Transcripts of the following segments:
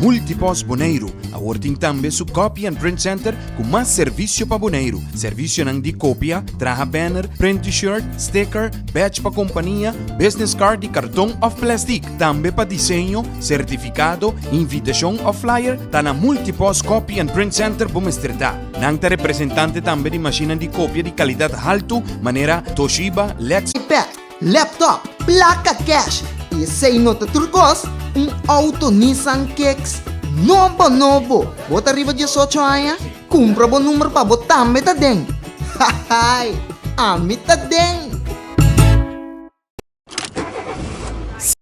Multipost Boneiru awor tin tambe su Copy and Print Center ku mas servisio pa Boneiru. Servisionan di kopia, traha banner, print t-shirt, sticker, badge pa kompania, business card di karton òf plèstik. Tambe pa diseño, sertifikado, invitashon òf flyer, ta na Multipost Copy and Print Center bo mester ta. Nan ta representante tambe di mashinnan di kopia di kalidat haltu manera Toshiba, Lex. iPad, laptop, plaka cash y esey no ta tur cos, un auto Nissan Kicks nobo nobo! Bo ta riba diesocho aña? Cumpra bo number pa bo tambe ta den! Hahay! Ami ta den!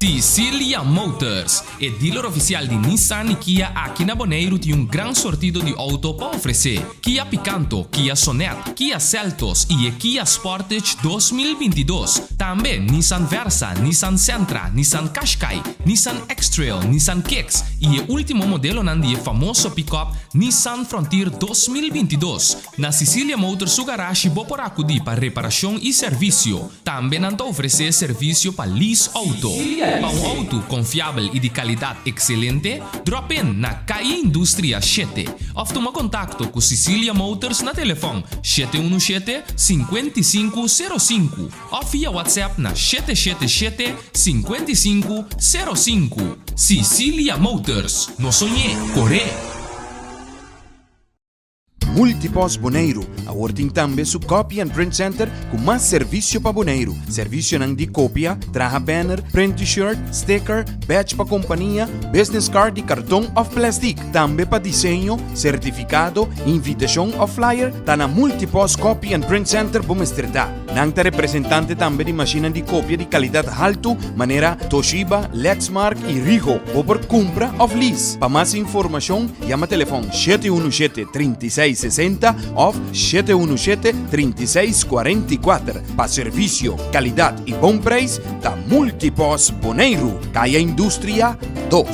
Sicilia Motors, e dealer oficial di Nissan y Kia aki na Boneiru tin un gran sortido di auto pa ofrece. Kia Picanto, Kia Sonet, Kia Seltos y e Kia Sportage 2022. Tambe Nissan Versa, Nissan Sentra, Nissan Qashqai, Nissan X-Trail, Nissan Kicks y e ultimo modelonan di e famoso pick-up Nissan Frontier 2022. Na Sicilia Motors su garashi bo por acudi pa reparacion y servicio. Tambe nan ta ofresé servisio pa lease outo. Pa un outo konfiabel i di kalidat ekselente, drop in na Calle Industria shete òf tuma kontakto ku Sicilia Motors na telefòn 717 55 05 òf via WhatsApp na 777 55 05. Sicilia Motors, no soñ'é, kor'é! Multipost Boneiru awor tin tambe su Copy and Print Center ku mas servisio pa Boneiru. Servisionan di kopia, traha banner, print t-shirt, sticker, badge pa kompania, business card di karton òf plèstik. Tambe pa diseño, sertifikado, invitashon òf flyer, ta na Multipost Copy and Print Center bo mester ta. Nan ta representante tambe di mashinnan di kopia di kalidat haltu manera Toshiba, Lexmark i Ricoh. Bo por kumpra òf lease. Pa mas informashon yama telefòn 717 36 60 òf 717 36 44. Pa servisio, kalidat i bon preis ta Multipos Boneiru, Kaya Industria 2.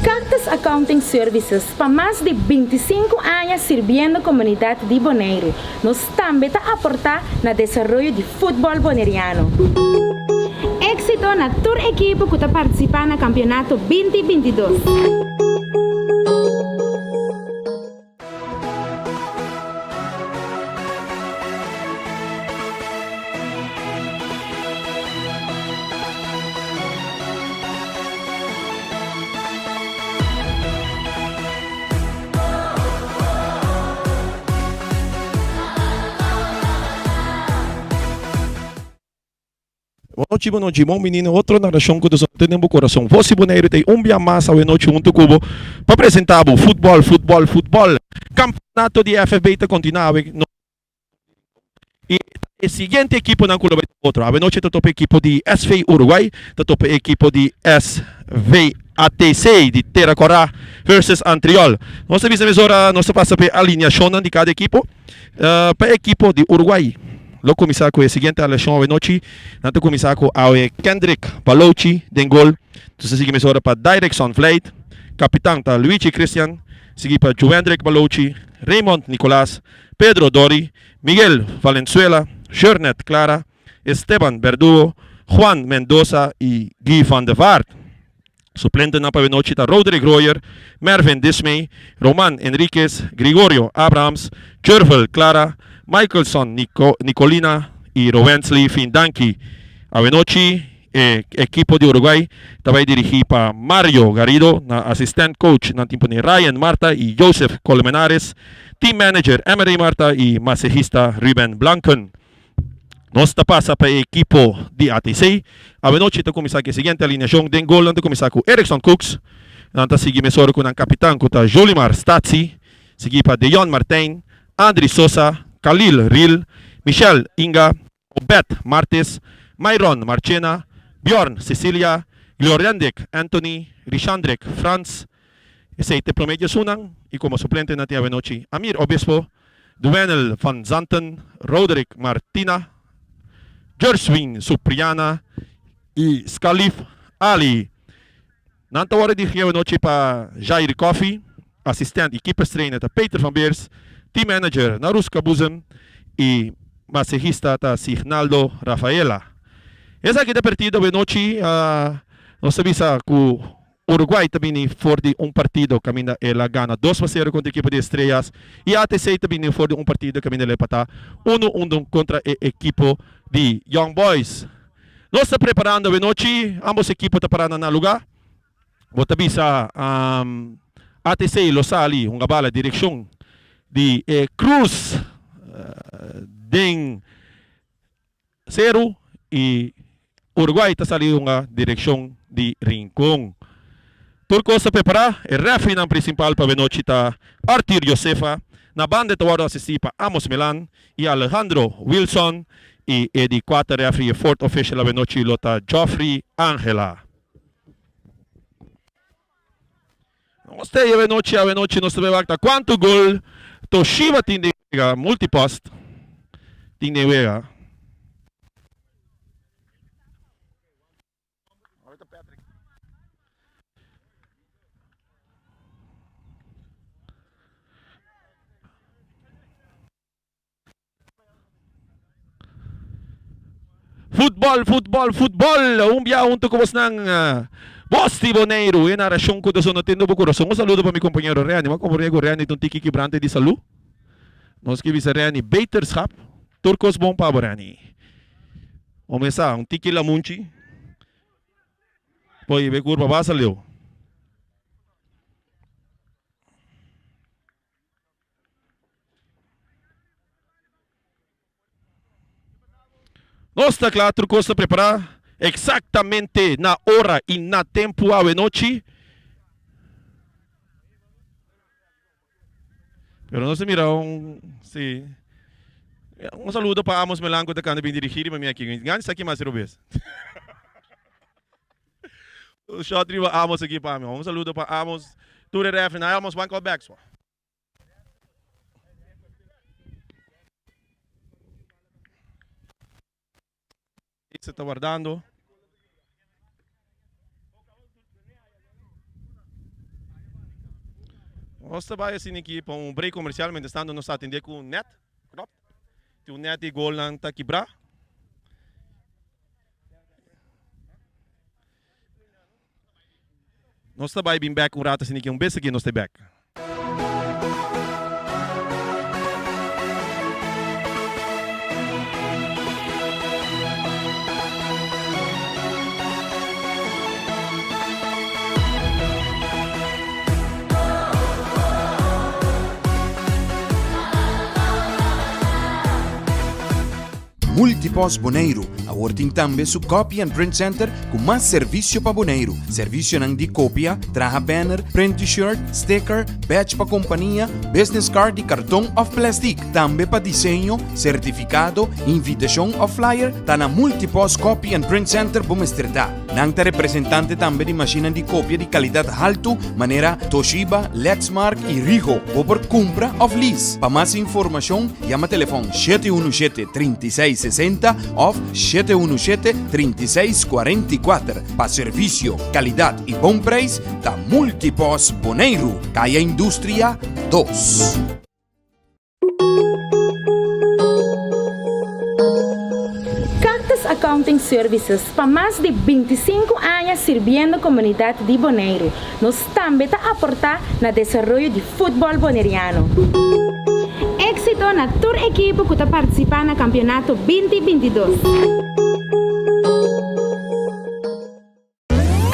Cactus Accounting Services pa mas di 25 aña sirbiendo komunidat di Boneiru. Nos tambe ta aportá na desaroyo di futbòl boneriano. Éksito na tur ekipo ku ta partisipá na kampionato 20 22. Bonochi bonochi bon bini na otro narashon ku ta sona den bo kurason. Vos di Boneiru ta ei un bia mas awenochi huntu ku bo pa presenta bo futbòl futbòl futbòl. Kampeonato di FFB ta kontinuá awe no i e siguiente ekiponan ku lo bai topa otro. Awenochi ta topa ekipo di SV Uruguay ta topa ekipo di SV ATC di Tera Kòrá versus Antriol. Nos ta bisa mesora nos ta pasa pa e alineashonnan di kada ekipo. Pa e ekipo di Uruguay lo kuminsá ku e siguiente aleshon awe nochi. Nan ta kuminsá ku awe Kendrick Balochi den gol. Nos ta sigui mesora pa Dyrekson Vlijt. Kapitan ta Luigi Christian, sigui pa Juwendrick Balochi, Raymond Nicolaas, Pedro Dori, Miguel Valenzuela, Jurnet Clara, Esteban Berdugo, Juan Mendoza i Guy van de Vaart. Suplentenan pa awenochi ta Roderick Royer, Mervin Dismay, Roman Enriquez, Grigorio Abrahams, Jurvel Clara, Michaelson Nicolina i Rowensley Findanki. Awenochi e ekipo di Uruguay ta bai dirigí pa Mario Garrido, na asistent coach nan tin pone Ryan Marta i Joseph Colmenares, team manager Emery Marta i masehista Ruben Blanken. Nos ta pasa pa e ekipo di ATC. Awenochi ta kuminsá ku e siguiente alineashon. Den gol nan ta kuminsá ku Erickson Cooks. Nan ta sigui mesora ku nan kapitan ku ta Jolimar Statie, sigui pa Deyon Martijn, Andry Sosa, Khalil Riel, Michel Inga, Obed Martes, Myron Marchena, Bjorn Cecilia, Glorendrick Anthony, Rishandrick Frans. Esei ta e promé djesunnan i komo suplente nan tin awenochi Amir Obispo, Duenel van Zanten, Roderick Martina, Gerswin Supriana i Skalif Ali. Nan ta wòrdu dirigí awenochi pa Jair Coffie, asistent i keeperstrainer ta Peter van Beers, team manager Naruska Boezem i masehista ta Signaldo Rafaela. Esaki ta partido awenochi. Nos ta bisa ku Uruguay ta bini for di un partido kaminda el a gana 2-0 kontra ekipo di Estrellas i ATC ta bini for di un partido kaminda el a empatá 1-1 kontra e ekipo di Young Boys. Nos ta preparando awenochi, ambos ekipo ta pará na nan lugá. Bo ta bisa ATC lo sali hunga bala direkshon di e Cruz den Seru i Uruguay ta sali hunga direkshon di Rincon. Tur kos ta prepará, e rèfrinan prinsipal pa awenochi ta Arthur Josefa, na banda e ta wòrdu asistí pa Amos Melan i Alejandro Wilson i e di kuater rèfri, e fourth official awenochi lo ta Geoffrey Angela. Nos ta yega nochi awe nochi nos ta bay wak ta cuanto gol Toshiba tin den wega Multipost tin den wega. Futbol, futbol, futbol! Un bia hunto ku bosnan Bos di Boneiru, e narashon ku ta sona tendo bo kurason. Un saludo pa mi kompañero Renny. Mi a komprende ku Renny ta un tiki kibrante di salu. Nos ke bisa Renny beterschap. Tur kos bon pa bo Renny. Bo mesa un tiki lamunchi. Por hiba e kurpa basta leu. Nos ta kla, tur kos ta prepará eksaktamente na ora i na tempu awenochi. Pero nos ta mira un, si. Un saludo pa Amos Melan ku ta kanda bin dirigí riba mi aki. Gani sa ki mas robes. Un shot riba Amos aki pa mi. Un saludo pa Amos. Tur e refnan. Amos, one call back. Se ta wardando. Nos ta bai asina aki pa un break comercial mientras tanto nos ta atende cu net. Klopt. Tin un net y golnan ta kibra. Nos ta bai bin bek un rato asina ki un bes aki nos ta bek. Multipost Boneiru awor tin tambe su Copy and Print Center ku mas servisio pa Boneiru. Servisionan di kopia, traha banner, print T-shirt, sticker, badge pa kompania, business card di karton òf plèstik. Tambe pa diseño, sertifikado, invitashon òf flyer, ta na Multipost Copy and Print Center bo mester ta. Nan ta representante tambe di mashinnan di kopia di kalidat haltu manera Toshiba, Lexmark i Ricoh. Bo por kumpra òf lease. Pa mas informashon yama telefòn 717 36 60 òf 717 36 44. Pa servisio, kalidat i bon preis ta Multipos Boneiru, Kaya Industria 2. Cactus Accounting Services pa mas di 25 aña sirbiendo komunidat di Boneiru. Nos tambe ta aportá na desaroyo di futbòl boneriano. Éksito na tur ekipo ku ta partisipá na kampionato 2022.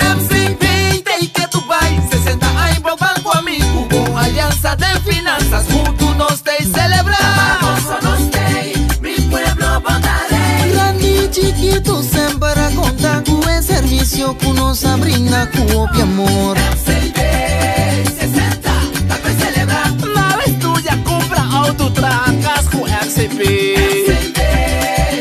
MCB ta y ke tu bai 60 aña bo ban cu ami Cu bon alianza den finanzas Hunto nos ta y celebra Pa gozo nos t'ey Mi pueblo bo ta rey. Grandi y chikitu semper a konta ku e servisio ku nos a brinda ku hopi amor. MCB 60 ta pa celebra. Na studia, kumpra outo, traha kas ku MCB. MCB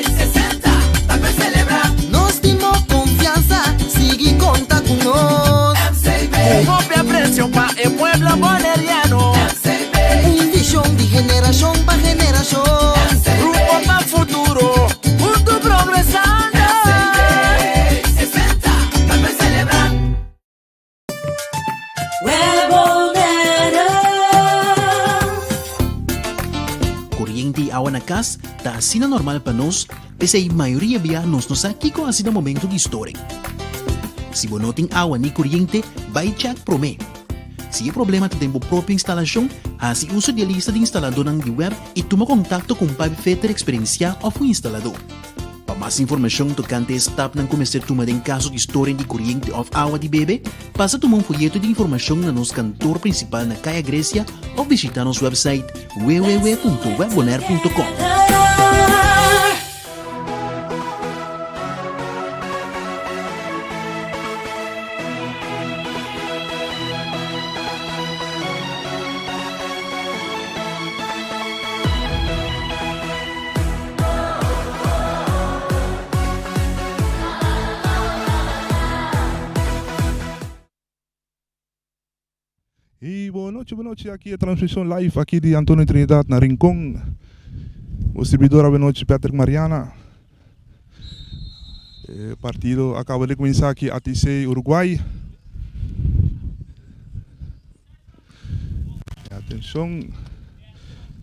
60 ta pa celebra. Nos tin bo konfiansa, sigui konta ku nos. MCB. Ku hopi apresio pa e pueblo boneriano. MCB. Un vishon di generashon pa generashon. MCB. Rumbo pa futuro, huntu progresando. MCB 60 ta pa celebra. kas ta asina normal pa nos, p'esei mayoria bia nos no sa kiko hasi na momento di storing. Si bo no tin awa ni koriente, bai chèk promé. Si e problema ta den bo propio instalashon, hasi uso di e lista di instaladónan di web i tuma kontakto ku un pipefitter eksperensiá òf un instaladó. Pa mas informashon tokante e stapnan ku mester tuma den kaso di storing di koriente òf awa di bebe, pasa tuma un foyeto di informashon na nos kantor prinsipal na Kaya Grecia òf bishitá nos wèpsait www.webbonaire.com. Y bon nochi, bon nochi, aki e transmision live aki di Antonio Trinidad na Rincon. Bo servidor awe nochi Patrick Mariana. E partido a caba di cuminsa aki ATC Uruguay. Atencion,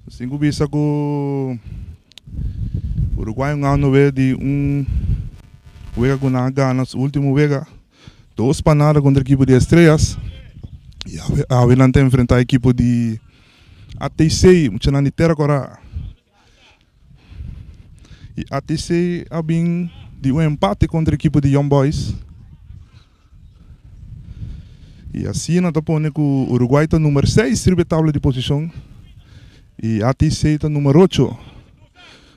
nos tin cu bisa cu Uruguay un gano we di un wega cu nan a gana su ultimo wega. Dos pa nada contra ekipo di Estrellas y awe nan ta enfrenta ekipo di ATC, muchanan di Tera Cora. Y ATC a bin di un empate contra ekipo di Young Boys. Y asina ta pone cu Uruguay ta number seis riba e tabla di posicion y ATC ta number ocho.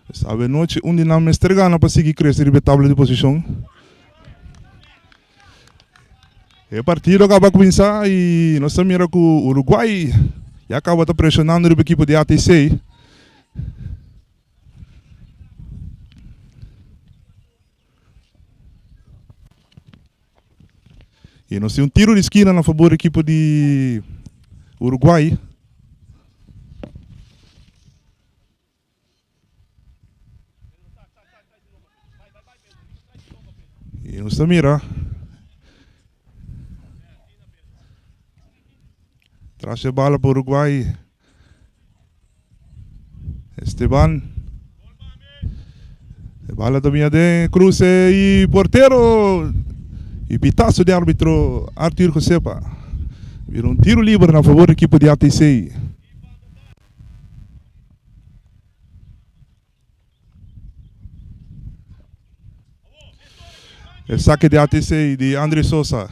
Pues awe nochi un di nan mester gana pa sigui crece riba e tabla di posicion. E partido acaba cuminsa y nos ta mira cu Uruguay ya caba ta presionando riba ekipo di ATC. Y nos tin un tiro di esquina na favor di ekipo di Uruguay. Y nos ta mira tras e bala pa Uruguay. Esteban. E bala ta bini aden, cruce y portero. Y pitazo di arbitro Arthur Josepa. Bira un tiro liber na favor di ekipo di ATC. E sake di ATC di Andre Sosa.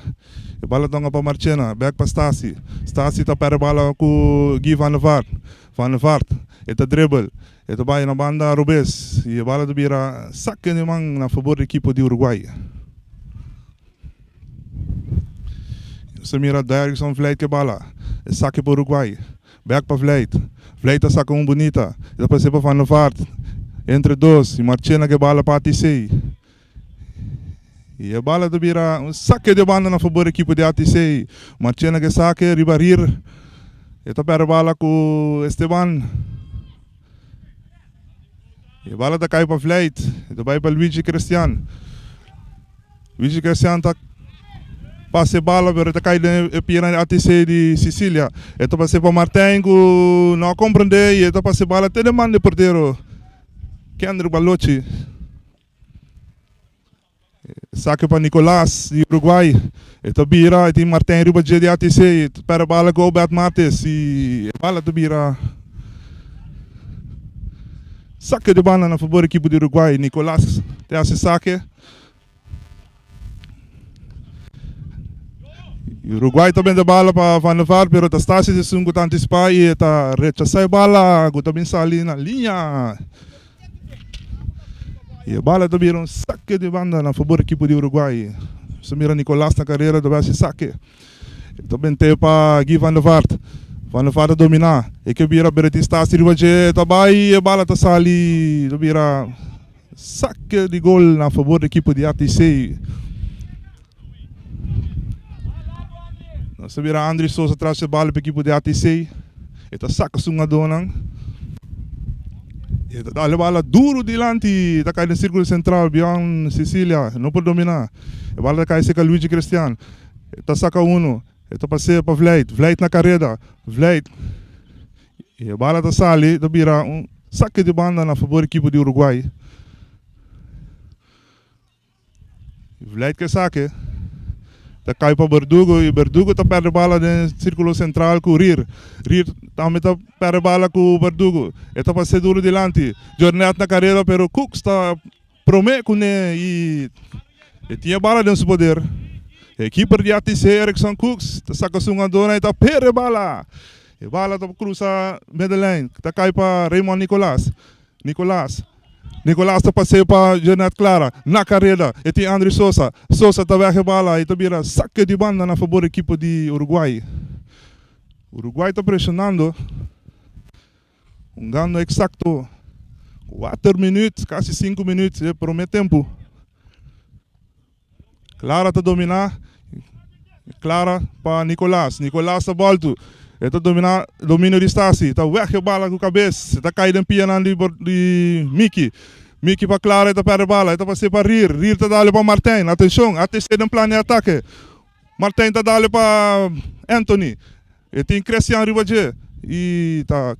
E bala tonga pa Marchena, bek pa Stasi. Stasi ta perde bala ku Guy van der Vaart. Van der Vaart, e ta dribble. E ta bai na banda robes y e bala ta bira sake di man na fabor di ekipo di Uruguay. Nos ta mira Derrickson Vlijt ke bala. E sake pa Uruguay. Bek pa Vlijt. Vlijt ta saka un bunita. E ta pase pa Van der Vaart. Entre dos y Marchena ke bala pa ATC. Y e bala ta bira un sake di banda na fabor ekipo di ATC. Marchena ke sake riba Rier. E ta perde bala ku Esteban. E bala ta kai pa Vlijt. E ta bai pa Luigi Christian. Luigi Christian ta pasa e bala pero e ta kai den e pierna di ATC di Sicilia. E ta pasa pa Martijn ku no a komprende i e ta pasa e bala te den man di portero Kendrick Balochi. Sake pa Nicolas di Uruguay. E ta bira e tin Martijn riba dje di ATC. E ta perde bala ku Obed Martes i e bala ta bira sake di banda na fabor ekipo di Uruguay. Nicolas ta hasi sake. Uruguay ta bende bala pa Van der Vaart pero ta Stasi esun ku ta antisipá i e ta rechasá e bala ku ta bin sali na liña. I e bala ta bira un sake di banda na fabor ekipo di Uruguay. Nos ta mira Nicolas na karera ta bai hasi sake. E ta bent'é pa Guy van der Vaart. Van der Vaart ta dominá. E ke bira pero e tin Stasi riba dje. E ta bai i e bala ta sali. Ta bira sake di gol na fabor di ekipo di ATC. Nos ta mira Andry Sosa tras e bala pa ekipo di ATC. E ta saka su hungadónan. E ta dal e bala duru dilanti. Ta kai den sirkulo sentral. Bjorn Cecilia no por dominá. E bala ta kai serka Luigi Christian. E ta saka unu. E ta pas'é pa Vlijt. Vlijt na kareda. Vlijt. E bala ta sali. Ta bira un. Sake di banda na fabor ekipo di Uruguay. Vlijt ke sake. Ta kai pa Berdugo i Berdugo ta perde bala den sirkulo sentral ku Rier. Rier tambe ta perde bala ku Berdugo. E ta pase duru dilanti. Jornet na karera pero Cooks ta prome kuné i e tin e bala den su poder. E kiper di ATC Erickson Cooks ta saka su hungadónan i ta perde bala. E bala ta krusa middenlijn. Ta kai pa Raymond Nicolaas. Nicolaas. Nicolas ta pas'é pa Jeanette Clara. Na kareda e tin Andry Sosa. Sosa ta wèg e bala i ta bira sake di banda na fabor ekipo di Uruguay. Uruguay ta presionando. Hungando eksakto kuater minüt, kasi sinku minüt e promé tempu. Clara ta dominá. Clara pa Nicolas. Nicolas ta bòltu. E ta dominá dominio di Stasi. Ta wèg e bala ku kabes. E ta kai den pianan di di Miki. Miki pa Clara e ta pèrdè bala. E ta pas'é pa Rier. Rier ta dale pa Martijn. Atenshon, ATC den plan di atake. Martijn ta dale pa Anthony. E tin Christian riba dje i ta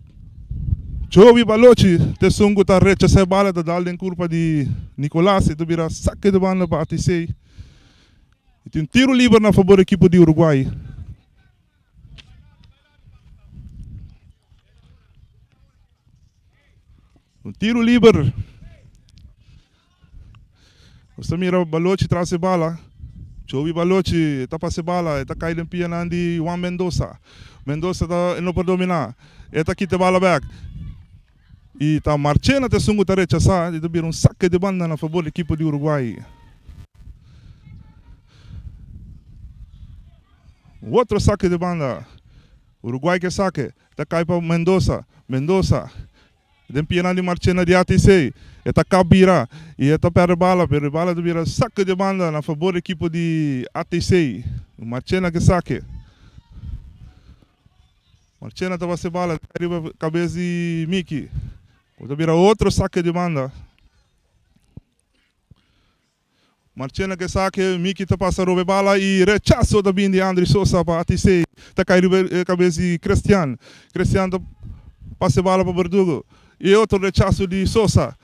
Joey Balochi ta esun ku ta rechasá e bala ta dal den kurpa di Nicolas i ta bira sake di banda pa ATC. I tin tiru liber na fabor ekipo di Uruguay. Un tiru liber. Nos ta mira Balochi tras e bala. Joey Balochi ta pasa e bala, e ta kai den pianan di Juan Mendoza. Mendoza ta e no por dominá. E ta kita e bala bèk. I ta Marchena ta esun ku ta rechasá i ta bira un sake di banda na fabor di ekipo di Uruguay. Un otro sake di banda. Uruguay ke sake. Ta kai pa Mendoza. Mendoza. Den pianan di Marchena di ATC, e ta kap bira i e ta pèrdè bala, pero e bala ta bira sake di banda na fabor di ekipo di ATC. Marchena ke sake. Marchena ta basa e bala, ta kai riba kabes di Miki. Ku ta bira otro sake di banda. Marchena ke sake, Miki ta pasa roba e bala i rechaso ta bin di Andry Sosa pa ATC. Ta kai riba e kabes di Christian. Christian ta pasa e bala pa Berdugo. I e otro rechaso di Sosa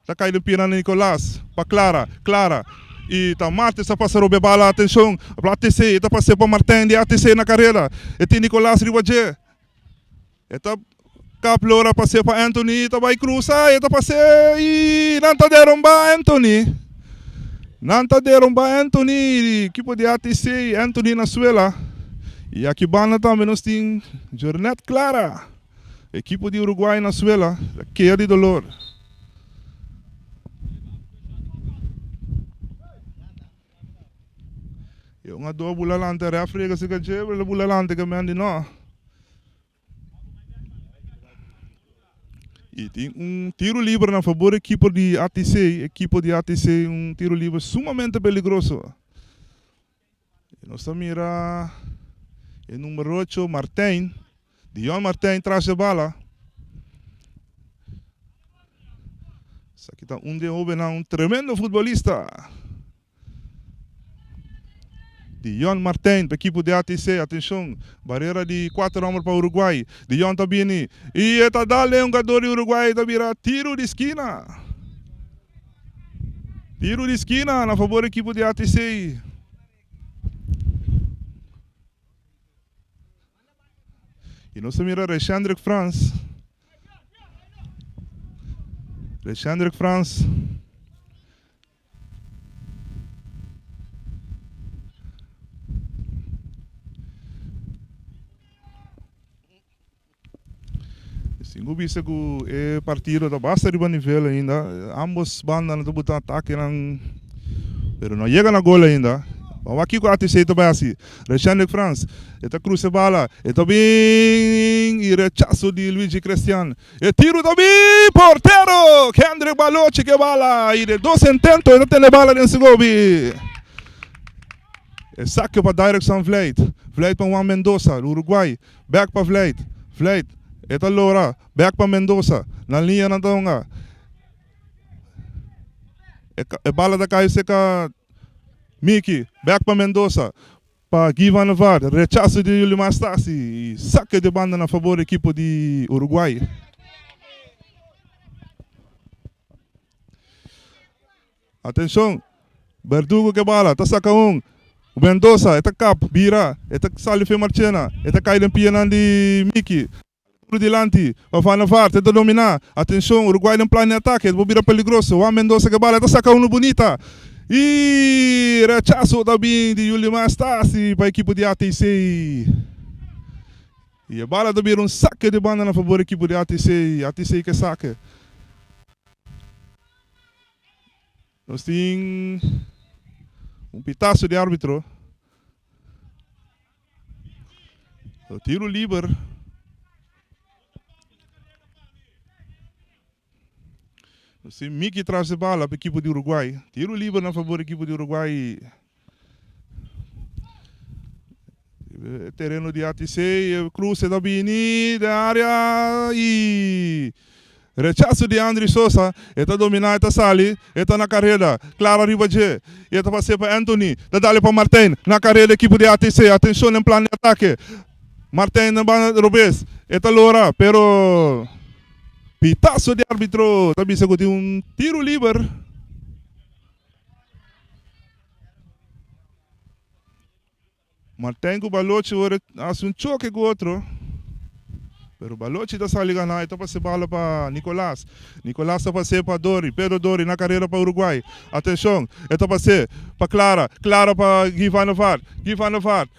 ta kai den pia na Nicolas pa Clara. Clara i ta Martes ta pasa roba e bala. Atenshon, ATC e ta pas'e pa Martin di ATC na karera. E tin Nicolas riba dje. E ta kap lora pas'é pa Anthony, e ta bai krusa, e ta pas'é i nan ta derumbá Anthony. Nan ta derumbá Anthony di ekipo di ATC, Anthony na suela. I aki banda tambe nos tin Jornet Clara, ekipo di Uruguay na suela, ta kea di dolor. E un a bula lanta, referee ka sika dje, pero el a bula lanta ke men di no. Y tin un tiro liber na favor equipo di ATC. Equipo di ATC un tiro liber sumamente peligroso. Y nos ta mira e numero 8 Martijn. Dion Martijn tras e bala. Esaki ta un di e hobennan, un tremendo futbolista. Dion Martijn pa ekipo di ATC. Atenshon, barera di kuater homber pa Uruguay. Dion ta bini i e ta dal den hungador di Uruguay ta bira tiru di skina. Tiru di skina na fabor di ekipo di ATC. I nos ta mira Reshendrik Frans. Reshendrik Frans. Sin ku bisa ku e partido ta basta riba nivel ainda. Ambos bandanan ta buta atakenan, pero no yega na gol ainda. Ban wak kiko ATC ta bai hasi. Reshendrik Frans, e ta krusa e bala, e ta bin i rechaso di Luigi Crestian. E tiru ta bin, portero Kendrick Balochi ke bala i de dos intento e ta tene bala den su gobi. E sake pa Dirkson Vlijt, Vlijt pa Juan Mendoza, Uruguay, bek pa Vlijt, Vlijt e ta lora, bek pa Mendoza, na liña nan ta hunga. E bala ta kai seka Miki, bek pa Mendoza. Pa Guy van der Vaart, rechaso di Yulimar Stasi y sake di banda na fabor ekipo di Uruguay. Atenshon, Berdugo ke bala, ta saka un. Mendoza, e ta kap, bira, e ta sali fe Marchena, e ta kai den pianan di Miki. Duru dilanti, pa Van der Vaart, e ta dominá. Atenshon, Uruguay den plan di atake, e por bira peligroso. Juan Mendoza ke bala, e ta saka unu bunita. I rechaso ta bin di Yulimar Stasi pa ekipo di ATC. I e bala ta bira un sake di banda na fabor ekipo di ATC. ATC ke sake. Nos tin un pitaso di arbitro. Tiro liber. Nos tin Miki tras de bala pa ekipo di Uruguay. Tiro liber na fabor ekipo di Uruguay. Tereno di ATC, cruce ta bini den area y rechazo di Andry Sosa. E ta domina, e ta sali, e ta na careda. Clara riba dje y e ta pase pa Anthony. Ta dale pa Martijn na careda ekipo di ATC. Atencion den plan di atake. Martijn na banda robes. E ta lora, pero pitazo di arbitro ta bisa cu tin un tiro liber. Martijn ku Balochi ora hasi un choke ku otro. Pero Balochi ta sali gana y ta pasa e bala pa Nicolas. Nicolas ta pas'é pa Dori. Pedro Dori na karera pa Uruguay. Atenshon, e ta pas'é pa Clara. Clara pa Guy van der Vaart. Guy van der Vaart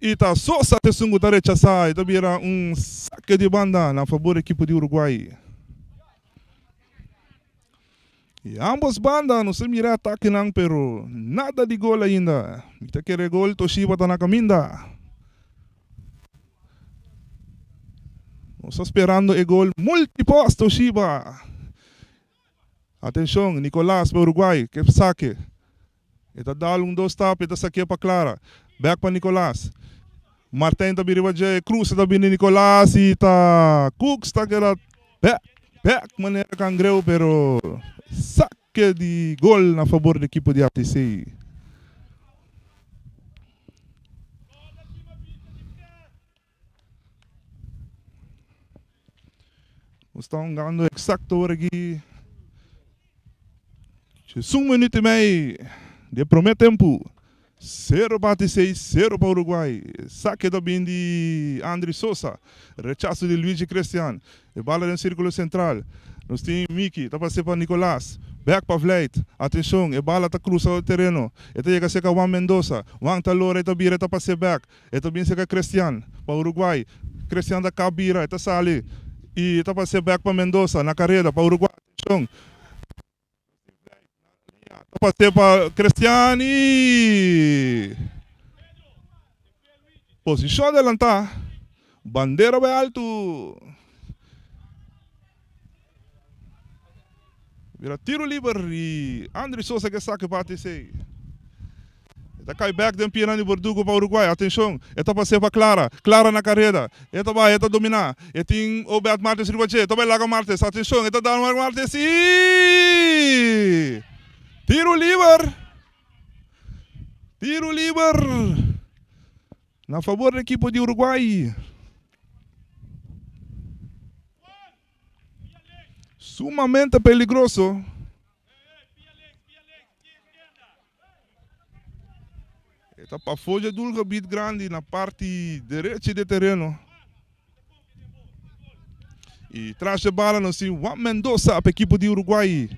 y ta Sosa t'esun ku ta rechasá y ta bira un sake di banda na fabor ekipo di Uruguay. Y ambos banda nos a mira atakenan pero nada di gol ainda. Mi ta kere gol Toshiba ta na caminda. Nos ta sperando e gol multipost Toshiba. Atencion Nicolas pa Uruguay ke sake. E ta dal un dos stap e ta sakea pa Clara. Bek pa Nicolas. Martijn ta bira riba dje, e cruce ta bini Nicolas y ta Cooks ta keda bek bek manera cangreu pero sake di gol na fabor di ekipo di ATC. Nos ta hungando exacto ora aki. Un minuut y mei di e prome tempo. Cero pa ATC, cero pa Uruguay. Sake ta bin di Andry Sosa. Rechazo di Luigi Christian. E bala den circulo central. Nos tin Miki, ta pase pa Nicolas. Bek pa Vlijt. Atencion, e bala ta cruza e tereno. E ta yega cerca Juan Mendoza. Juan ta lora, e ta bira, e ta pase bek. E ta bin serka Crestian pa Uruguay. Crestian ta kap bira, e ta sali y e ta pas'é bek pa Mendoza na kareda pa Uruguay. Atencion! Ta pas'é pa Crestian y posicion adelantá. Bandera bai altu. Bira tiro liber y Andry Sosa ke sake pa ATC. E ta kai bek den pianan di Verdugo pa Uruguay. Atencion, e ta pas'é pa Clara. Clara na kareda. E ta bai, e ta dominá. E tin Obed Martes riba dje. E ta bai laga Martes. Atencion, e ta dal Martes y tiro liber. Tiro liber na fabor di ekipo di Uruguay. Sumamente peligroso. E ta pafó dje doelgebied grandi na parti derechi di e tereno. Y tras dje bala nos tin Juan Mendoza pa ekipo di Uruguay.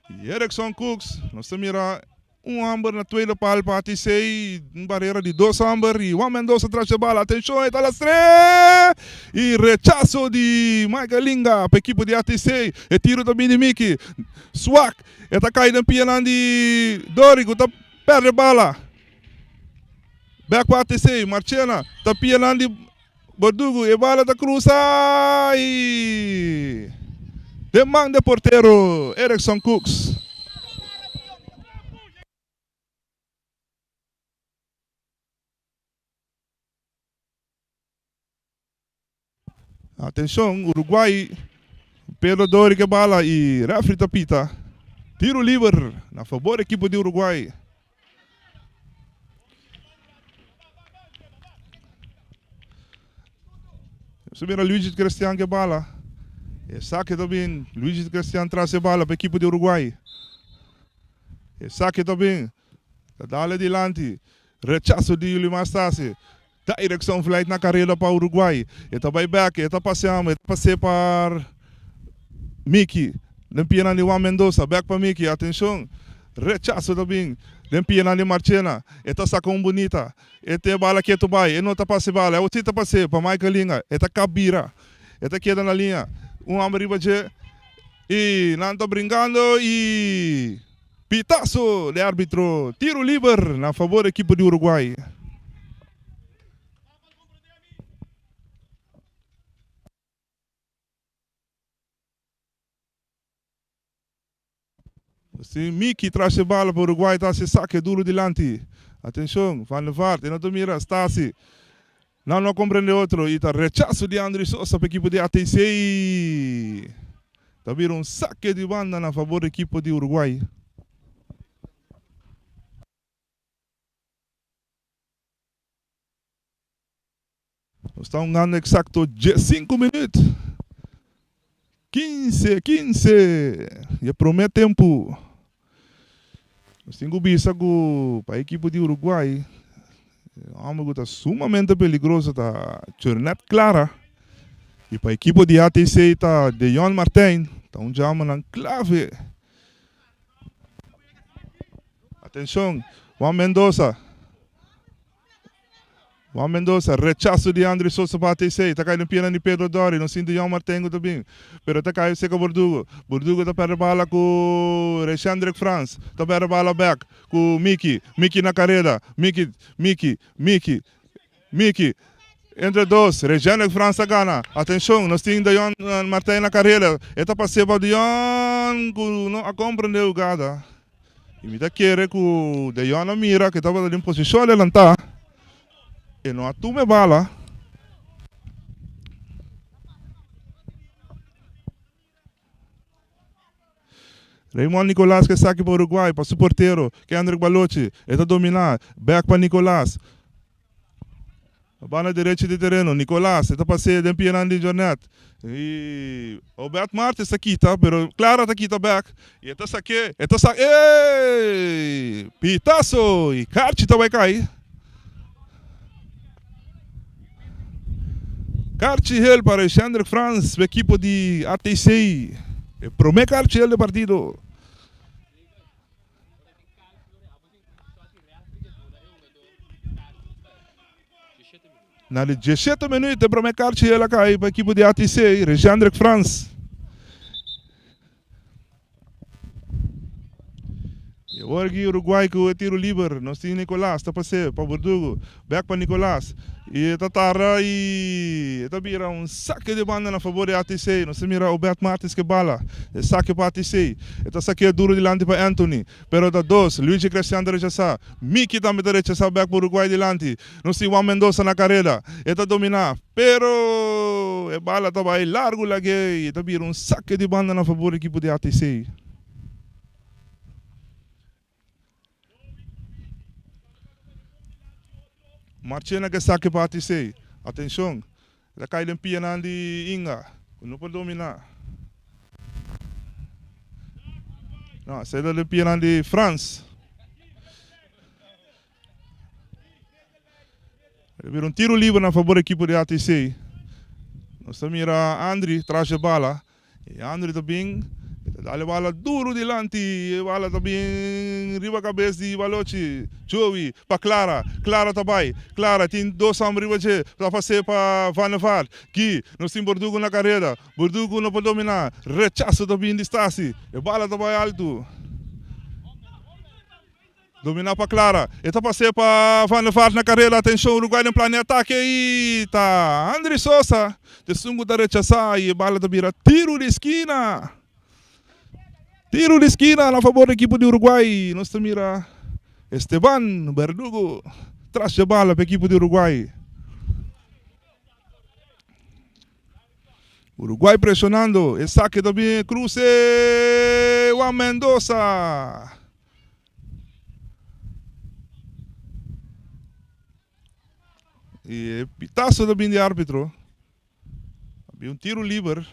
Y Erickson Cooks nos ta mira Un homber na tweede paal pa ATC, un barera di dos homber y Juan Mendoza tras e bala. Atencion, e ta lastre! Y rechazo di Michael Linga pa ekipo di ATC. E tiro ta bin di Mickey. Swak, e ta cay den pianan di Dori cu ta perde bala. Back pa ATC, Marchena ta pianan di Bordugu, e bala ta cruza y den man de portero Erickson Cooks. Atencion, Uruguay, Pedro Dori ke bala y refri ta pita. Tiro liber na fabor ekipo di Uruguay. Nos mira Luigi Cristian ke bala. E sake ta bin. Luigi Cristian tras e bala pa ekipo di Uruguay. Esaki ta bin ta dale dilanti. Rechaso di Yulimar Stasi. Direccion vlijt na careda pa Uruguay. E ta bay bek, e ta paseando, e ta pase pa Miki. Den pianan di Juan Mendoza, bek pa Miki, atencion. Rechaso ta bin den pianan di Marchena. E ta saca un bunita. E te bala ketu bay, e no ta pase bala. Awor si ta pase pa Michael Inga. E ta kap bira. E ta keda na liña. Un homber riba dje y nan ta bringando y. Pitazo di arbitro, tiro liber na favor ekipo di Uruguay. Si Miki tras e bala pa Uruguay ta hasi sake duro dilanti. Atencion, Van der Vaart, e no ta mira, Stasi. Nan no a comprende otro y ta rechazo di Andry Sosa pa ekipo di ATC. Ta bira un sake di banda na fabor di ekipo di Uruguay. Nos ta hungando exacto diescinco minuut. Quince, quince di e prome tempo. Nos tin ku bisa ku pa ekipo di Uruguay e homber ku ta sumamente peligroso ta Churnet Clara y pa ekipo di ATC ta Deyon Martijn ta un djamanan clave. Atencion Juan Mendoza. Juan Mendoza, rechaso di Andry Sosa pa ATC, ta kai den pierna di Pedro Dori, no sinti Jon Marten ku ta bin, pero ta kai seka Bordugo, Bordugo ta perde bala ku Reshendrick Frans, ta perde bala bek ku Miki, Miki na kareda, Miki, Miki, Miki, Miki, entre dos, Reshendrick Frans ta gana, atenshon, nos tin Deyon Martijn na kareda, e ta pas'é pa Deyon ku no a komprende hugada. Y mi ta kere cu De Jong a mira cu e tabata den posicion adelanta, e no a tuma e bala. Raymond Nicolas ke saki pa Uruguay pa su portero Kendrick Balochi, e ta domina, back pa Nicolas. Na banda derechi di tereno, Nicolas e ta pas'é den pianan di Jornet. I Obed Martes ta kita, pero Clara ta kita bek. I e ta sak'é, e ta sa, ey! Pitaso! I karchi ta bai kai. Karchi hel pa Reshendrick Frans, su ekipo di ATC. E promé karchi hel di partido. Na di diesshete minuut e prome karchi el a kai pa ekipo di ATC, Reshendrick Frans. E ora aki Uruguay ku e tiro liber, nos tin Nicolas ta pas'é pa Burdugo, bek pa Nicolas i e ta tarda i e ta bira un sake di banda na fabor di ATC. Nos ta mira Obed Martins ke bala, e sake pa ATC, e ta sak'é duro dilanti pa Anthony. Pero ta dos, Luigi Crestian ta rechasá, Miki tambe ta rechasá bek pa Uruguay dilanti. Nos tin Juan Mendoza na kareda, e ta dominá, pero e bala ta bai largu lag'é i e ta bira un sake di banda na fabor di ekipo di ATC. Marchena ke sake pa ATC. Atenshon, e ta kai den pianan di Inga, ku no por dominá. No, esei ta den pianan di Frans. E bira un tiro liber na fabor ekipo di ATC. Nos ta mira Andry tras e bala. E Andry ta bin, e ta dal e bala duru dilanti, e bala ta bin riba kabes di Balochi. Joey pa Clara, Clara ta bai, Clara tin dos homber riba dje, ta pas'é pa Van der Vaart. Guy, nos tin Bordugo na kareda, Bordugo no por dominá, rechaso ta bin di Stasi, e bala ta bai altu. Domina pa Clara. E ta pas'é pa Van der Vaart na kareda. Atenshon Uruguay den plan di atake i ta Andry Sosa t'esun ku ta rechasá i e bala ta bira tiru di skina. Tiru di skina na fabor di ekipo di Uruguay. Nos ta mira Esteban Verdugo tras dje bala pa ekipo di Uruguay. Uruguay presionando. Esaki ta bin e kruse Juan Mendoza. Y e pitazo ta bin di arbitro. A bin un tiro liber.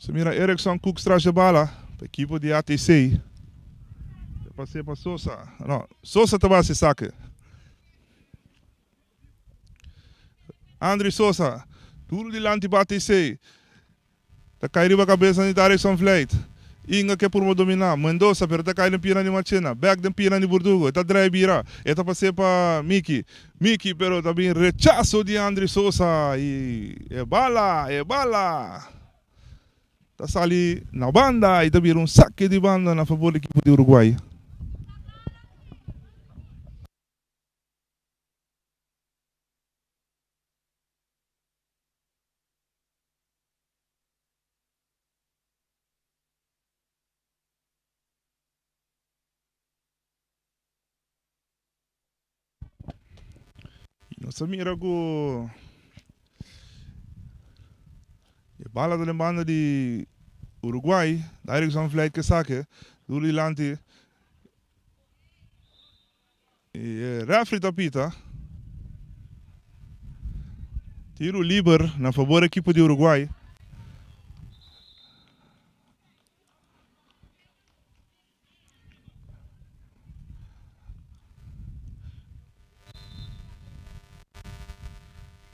Nos mira Erickson Cooks tras e bala pa ekipo di ATC. Ta pas'é pa Sosa. No, Sosa ta basa e sake. Andry Sosa, duru dilanti pa ATC. Ta kai riba kabesa di Darixon Vlijt. Inga ke purba dominá. Mendoza pero ta kai den pierna di Marchena. Bèk den pierna di Burdugo. E ta drai bira. E ta pas'é pa Miki. Miki pero ta bin rechaso di Andry Sosa i e bala, e bala ta sali na banda i ta bira un sake di banda na fabor di ekipo di Uruguay. Nos a mira ku e bala ta den banda di Uruguay, Dairekson Vlijt ke sake, duru dilanti i e refri ta pita. Tiru liber na fabor ekipo di Uruguay.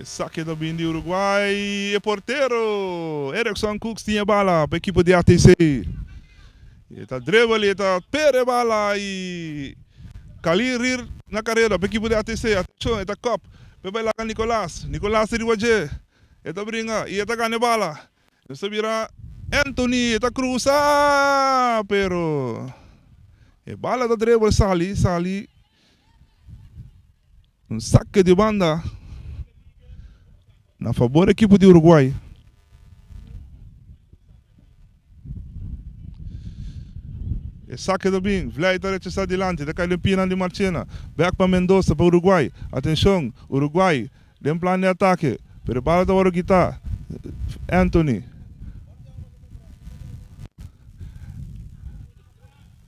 E sake ta bin di Uruguay. E portero Erickson Cooks tin e bala pa ekipo di ATC. E ta dribble, e ta perde e bala y Khalil Rir na careda pa ekipo di ATC. Atencion, e ta kop pa bai laga Nicolas. Nicolas ta riba dje. E ta bringa y e ta gana e bala. Nos ta bira Anthony ta cruza pero e bala ta dribble sali sali un saque di banda na fabor equipo di Uruguay. E saque ta bin, Vlei ta rechasa dilanti, ta cay den pinan di Marchena, bek pa Mendoza pa Uruguay. Atencion, Uruguay Den plan di atake, pero e bala ta wòrdu kitá. Anthony.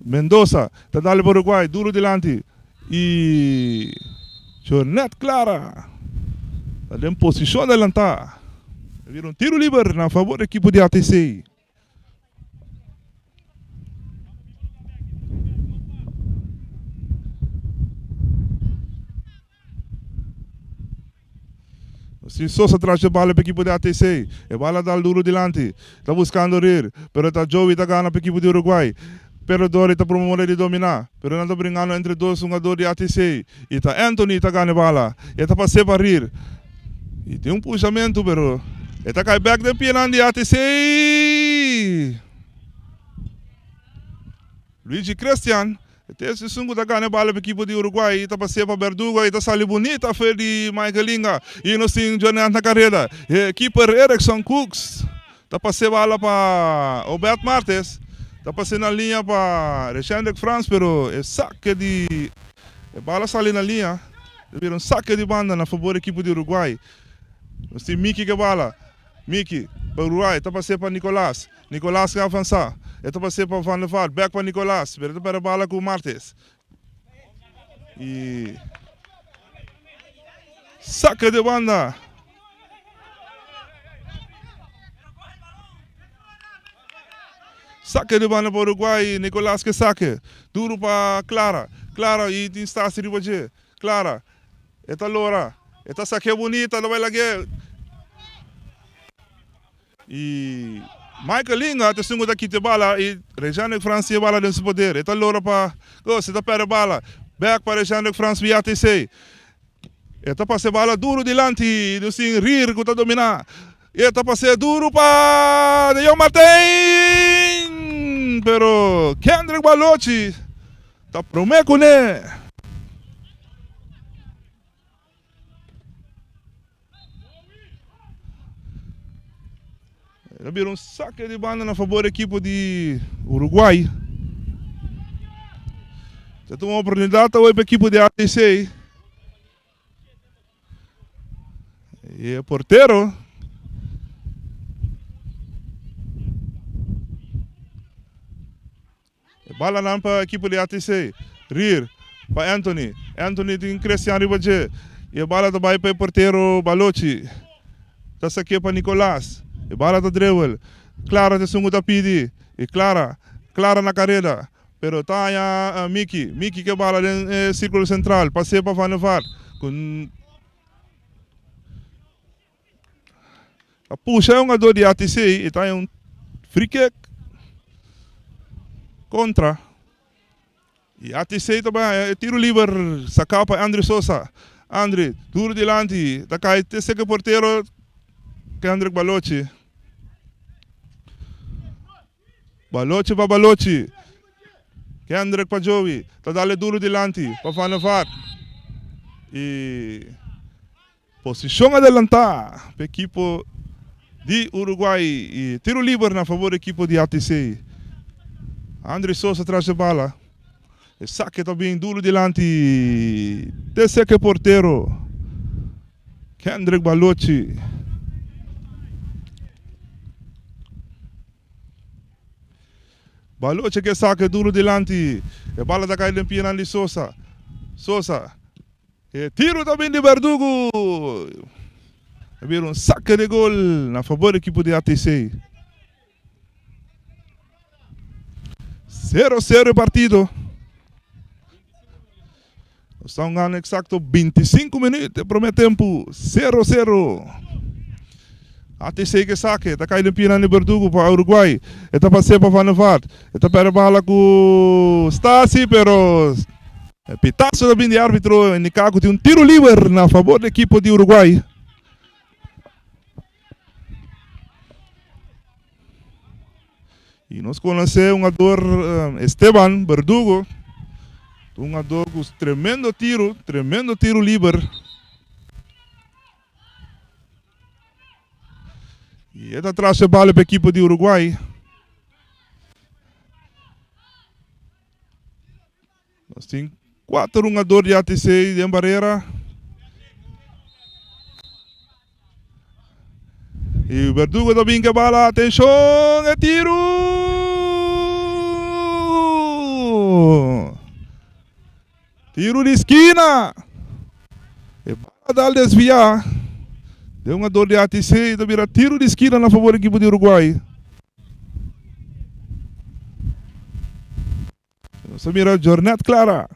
Mendoza ta dal pa Uruguay, duru dilanti i Jornet Clara ta den posishon adelantá. Ta bira un tiru liber na fabor di ekipo di ATC. Si Sosa tras e bala pa ekipo di ATC. E bala dal duro dilanti. Ta buscando Rir, pero ta Joey ta gana pa ekipo di Uruguay. Pero Dori ta promove di domina. Pero nan ta bringando entre dos hungador di ATC. Y ta Anthony ta gana e bala. E ta pase pa Rir. Y tin un pushamento pero e ta cay bek den pienan di ATC. Luigi Christian E ta esun ku ta gana e bala pa ekipo di Uruguay i ta pas'é pa Berdugo i ta sali bunita afer di Michael Inga i nos tin Jornel na kareda. E kiper Erickson Cooks ta pas'é bala pa Obed Martes ta pas'é na liña pa Reshendrick Frans pero e sake di e bala sali na liña ta bira un sake di banda na fabor ekipo di Uruguay. Nos tin Miki ke bala. Miki pa Uruguay ta pas'é pa Nicolas. Nicolas ke avansa. E ta pas'é pa Van der Vaart, bek pa Nicolas, pero e ta perde bala ku Martes. I saka de banda. Saka de banda pa Uruguay, Nicolas ke sake. Duru pa Clara. Clara i tin Stasi riba dje. Clara. E ta lora. E ta sake bunita, lo bai lag'é. Y Michael Inga ta esun cu ta kita e bala y Rejanek Frans tin e bala den su poder. E ta lora pa Gos, e ta perde bala. Bek pa Rejanek Frans via ATC. E ta pasa e bala duro dilanti y nos tin Rir cu ta domina. E ta pasa duro pa De Jong Martijn! Pero Kendrick Balochi ta prome cune. Ta bira un sake di banda na fabor di ekipo di Uruguay. Ta tuma oportunidat awor pa ekipo di ATC. E portero. E balanan pa ekipo di ATC. Rier pa Anthony. Anthony tin Christian riba dje. I e bala ta bai pa e portero Balochi. Ta saké pa Nicolas. E bala ta drewel. Clara ta esun ku ta pidi. I Clara, Clara na kareda. Pero ta haña Miki. Miki ke bala den e sirkulo sentral. Pas'é pa Van der Vaart. Ku ta pusha e hungadó di ATC i ta haña un free kick kontra. I ATC ta bai haña e tiro liber saká pa Andry Sosa. Andry duru dilanti ta kai te seke portero Kendrick Balochi. Balochi pa Balochi. Kendrick pa Joey. Ta dale duru dilanti pa Van der Vaart. I posishon adelantá pa ekipo di Uruguay. I tiro liber na fabor di ekipo di ATC. Andry Sosa tras e bala. E sake ta bin duru dilanti te seke portero Kendrick Balochi. Balochi ke sake duru dilanti. E bala ta kai den pianan di Sosa. Sosa. E tiru ta bin di Verdugo. A bira un sake di gol na fabor di ekipo di ATC. Sero sero e partido. Nos ta hungando eksakto 25 minuut e prome tempu. 0 sero. ATC ke sake, ta kai den pianan di Verdugo pa Uruguay. E ta pas'é pa Van der Vaart. E ta perde bala ku Stasi pero e pitaso ta bin di arbitro indiká ku tin un tiro liber na fabor di ekipo di Uruguay. Y nos conoce un hungador Esteban Verdugo, un hungador cu tremendo tiro, tremendo tiro liber. Y e ta tras e bala pa equipo di Uruguay. Nos tin cuater hungador di ATC den barera. Y Verdugo ta bin ke bala. Atencion, e tiro! Tiro di skina. E bala dal desvia. Den hungador di ATC ta bira tiro di skina na favor di ekipo di Uruguay. Nos a mira Jornet Clara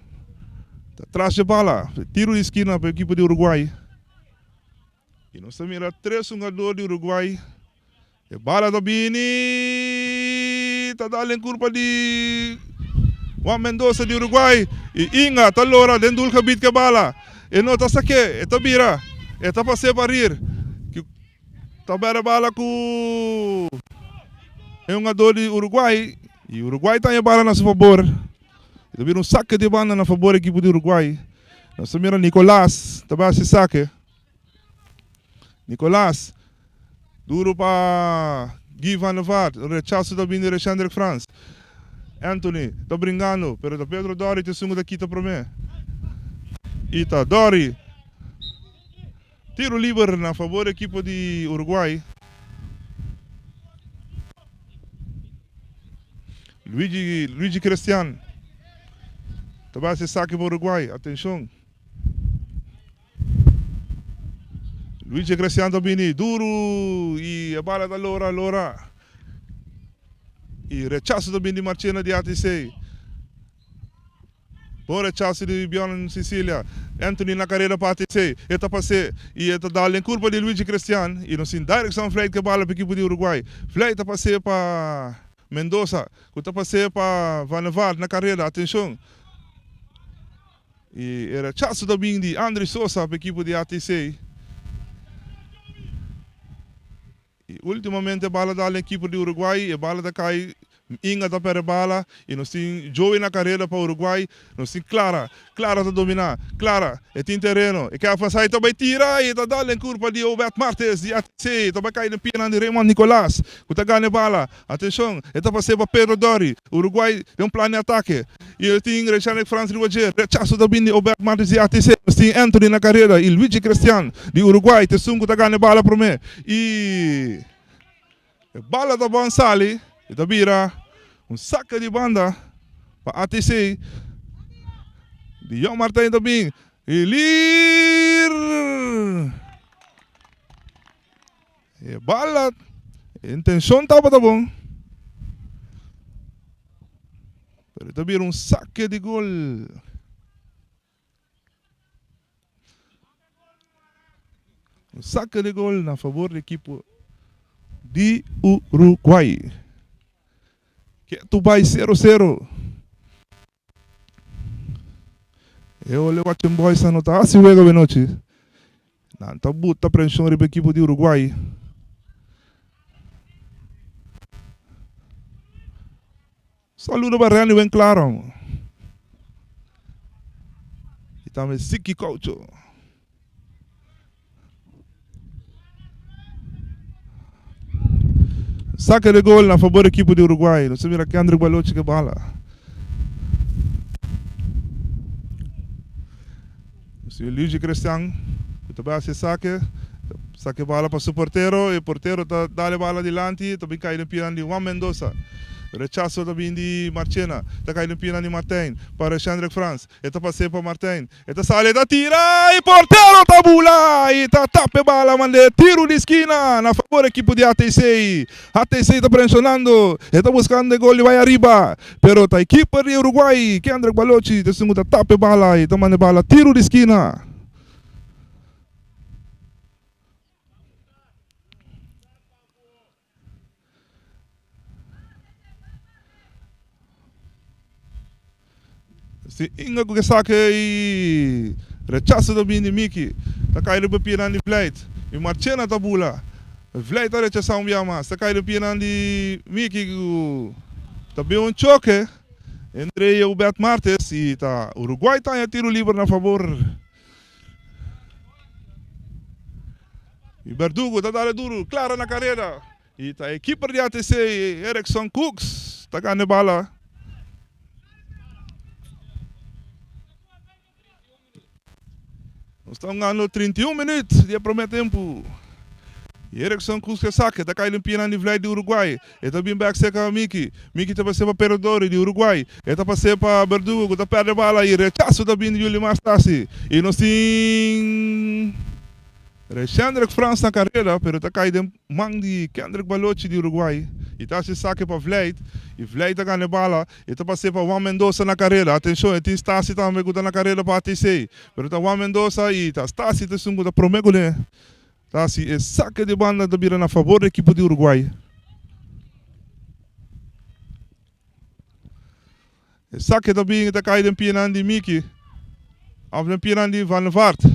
ta tras dje bala. Tiro di skina pa ekipo di Uruguay. I nos a mira tres hungador di Uruguay. E bala ta bini ta dal den kurpa di Juan Mendoza di Uruguay. I Inga ta lora den doelgebied ke bala. E no ta sak'é, e ta bira. E ta pas'é pa rir. Ta bera bala ku e hungador di Uruguay y Uruguay ta haña bala na su fabor. E ta bira un sake di banda na fabor ekipo di Uruguay. Nos ta mira Nicolas ta bai hasi sake. Nicolas duro pa Guy van der Vaart. Rechaso ta bini di Reshendrik Frans. Anthony ta bringando pero ta Pedro Dori ta esun ku ta kita prome. Y ta Dori. Tiro liber na fabor ekipo di Uruguay. Luigi Luigi Cristian ta bai hasi sake pa Uruguay. Atencion. Luigi Cristian ta bini duru y e bala ta lora lora. Y rechazo ta bini di Marchena di ATC. Bon rechaso di Bjorn Cicilia. Anthony na karera pa ATC. E ta pas'é i e ta dal den kurpa di Luigi Crestian i nos tin Direction Vlijt ke bala pa ekipo di Uruguay. Vlijt ta pas'é pa Mendoza ku ta pas'é pa Van der Vaart na karera. Atenshon! I e rechaso ta bin di Andry Sosa pa ekipo di ATC. I ultimamente bala dal den ekipo di Uruguay, e bala ta kai, Inga ta perde bala i nos tin Joey na kareda pa Uruguay, nos tin Clara, Clara ta domina, Clara e tin tereno, e ke avansa e ta bai tira i e ta dal den kurpa di Obed Martes di ATC, e ta bai kai den pianan di Raymond Nicolas ku ta gana e bala, atenshon e ta pas'é pa Pedro Dori, Uruguay den un plan di atake i e tin Rechanek Frans riba dje, rechaso ta bin di Obed Martes di ATC, nos tin Anthony na kareda i Luigi Crestian di Uruguay ta esun ku ta gana e bala promé. I e bala ta bon sali i ta bira un saka di banda pa ATC. Di Jong Martijn ta bin i lir. E bala. Intencion tabata bon. Pero ta bira un saque di gol. Un saque di gol na favor di equipo di Uruguay. Ketu bai 0-0. E Ole Watching Boys no ta hasi wega benochi. Nan ta buta prenshon riba ekipo di Uruguay. Saludo pa Randy Wen Claro. I tambe Siki Caucho. Saque de gol na favor equipo di Uruguay. Nos ta mira Kendrick Balochi ke bala. Nos tin Luigi Christian ku ta bai hasi e sake. Sake bala pa su portero. E portero ta dal e bala dilanti. Ta bin kai den pianan di Juan Mendoza. Rechaso ta bin di Marchena. Ta kai den pianan di Martijn. Pa Reshendrick Frans. E ta pas'é pa Martijn. E ta sali, e ta tira y portero ta bula y ta tapa e bala mand'é tiro di skina na favor ekipo di ATC. ATC ta presionando, e ta buscando e gol di bai ariba, pero ta e keeper di Uruguay, Kendrick Balochi, ta esun cu ta tapa e bala y ta manda e bala tiro di skina. Si Inga ku ke sake i rechaso ta bini di Miki, ta kai riba pianan di Vlijt i Marchena ta bula. Vlijt ta rechasá un bia mas, ta kai riba pianan di Miki ku ta bin un choke entre Eubert Martes i ta Uruguay ta haña tiro liber na fabor. I Berdugo ta dale duru, Clara na kareda. I ta e keeper di ATC, Erickson Cooks, ta gana e bala. Nos ta hungando 31 minuut di e prome tempu. I Erickson Cooks ke sake, ta kai den pianan di vlei di Uruguay. E ta bin bek serka Miki. Miki ta pas'é pa Perodori di Uruguay. E ta pas'é pa Berdugo ku ta pèrdè bala i rechaso ta bin di Yulimar Stasi. I nos tin Reshendrick Frans na kareda pero ta kai den man di Kendrick Balochi di Uruguay. I ta hasi sake pa Vlijt i Vlijt ta gana e bala. E ta pas'é pa Juan Mendoza na kareda. Atenshon e tin Stasi tambe ku ta na kareda pa ATC. Pero ta Juan Mendoza i ta Stasi ta esun ku ta promé kuné. Ta hasi e sake di banda ta bira na fabor di ekipo di Uruguay. E sake ta bin ta kai den pianan di Miki of den pianan di Van der Vaart.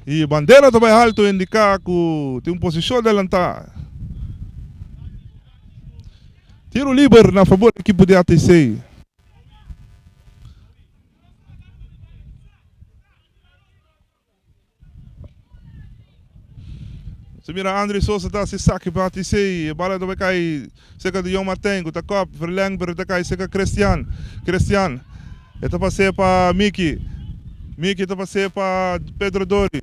I bandera ta bai halto indiká ku tin un posishon delantá. Tiro liber na fabor di ekipo di ATC. Si mira André Sosa ta hasi saki pa ATC. E bala ta bai kai serka di Jon Martijn ku ta kòp verleng pero ta kai serka Christian. Christian e ta pas'é pa Miki. Miki ta pas'é pa Pedro Dori.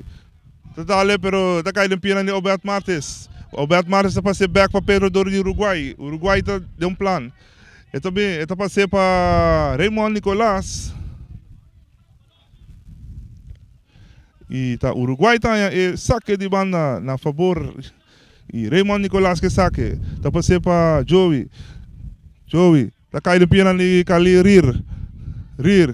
Ta dale pero ta kai den pianan di Obert Martes. Obert Martes ta pas'é bèk pa Pedro Dori di Uruguay. Uruguay ta den un plan. E ta bin e ta pas'é pa Raymond Nicolas. Y ta Uruguay ta haña e sake di banda na fabor y Raymond Nicolas ke sake ta pase pa Joey. Joey ta kai den pianan di Khalil Rir. Rir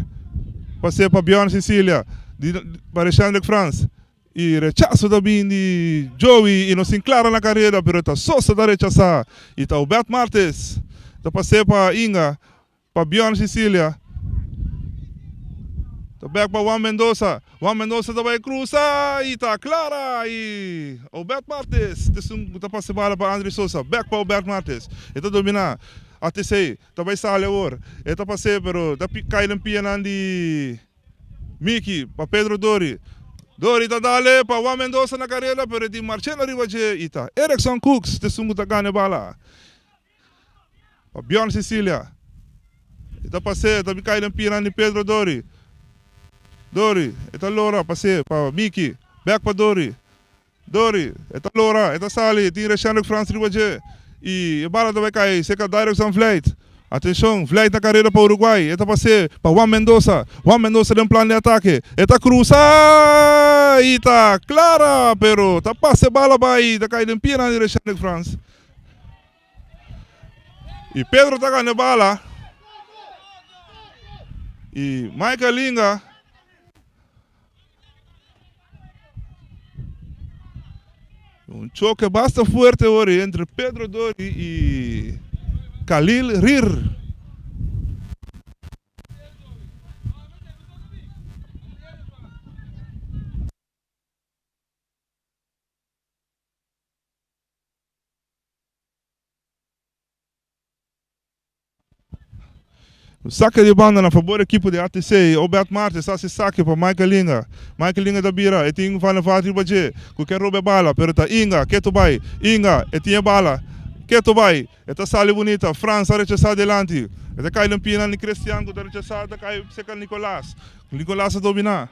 pase pa Bjorn Cecilia di pa Reshendrick Frans y rechaso ta bin di Joey y no sin clara na careda pero ta Sosa ta rechasa y ta Obed Martes ta pase pa Inga. Pa Bjorn Cecilia. Ta bek pa Juan Mendoza. Juan Mendoza ta bai cruza y ta clara y Obed Martes ta esun cu ta pasa e bala pa André Sosa. Bek pa Obed Martes. E ta domina. ATC ta bai sali awor. E ta pas'e pero ta cay den pianan di Miki pa Pedro Dori. Dori ta dale pa Juan Mendoza na careda pero e tin Marchena riba dje y ta Erickson Cooks ta esun cu ta gana e bala. Pa Bjorn Cecilia. E ta pas'é, e ta bin kai den pianan di Pedro Dori. Dori, e ta lora, pas'é pa Miki. Bèk pa Dori. Dori, e ta lora, e ta sali, tin Reshendrick Frans riba dje. I e bala ta bai kai serka Direct Van Vliet. Atenshon, Vlijt na karera pa Uruguay. E ta pas'é pa Juan Mendoza. Juan Mendoza den plan di atake. E ta krusa i ta klara, pero ta pasa e bala bai i ta kai den pianan di Reshendrik Frans. I Pedro ta gana e bala. I Michael Inga. Un choke basta fuerte ori entre Pedro Dori i Khalil Rir. Sake di banda na fabor ekipo di ATC. Obed Martes hasi sake pa Michael Inga. Michael Inga ta bira, e tin Van der Vaart riba dje, ku ke roba e bala, pero ta Inga ketu bai. Inga, e tin e bala, ketu bai. E ta sali bunita, Frans a rechasá dilanti. E ta kai den pianan di Christian ku ta rechasá, ta kai serka Nicolas. Nicolas a dominá.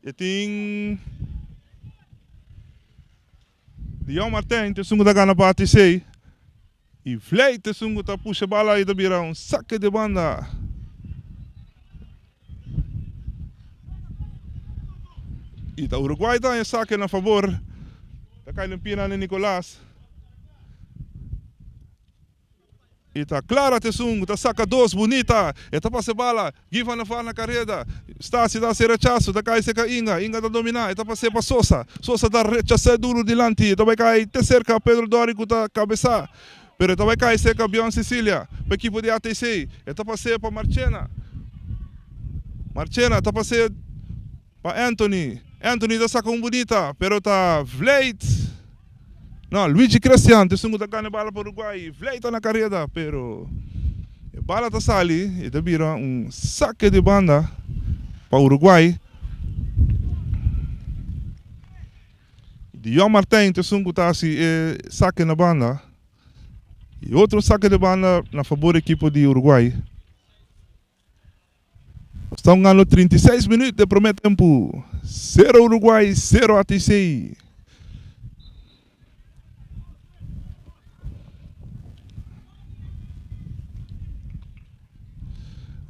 E tin Dion Martijn ta esun ku ta gana pa ATC. I Vlei ta esun ku ta pusha bala i ta bira un sake di banda. I ta Uruguay ta haña sake na fabor. Ta kai den pianan di Nicolas. I ta Clara ta esun ku ta saka dos bunita. E ta pasa e bala. Guy van der Vaart na kareda. Stasi ta hasi rechaso. Ta kai serka Inga. Inga ta dominá. E ta pas'é pa Sosa. Sosa ta rechas'é duru dilanti. E ta bai kai te serka Pedro Dori ku ta kabesá. Pero e ta bai kai serka Bjorn Cecilia pa ekipo di ATC. E ta pas'é pa Marchena. Marchena ta pas'é pa Anthony. Anthony ta saka un bunita, pero ta Vlijt. No, Luigi Crestian ta esun ku ta gana e bala pa Uruguay. Vlijt ta na kareda, pero e bala ta sali i ta bira un sake di banda pa Uruguay. Dion Martijn ta esun ku ta hasi e sake na banda. I otro sake di banda na fabor ekipo di Uruguay. Nos ta hungando 36 minuut den prome tempu. Sero Uruguay, sero ATC.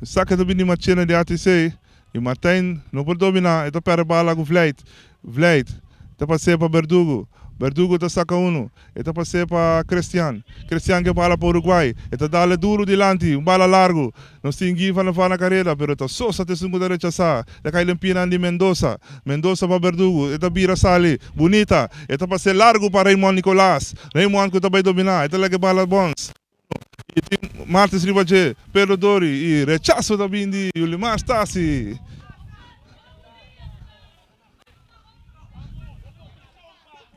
Esaki ta bini Marchena di ATC y Martijn no por domina, e ta perde bala cu Vlijt. Vlijt ta pas'é pa Berdugo, Berdugo ta saca uno. E ta pas'é pa Crestian. Crestian ke bala pa Uruguay. E ta dale duru dilanti, un bala largu. Nos tin Guy van der Vaart na kareda, pero ta Sosa ta esun ku ta rechasá. Ta kai den pianan di Mendoza. Mendoza pa Berdugo. E ta bira sali. Bunita. E ta pas'é largu pa Raymond Nicolaas. Raymond ku ta bai dominá. E ta laga e bala bons. I tin Martes riba dje. Pedro Dori i rechaso ta bin di Yulimar Stasi.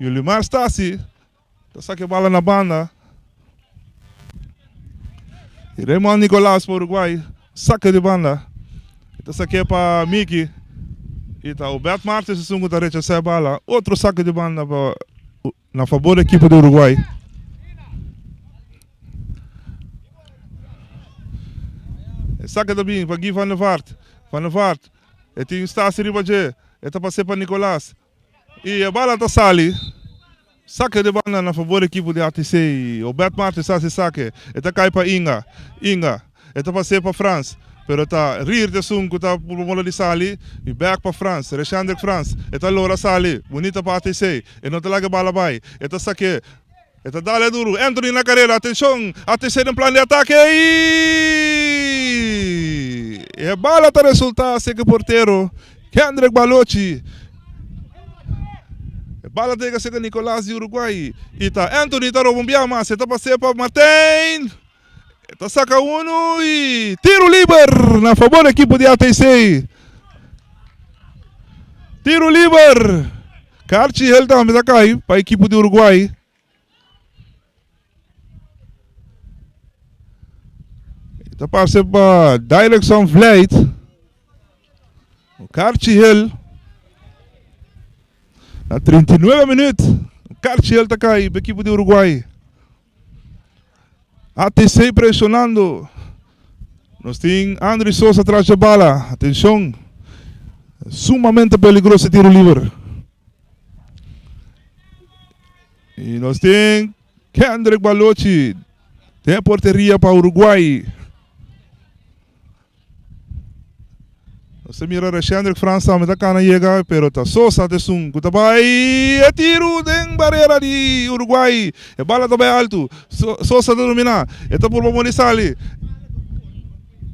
Yulimar Stasi ta saka e bala na banda. I Raymond Nicolaas pa Uruguay saka di banda. E ta sak'é pa Miki. I ta Obed Martes esun ku ta rechasá e bala. Otro saka di banda pa na fabor di ekipo di Uruguay. E saka ta bin pa Guy van der Vaart. Van der Vaart. E tin Stasi riba dje. E ta pas'é pa Nicolas. I e bala ta sali. Sake di banda na fabor ekipo di ATC. Obed Martes ta hasi sake. E ta kai pa Inga. Inga. E ta pas'é pa Frans. Pero ta Riert esun ku ta purba mola di sali. I bèk pa Frans. Reshendrik Frans. E ta lora sali. Bunita pa ATC. E no ta laga e bala bai. E ta sak'é. E ta dale duru. Anthony na karera. Atenshon! ATC den plan di atake i e bala ta resulta seke portero Hendrik Balochi. E bala ta yega seke Nicolas di Uruguay i ta Anthony ta roba un bia mas. E ta pas'é pa Martijn. E ta saka unu i tiro liber na fabor di ekipo di ATC. Tiro liber. Karchi hel tambe ta kai pa ekipo di Uruguay. E ta parse pa Direction Vlijt. Karchi hel. Na 39 minuut. Karchi hel ta kai pa ekipo di Uruguay. ATC presionando. Nos tin Andri Sosa tras dje bala. Atencion. Sumamente peligroso e tiro liber. Y nos tin Kendrick Balochi. Den e porteria pa Uruguay. Nos ta mira Reshendrick Frans tambe ta kana yega, pero ta Sosa ta esun ku ta bai e tiru den barera di Uruguay. E bala ta bai altu. Sosa ta domina. E ta purba moli sali.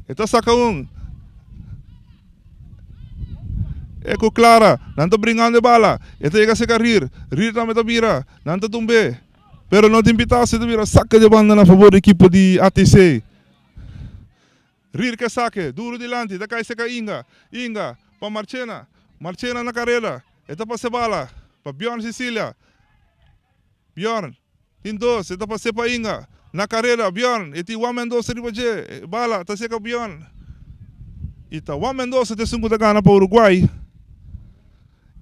E ta saka un. E ku Clara. Nan ta bringando e bala. E ta yega seka Rir. Rir tambe ta bira. Nan ta tumb'é. Pero no tin pitaso. E ta bira saka di banda na fabor di ekipo di ATC. Rir ke sake, duru dilanti, ta kai seka Inga. Inga pa Marchena. Marchena na kareda. E ta pase bala pa Bjorn Cecilia. Bjorn tin dos, e ta pase pa Inga. Na kareda, Bjorn, e tin Juan Mendoza riba dje. E bala ta seka Bjorn. I ta Juan Mendoza ta esun ku ta gana pa Uruguay.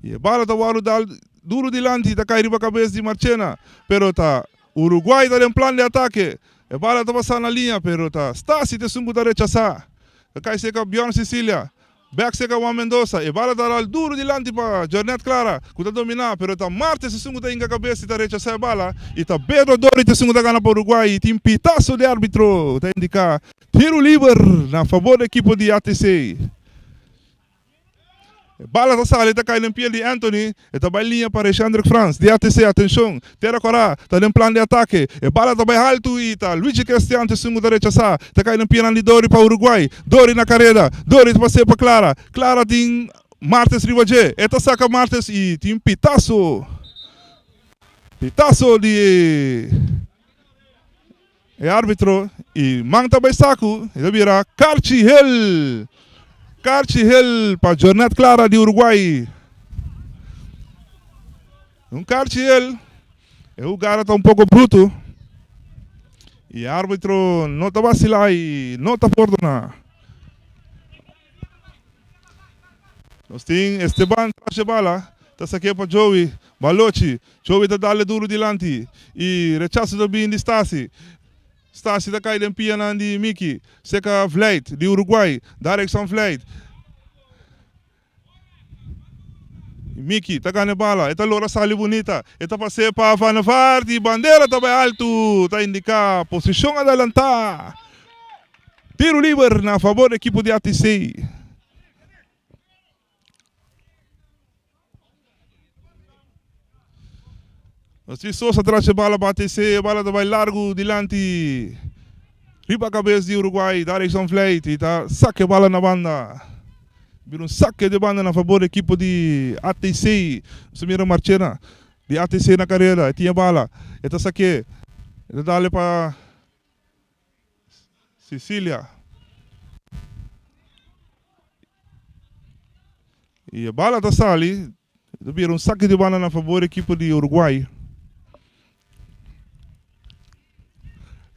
I e bala ta wòrdu dal duru dilanti, ta kai riba kabes di Marchena. Pero ta Uruguay ta den plan di atake. E bala ta pasa na liña pero ta Stasi ta esun ku ta rechasá. Ta kai seka Bjorn Cecilia. Bèk seka Juan Mendoza. E bala ta dal duru dilanti pa Jornet Clara ku ta dominá pero ta Martes esun ku ta hinka kabes i ta rechasá e bala. I ta Pedro Dori ta esun ku ta gana pa Uruguay i tin pitaso di arbitro ku ta indiká tiru liber na fabor di ekipo di ATC. E bala ta sali ta kai den pia di Anthony, e ta bai liña pa Reshandrick Frans di ATC. Atenshon, Tera Kòrá ta den plan di atake. E bala ta bai haltu i ta Luigi Crestian ta esun ku ta rechasá. Ta kai den pianan di Dori pa Uruguay. Dori na kareda. Dori ta pas'é pa Clara. Clara tin Martes riba dje. E ta saka Martes i tin pitaso. Pitaso di e arbitro y man ta bay saku y ta bira karchi hel karchi hel pa Jornet Clara di Uruguay. Un karchi hel e hugada ta un poko bruto y e arbitro no ta basila y no ta pordona. Nos tin Esteban tras e bala, ta sak'é pa Joey Balochi. Joey ta dale duru dilanti i rechaso ta bin di Stasi. Stasi ta kai den pianan di Miki. Seka Vlijt di Uruguay, Darexon Vlijt. Miki ta gana e bala, e ta logra sali bunita. E ta pas'é pa Van der Vaart i bandera ta bai altu, ta indiká posishon adelantá. Tiro liber na fabor di ekipo di ATC. Nos tin Sosa tras e bala pa ATC, e bala ta bai largu dilanti riba kabes di Uruguay, Darixon Vlijt i ta saka e bala na banda. Bira un sake di banda na fabor di ekipo di ATC. Nos ta mira Marchena di ATC na karera, e tin e bala, e ta sak'é, e ta dale pa Sicilia. Y e bala ta sali, ta bira un saki di bala na fabor di ekipo di Uruguay.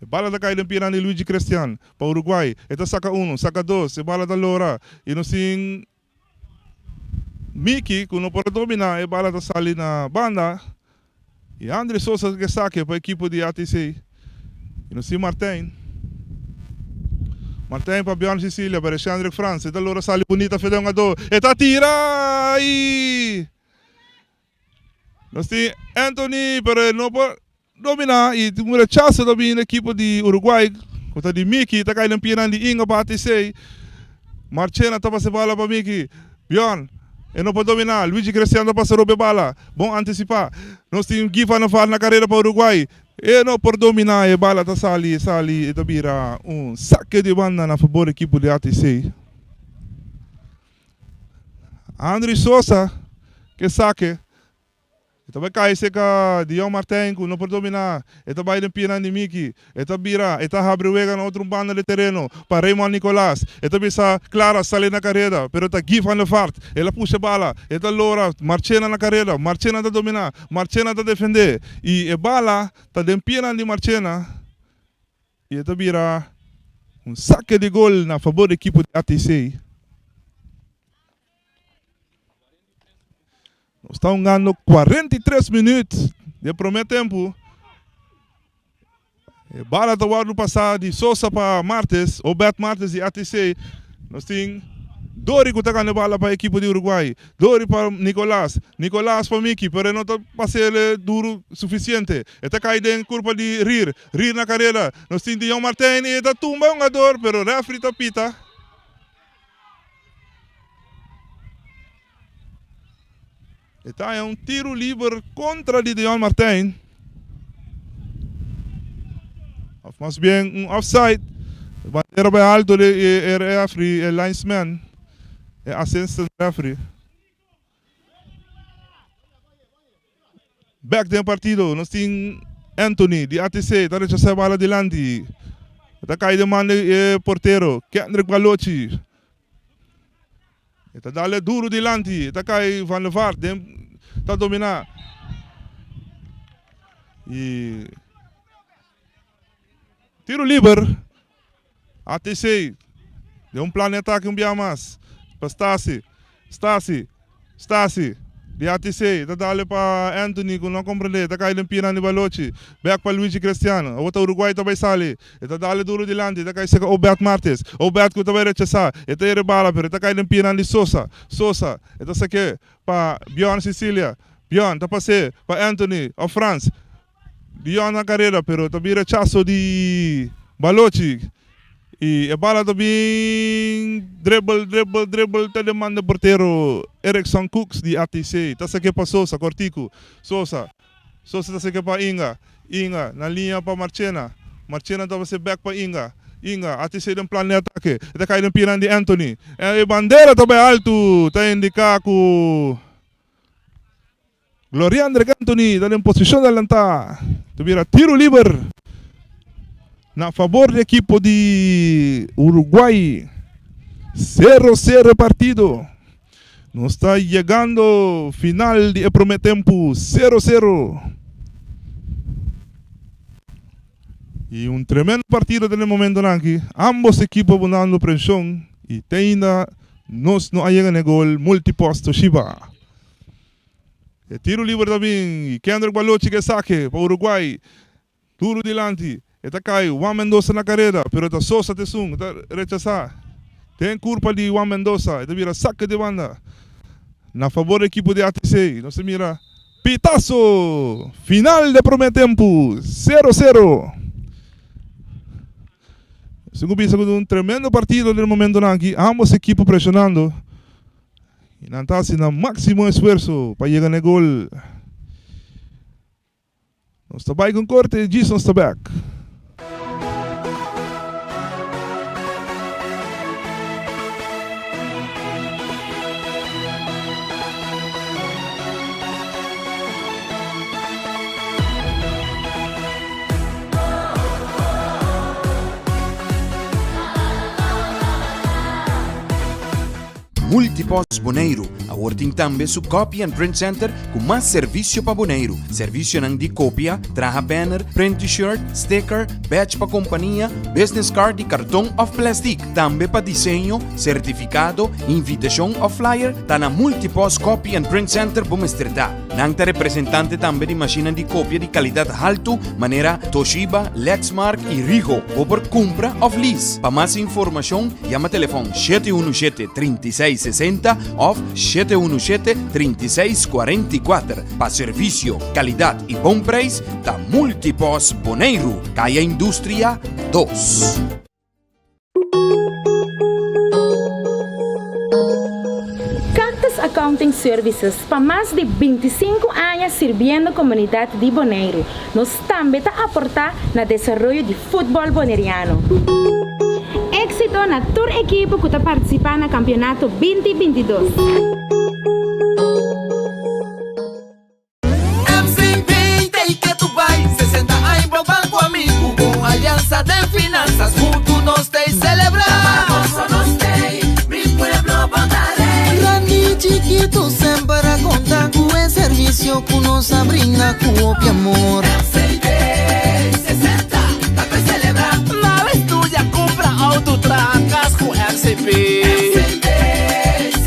E bala ta kai den pianan di Luigi Crestian pa Uruguay. E ta saka uno, saka dos, e bala ta lora y nos tin Miki ku no por a domina e bala ta sali na banda y Andre Sosa ke sake pa ekipo di ATC y nos tin Martijn. Martijn pa Bjorn Cecilia pa Reshandrick Frans e ta lora sali bunita fe den hungador e ta tira y nos tin Anthony pero e no por domina y tin un rechaso ta bini ekipo di Uruguay cu ta di Miki ta cay den pianan di Ingo pa ATC. Marchena ta pasa e bala pa Miki. Bjorn e no por domina. Luigi Crestian ta pasa roba e bala. Bon anticipa. Nos tin Guy van der Vaart na careda pa Uruguay. E no por domina e bala ta sali sali e ta bira un sake di banda na fabor ekipo di ATC. Andry Sosa ke sake. E ta bai kai serka Dion Martijn ku no por dominá. E ta bai den pianan di Miki. E ta bira, e ta habri wega na otro banda di tereno pa Raymond Nicolaas. E ta bisa Clara sali na kareda, pero ta Guy van der Vaart. El a pusha e bala, e ta lora Marchena na kareda. Marchena ta dominá, Marchena ta defendé i e bala ta den pianan di Marchena i e ta bira un sake di gol na fabor di ekipo di ATC. Nos ta hungando 43 minuut di e prome tempu. E bala ta wòrdu pasá di Sosa pa Martes, Obed Martes di ATC. Nos tin. Dori ku ta gana e bala pa ekipo di Uruguay. Dori pa Nicolas. Nicolas pa Miki, pero e no ta pas'el duru sufisiente. E ta kai den kurpa di Rier. Rier na kareda. Nos tin Dion Martijn i e ta tumba e hungador, pero refri ta pita. E ta haña un tiru liber kontra di Dion Martijn. Of mas bien un offside. E bandera bai alto di e refri, e linesman, e assistant refri. Bek den partido nos tin Anthony di ATC ta rechasa e bala dilanti. E ta kai den man di e portero Kendrick Balochi. E ta dale duro dilanti, e ta kai Van der Vaart den ta domina. Y tiro liber ATC den un plan di atake un bia mas pa Stasi, Stasi, Stasi di ATC ta dale pa Anthony ku no komprende ta kai den pinan di Balochi bek pa Luigi Crestiano awor ta Uruguay ta bai sali e ta dale duro dilanti ta kai seka Obed Martes Obed ku ta bai rechasa e ta yere bala pero e ta kai den pinan di Sosa Sosa e ta sake pa Bjorn Cecilia Bjorn ta pase pa Anthony of Frans Bjorn na karera pero ta bin rechaso di Balochi y e bala ta bin dribble dribble dribble ta demanda portero Erickson Cooks di ATC ta sake pa Sosa kortiku Sosa Sosa ta sake pa Inga Inga na liña pa Marchena Marchena ta pase bek pa Inga Inga ATC den plan di atake e ta kai den pinan di Anthony e bandera ta bai altu ta indica ku Gloriandre Anthony ta den posishon di alantá. Ta bira tiro liber na fabor di ekipo di Uruguay. Sero sero e partido. Nos ta yegando final di e prome tempu. Sero sero. I un tremendo partido den e momentonan aki. Ambos ekipo bunando preshon i te ainda nos no a yega na e gol multipost Toshiba. E tiro liber ta bin y Kendrick Balochi ke sake pa Uruguay. Duro dilanti. E ta kai Juan Mendoza na kareda, pero ta Sosa ta esun ku ta rechasá. Den kurpa di Juan Mendoza, e ta bira sake di banda na fabor di ekipo di ATC. Nos ta mira pitaso! Final di e prome tempu, sero sero. Esun ku bisa ku ta un tremendo partido den e momentonan aki, ambos ekipo presionando. I nan ta hasi nan máksimo esfuerso pa yega na e gol. Nos ta bai ku un korte i djis nos ta bèk. Multipost Boneiru awor tin tambe su Copy and Print Center ku mas servisio pa Boneiru. Servisionan di kopia, traha banner, print t-shirt, sticker, badge pa kompania, business card di karton òf plèstik. Tambe pa diseño, sertifikado, invitashon òf flyer ta na Multipost Copy and Print Center bo mester ta. Nan ta representante tambe di mashinnan di kopia di kalidat haltu manera Toshiba, Lexmark i Ricoh. Bo por kumpra òf lease. Pa mas informashon yama telefòn 717 36 60 òf 717 36 44. Pa servisio, kalidat i bon preis ta Multipos Boneiru, Kaya Industria 2. Cactus Accounting Services pa mas di 25 aña sirbiendo komunidat di Boneiru. Nos tambe ta aportá na desaroyo di futbòl boneriano. Éksito na tur ekipo ku ta partisipá na kampionato 2022. MCB ta y ke tu bai 60 aña bo ban cu ami Cu un alianza den finanzas Hunto nos ta y celebra Gozo nos tey, mi pueblo bo ta rey. Grandi y chikitu semper a konta ku e servisio ku nos a brinda ku hopi amor. MCB 60 ta pa celebra. Nada estudia, cumpra auto, traha cas cu MCB. MCB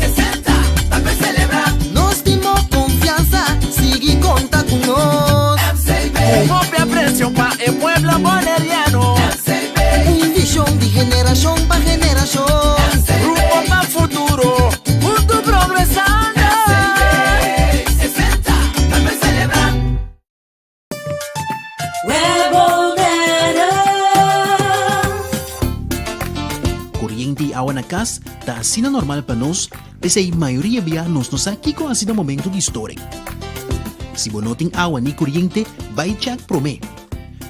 60 ta pa celebra. Nos tin bo konfiansa, sigui konta ku nos. MCB. Ku hopi apresio pa e pueblo boneriano. MCB. Un vishon di generashon pa generashon. MCB. Rumbo pa futuro. di awa na kas ta asina normal pa nos, p'esei mayoria bia nos no sa kiko hasi na momento di storing. Si bo no tin awa ni koriente, bai chèk promé.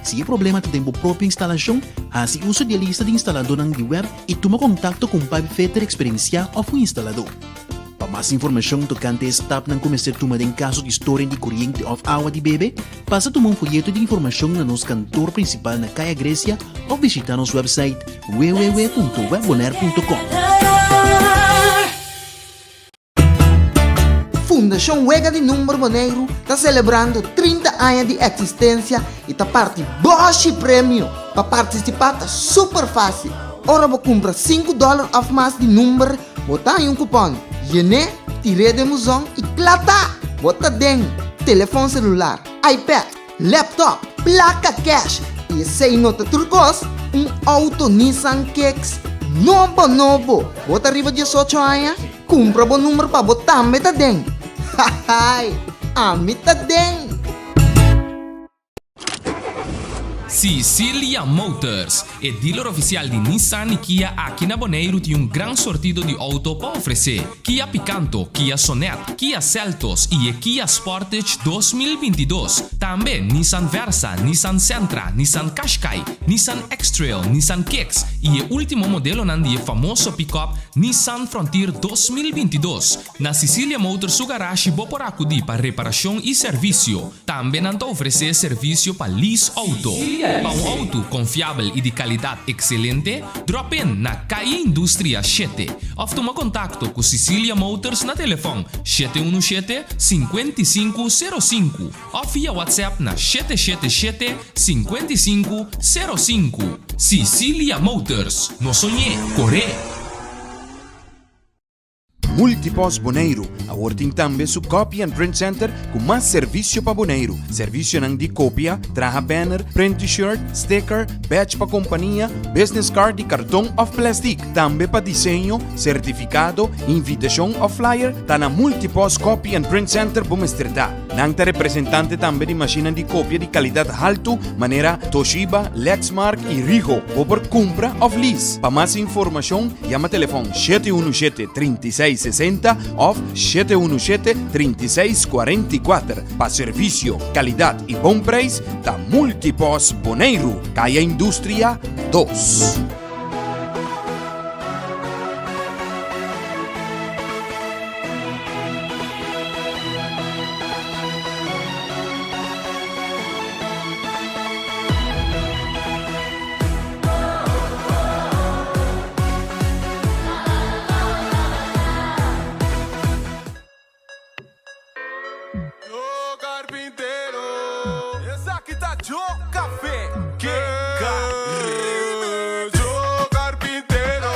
Si e problema ta den bo propio instalashon, hasi uso di e lista di instaladónan di web i tuma kontakto ku un pipefitter eksperensiá òf un instaladó. Pa mas informashon tokante e stapnan ku mester tuma den kaso di storing di koriente òf awa di bebe, pasa tuma un foyeto di informashon na nos kantor prinsipal na Kaya Grecia òf bishitá nos wèpsait www.webbonaire.com. Fundashon Wega di Number Boneiru ta selebrando 30 aña di eksistensia i ta parti bòshi premio! Pa partisipá ta super fásil. Ora bo kumpra sinku dòler òf mas di number, bo ta haña un kupòn. Yen'é, tir'é den buzon i kla ta! Bo ta den telefòn selular, iPad, laptop, plaka kèsh i esei no ta tur kos, un outo Nissan Kicks nobo nobo! Bo ta riba diesocho aña? Kumpra bo number pa bo tambe ta den! Hahaai! Ami ta den! Sicilia Motors, e dealer ofisial di Nissan i Kia aki na Boneiru tin un gran sortido di outo pa ofresé, Kia Picanto, Kia Sonet, Kia Seltos i e Kia Sportage 2022. Tambe Nissan Versa, Nissan Sentra, Nissan Qashqai, Nissan X-Trail, Nissan Kicks i e último modelonan di e famoso pick-up Nissan Frontier 2022. Na Sicilia Motors su garashi bo por akudí pa reparashon i servisio. Tambe nan ta ofresé servisio pa lease outo. Pa un outo konfiabel i di kalidat ekselente, drop in na Calle Industria shete òf tuma kontakto ku Sicilia Motors na telefòn 717 55 05 òf via WhatsApp na 777 55 05. Sicilia Motors, no soñ'é, kor'é! Multipost Boneiru awor tin tambe su Copy and Print Center ku mas servisio pa Boneiru. Servisionan di kopia, traha banner, print t-shirt, sticker, badge pa kompania, business card di karton òf plèstik. Tambe pa diseño, sertifikado, invitashon òf flyer ta na Multipost Copy and Print Center bo mester ta. Nan ta representante tambe di mashinnan di kopia di kalidat haltu manera Toshiba, Lexmark i Ricoh. Bo por kumpra òf lease. Pa mas informashon yama telefòn 717 36 60 òf 717 36 44. Pa servisio, kalidat i bon preis ta Multipost Boneiru, Kaya Industria 2. Yo carpintero. Esaki ta Joe Café. Ke Caribe. Joe carpintero.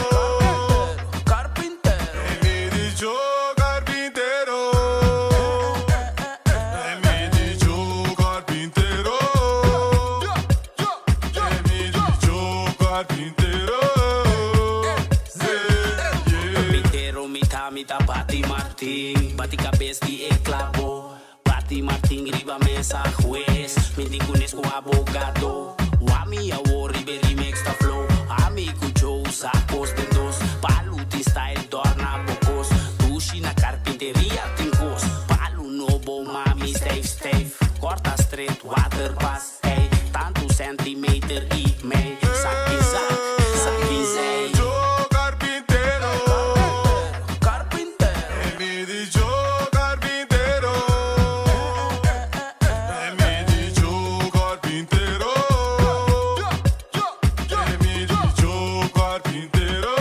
Carpintero. Mi di Joe carpintero. Mi di Joe carpintero. Mi di Joe carpintero. Carpintero mi ta mi ta bati martin Bati cabes di e clabo Bati martin riba mesa hues Mi tin cunes cu abogado Wami awor riba e remix ta flow Ami cu Joe sa cos den dos Palu tin style dorna bo cos Dushi na carpinteria tin cos Palu nobo mami stijf stijf Corta straight water pas Ey, tantu centimeter i mei Saki zak, saki zei. Joe carpintero. Carpintero. Mi di Joe carpintero. Mi di Joe carpintero. Mi di Joe carpintero.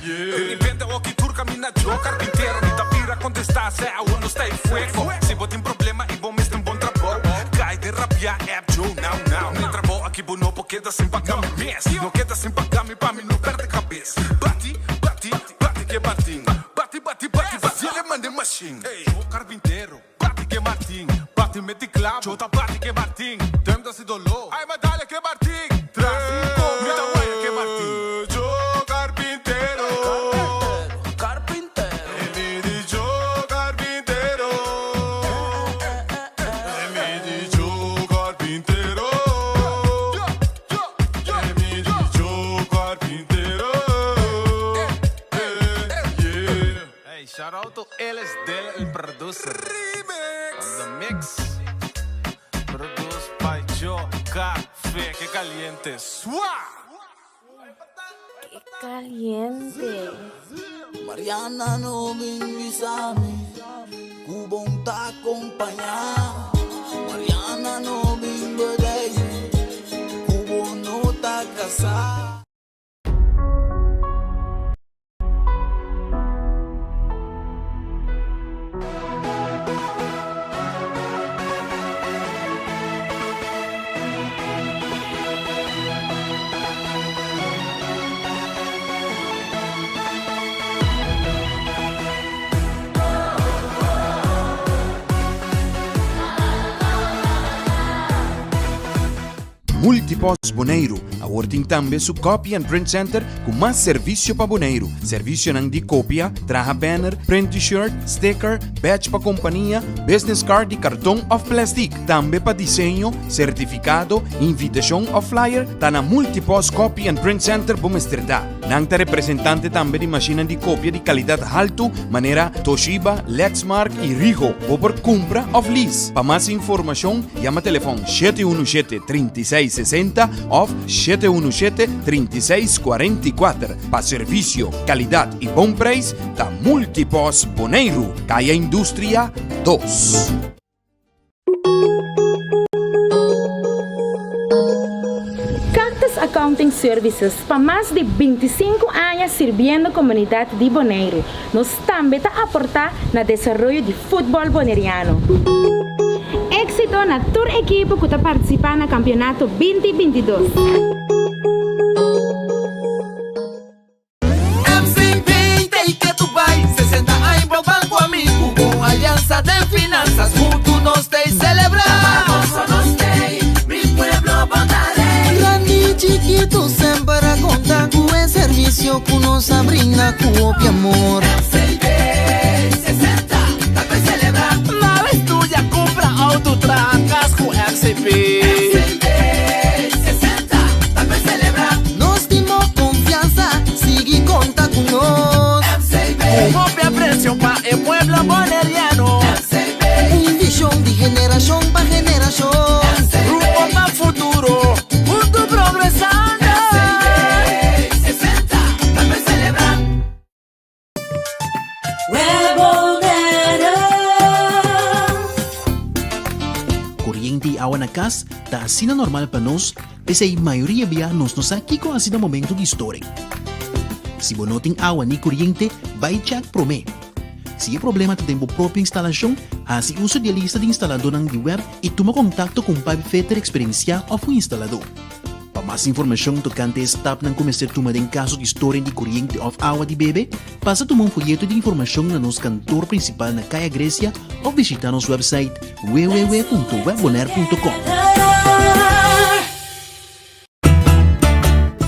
Di repente oki tur camina Joe carpintero Mi ta bira contesta se awor no sta e fuego Si bo tin problema y bo mester un bon trabou Cay den rabia app Joe now now Mi trabou aki bo no por keda sin paga mi mes No keda sin paga mi pa mi no perde cabes Bati, bati, bati ke batin Bati, bati, bati, bati el e mande machine Joe carpintero Bati ke martin Bati meti clavo Joe ta bati ke martin Tem ta si dolor Ay ma dale ke martin Tras Mi ta waya ke martin. Joe carpintero Carpintero. Mi di Joe carpintero Mi di Joe carpintero Mi di Joe carpintero. Café, qué caliente. Sua! Qué caliente. Mariana no bin bisa mi ku bo n' ta kompañá. Mariana no bin bedei ku bo no ta kasá. Multipost Boneiru awor tin tambe su Copy and Print Center ku mas servisio pa Boneiru. Servisionan di kopia, traha banner, print t-shirt, sticker, badge pa kompania, business card di karton òf plèstik. Tambe pa diseño, sertifikado, invitashon òf flyer ta na Multipost Copy and Print Center bo mester ta. Nan ta representante tambe di mashinnan di kopia di kalidat haltu manera Toshiba, Lexmark i Ricoh. Bo por kumpra òf lease. Pa mas informashon yama telefòn 717 36 60 òf 717 36 44. Pa servisio, kalidat i bon preis ta Multipost Boneiru, Kaya Industria 2. Cactus Accounting Services pa mas di 25 aña sirbiendo komunidat di Boneiru. Nos tambe ta aportá na desaroyo di futbòl boneriano. Éksito na tur ekipo ku ta partisipá na kampionato 20 22. MCB ta y ke tu bai 60 aña bo ban cu ami Cu un alianza den finanzas Hunto nos ta y celebra Gozo nos tey, mi pueblo bo ta rey. Grandi y chikitu semper a konta ku e servisio ku nos a brinda ku hopi amor. MCB 60 ta pa celebra. Nada estudia, cumpra auto, traha cas cu MCB. MCB 60 ta pa celebra. Nos tin bo konfiansa, sigui konta ku nos. MCB. Ku hopi apresio pa e pueblo boneriano. MCB. Un vishon di generashon pa generashon. MCB. Rumbo pa futuro, huntu progresando. MCB 60 ta pa celebra. Koriente i awa na kas ta asina normal pa nos, p'esei mayoria bia nos no sa kiko hasi na momento di storing. Si bo no tin awa ni koriente, bai chèk promé. Si e problema ta den bo propio instalashon, hasi uso di e lista di instaladónan di web i tuma kontakto ku un pipefeter eksperensiá òf un instaladó. Pa mas informashon tokante e stapnan ku mester tuma den kaso di storing di koriente òf awa di bebe, pasa tuma un foyeto di informashon na nos kantor prinsipal na Kaya Grecia òf bishitá nos wèpsait www.webbonaire.com.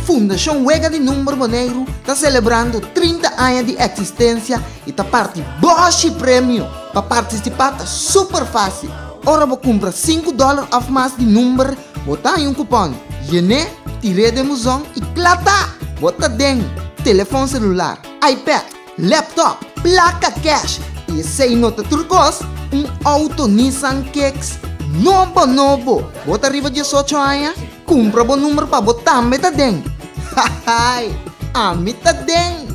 Fundashon Wega di Number Boneiru ta selebrando 30 aña di eksistensia i ta parti bòshi premio! Pa partisipá ta super fásil. Ora bo kumpra sinku dòler òf mas di number, Bo ta haña un kupòn, yen'é, tir'é den buzon i kla ta! Bo ta den telefòn selular, iPad, laptop, plaka kèsh i esei no ta tur kos, un outo Nissan Kicks nobo nobo! Bo ta riba 18 aña? Kumpra bo number pa bo tambe ta den! Hahaai! Ami ta den!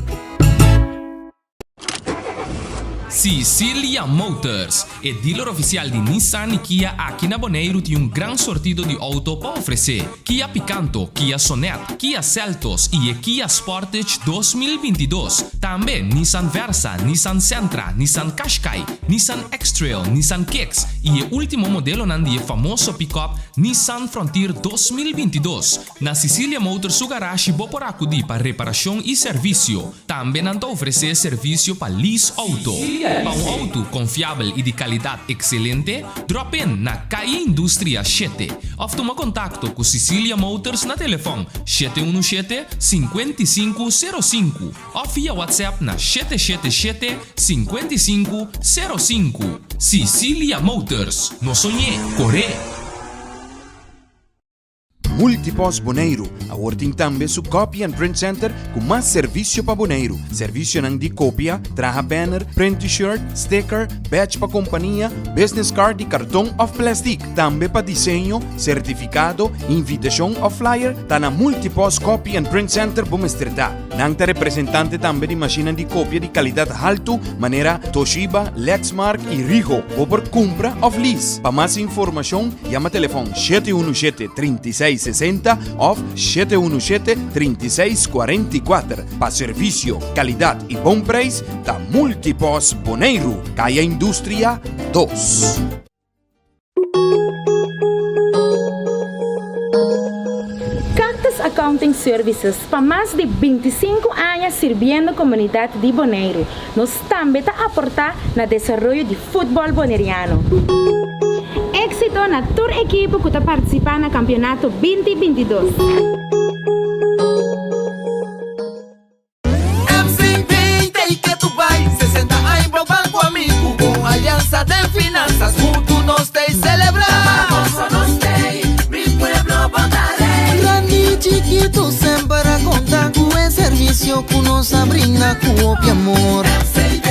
Sicilia Motors, e dealer oficial di Nissan y Kia aki na Boneiru tin un gran sortido di auto pa ofrece. Kia Picanto, Kia Sonet, Kia Seltos y e Kia Sportage 2022. Tambe Nissan Versa, Nissan Sentra, Nissan Qashqai, Nissan X-Trail, Nissan Kicks y e ultimo modelonan di e famoso pick-up Nissan Frontier 2022. Na Sicilia Motors su garashi bo por acudi pa reparacion y servicio. Tambe nan ta ofresé servisio pa lease outo. Pa un outo konfiabel i di kalidat ekselente, drop in na Calle Industria shete òf tuma kontakto ku Sicilia Motors na telefòn 717 55 05 òf via WhatsApp na 777 55 05. Sicilia Motors, no soñ'é, kor'é! Multipost Boneiru awor tin tambe su Copy and Print Center ku mas servisio pa Boneiru. Servisionan di kopia, traha banner, print t-shirt, sticker, badge pa kompania, business card di karton òf plèstik. Tambe pa diseño, sertifikado, invitashon òf flyer, ta na Multipost Copy and Print Center bo mester ta. Nan ta representante tambe di mashinnan di kopia di kalidat haltu manera Toshiba, Lexmark i Rigo. Bo por kumpra òf lease. Pa mas informashon yama telefòn 717 36 60 òf 717 36 44. Pa servisio, kalidat i bon preis ta Multipost Boneiru, Kaya Industria dos. Cactus Accounting Services pa mas di 25 aña sirbiendo komunidat di Boneiru. Nos tambe ta aportá na desaroyo di futbòl boneriano. Éksito na tur ekipo ku ta partisipá na kampionato 20 22. MCB ta y ke tu bai 60 aña bo ban cu ami Cu bon alianza den finanzas Hunto nos ta y celebra Pa gozo nos t'ey Mi pueblo bo ta rey. Grandi y chikitu semper a konta ku e servisio ku nos a brinda ku hopi amor. MCB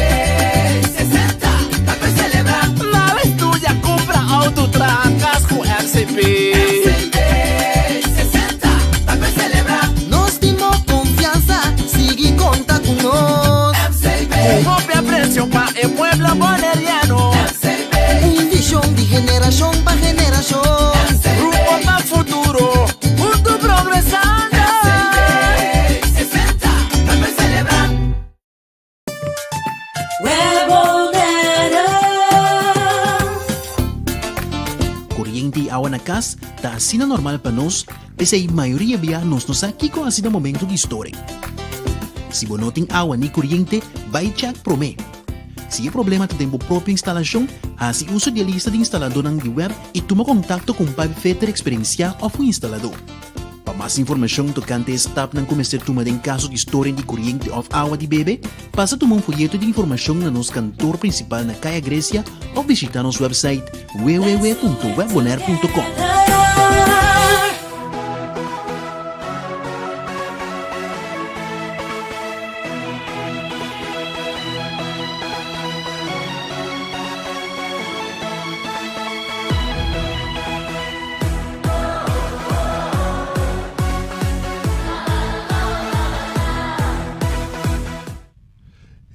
60 ta pa celebra. Na estudia, cumpra auto, traha cas cu MCB. MCB 60 ta pa celebra. Nos tin bo confiansa, sigui conta cu nos. MCB. Cu hopi aprecio pa e pueblo boneriano. MCB. Un vision di generacion pa generacion. MCB. Rumbo pa futuro, hunto progresando. MCB 60 ta pa celebra. Koriente i awa na kas ta asina normal pa nos, p'esei mayoria bia nos no sa kiko hasi na momento di storing. Si bo no tin awa ni koriente, bai chèk promé. Si e problema ta den bo propio instalashon, hasi uso di e lista di instaladónan di web i tuma kontakto ku un pipefitter eksperensiá òf un instaladó. Pa mas informashon tokante e stapnan ku mester tuma den kaso di storing di koriente òf awa di bebe, pasa tuma un foyeto di informashon na nos kantor prinsipal na Kaya Grecia òf bishitá nos wèpsait www.webbonaire.com.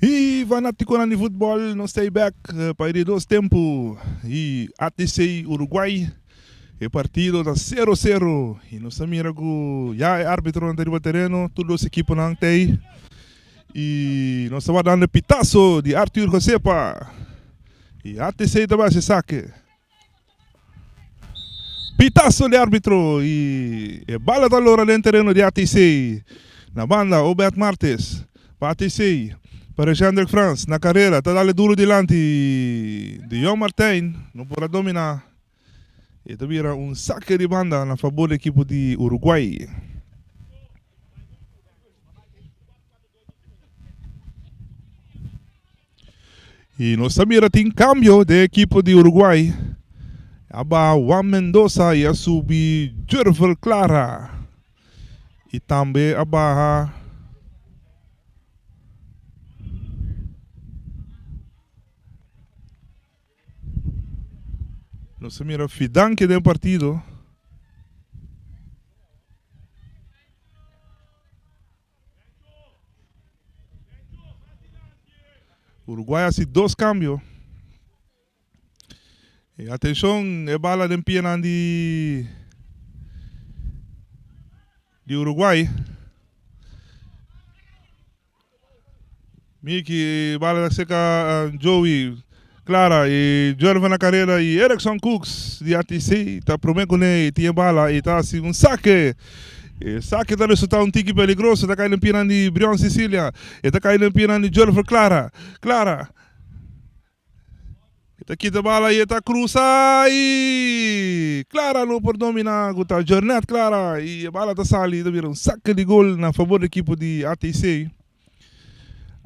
Y fanaticonan di futbol nos ta bek pa e di dos tempo y ATC Uruguay e partido ta sero sero y nos ta mira cu ya e arbitronan ta riba tereno tur dos equiponan ta ey y nos ta wardando e pitazo di Arthur Josepa y ATC ta basi sake. Pitazo di arbitro y e bala ta lora den tereno di ATC. Na banda Obed Martes pa ATC pa Reshendrick Frans na carera ta dale duro dilanti Dion Martijn no por a domina y ta bira un saque di banda na fabor di ekipo di Uruguay. Y nos ta mira tin cambio den equipo di Uruguay. A baha Juan Mendoza y a subi Jurvel Clara. Y tambe a baha Nos ta mira Fidanque den partido. Uruguay hasi dos cambio. Y atencion, e bala den pianan di di Uruguay. Miki, bala ta cerca Joey, Clara y Jorvan na carrera y Erickson Cooks di ATC ta prome cune y tin e bala y ta haci un saque. E saque ta resulta un tiki peligroso, ta cay den pianan di Brion Cecilia, e ta cay den pianan di Jorvan Clara. Clara e ta kita bala y e ta cruza y Clara no por domina cu ta Jornet Clara y e bala ta sali y ta bira un saque di gol na favor di ekipo di ATC.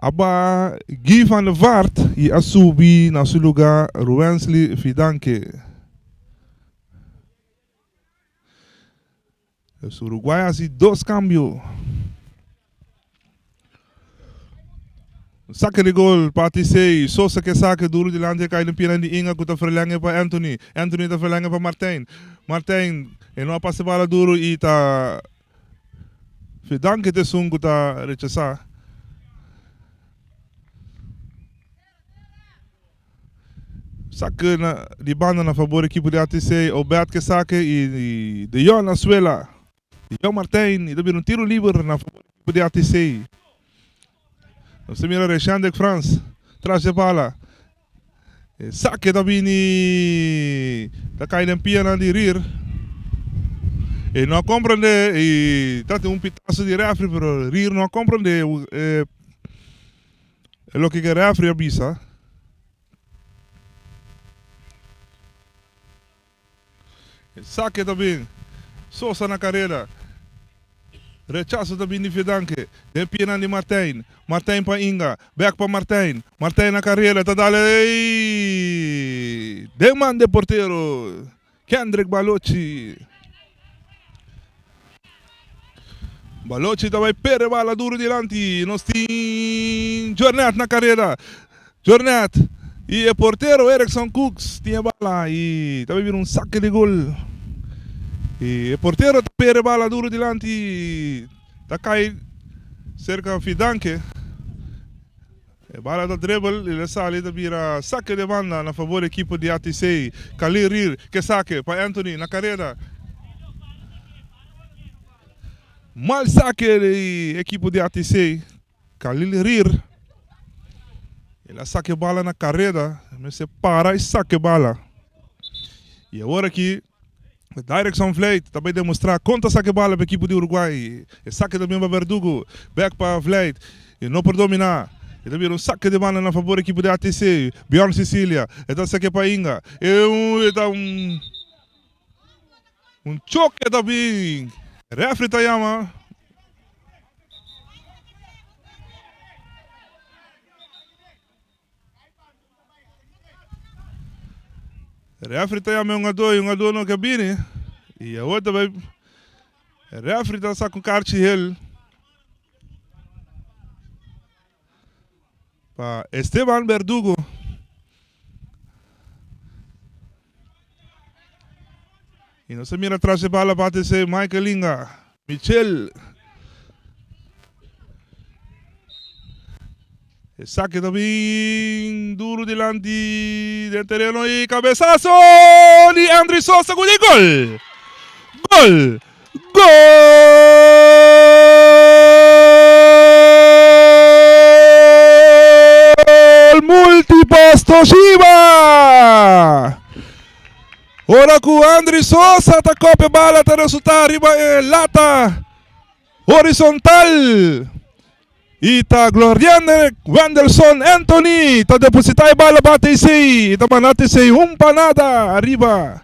A baha Guy van der Vaart y a subi na su lugar Ruwensley Fidanque. Uruguay a hasi dos kambio. Sake di gol pa ATC. Sosa ke sake duru dilanti e kai den pianan di Inga ku ta verlenge pa Anthony. Anthony ta verlenge pa Martijn. Martijn e no a pasa e bala duru i ta Fidanke ta esun ku ta rechasá. Sake na di banda na fabor ekipo di ATC. Obed ke sake i De Jong na suela. De Jong Martijn i ta bira un tiro liber na fabor ekipo di ATC. Nos ta mira Reshandek Frans tras e bala. E sake ta bini ta kai den pianan di Rier. E no a komprende i ta tin un pitaso di refri pero Rier no a komprende e loke ke refri a bisa. E sake ta bin. Sosa na kareda. Rechaso ta bin di Fidanke. Den pienan di Martijn. Martijn pa Inga. Bek pa Martijn. Martijn na kareda ta dale ey! Den man de portero Kendrick Balochi. Balochi ta bai perde bala duro dilanti. Nos tin Jornet na kareda. Jornet y e portero Erickson Cooks tin e bala y ta bai bira un sake di gol. Y e portero ta perde bala duro dilanti ta kai serka Fidanke. E bala ta dribble y el a sali ta bira sake di banda na fabor di ekipo di ATC. Khalil Rier ke sake pa Anthony na kareda. Mal sake di ekipo di ATC. Khalil Rier el a sake bala na kareda. Mester para y sake bala. Y awor aki Direction Vlijt ta bay demostra con ta saca e bala pa ekipo di Uruguay. E saca ta bin pa Verdugo, bek pa Vlijt. E no por domina. E ta bira un saca di banda na fabor ekipo di ATC. Bjorn Cecilia, e ta saca pa Inga. E un e ta un un choke ta bin. Refri ta yama. Refri ta yama e hungadó y hungadó no ke bini. Y awor ta bai refri ta saka un karchi hel pa Esteban Verdugo. Y nos ta mira tras e bala bate ese Michael Inga. Michel. E saque ta bin duro dilanti den tereno y cabezazo di Andri Sosa cu di gol. Gol! Gol! Multipost Toshiba! Ora ku Andri Sosa ta kope bala ta resulta riba e lata horizontal. I ta Gloriander Wendelson Anthony ta deposita e bala pa ATC i ta manda ATC un pa nada ariba.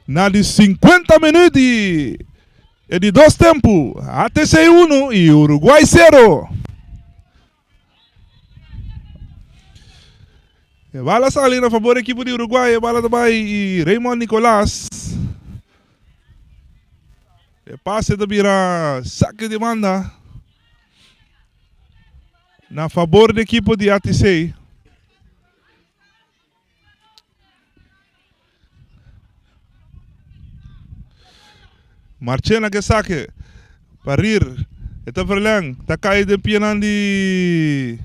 Na di 50 minuut di e di dos tempu ATC 1 i Uruguay 0. E bala sali na fabor ekipo di Uruguay. E bala ta bai i Raymond Nicolas. E pase ta bira saque di banda na fabor di ekipo di ATC. Marchena ke sake pa Rier. E ta verleng. Ta kai den pianan di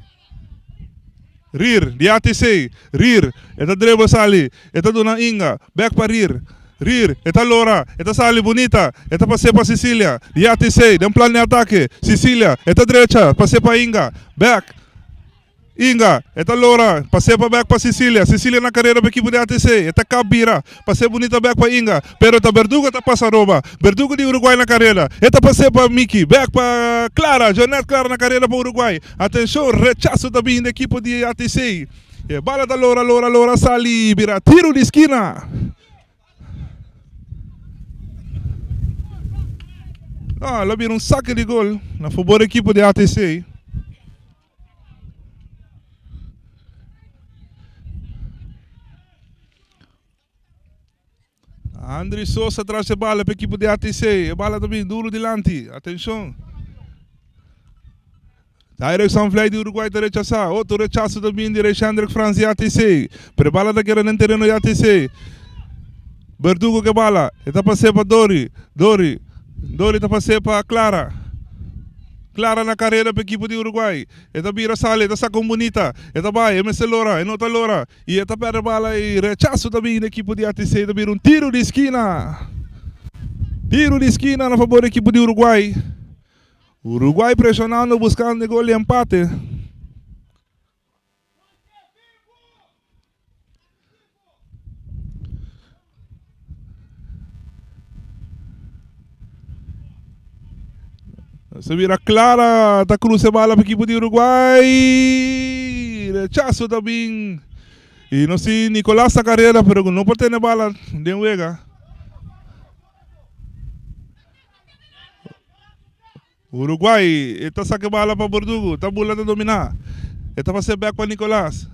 Rier, di ATC. Rier, e ta dribble sali. E ta duna Inga. Bek pa Rier. Rier, e ta lora. E ta sali bunita. E ta pase pa Cecilia, di ATC. Den plan di atake. Cecilia, e ta drecha. Pase pa Inga. Bek. Inga, e ta lora, pas'é pa bèk pa Cecilia. Cecilia na karera pa ekipo di ATC. E ta kap bira, pas'é bunita bèk pa Inga. Pero ta Berdugo ta pasa roba. Berdugo di Uruguay na karera. E ta pas'é pa Miki. Bèk pa Clara. Jonette Clara na karera pa Uruguay. Atenshon, rechaso ta bini di ekipo di ATC. E bala ta lora, lora, lora, sali, bira tiru di skina. No, lo bira un sake di gol na fabor ekipo di ATC. Andri Sosa tras e bala pa ekipo di ATC. E bala ta bin duro dilanti. Atenshon. Direction Vlei di Uruguay ta rechasá. Otro rechaso ta bin di Reyshendrick Frans di ATC. Pero e bala ta keda den tereno di ATC. Berdugo ke bala. E ta pas'é pa Dori. Dori. Dori ta pas'é pa Clara. Clara na kareda pa ekipo di Uruguay. E ta bira sali, e ta saka un bunita. E ta bai, e mester lora, e no ta lora. I e ta pèrdè bala i rechaso ta bin di ekipo di ATC. Ta bira un tiro di skina. Tiro di skina na fabor di ekipo di Uruguay. Uruguay presionando buscando e gol di empate. Se mira Clara ta cruza e bala pa equipo di Uruguay. Rechazo ta bin. Y no si Nicolás ta carrera pero no por tene bala den wega. Uruguay e ta saka e bala pa Bordugo, ta bula ta dominá. E ta pas'é bèk pa Nicolas.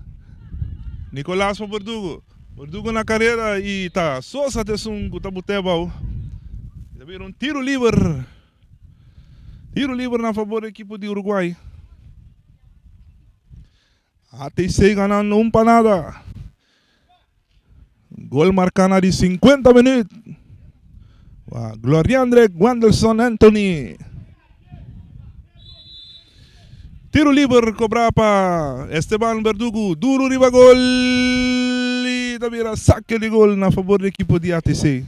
Nicolas pa Bordugo. Bordugo na karera i ta Sosa ta esun ku ta but'é abou. E ta bira un tiru liber. Tiru liber na fabor di ekipo di Uruguay. ATC ganando un pa nada. Gol marká na di 50 minuut. Gloriandre Wendelson Anthony. Tiro liber kobrá pa Esteban Verdugo. Duro riba gol. I ta bira sake di gol na fabor di ekipo di ATC.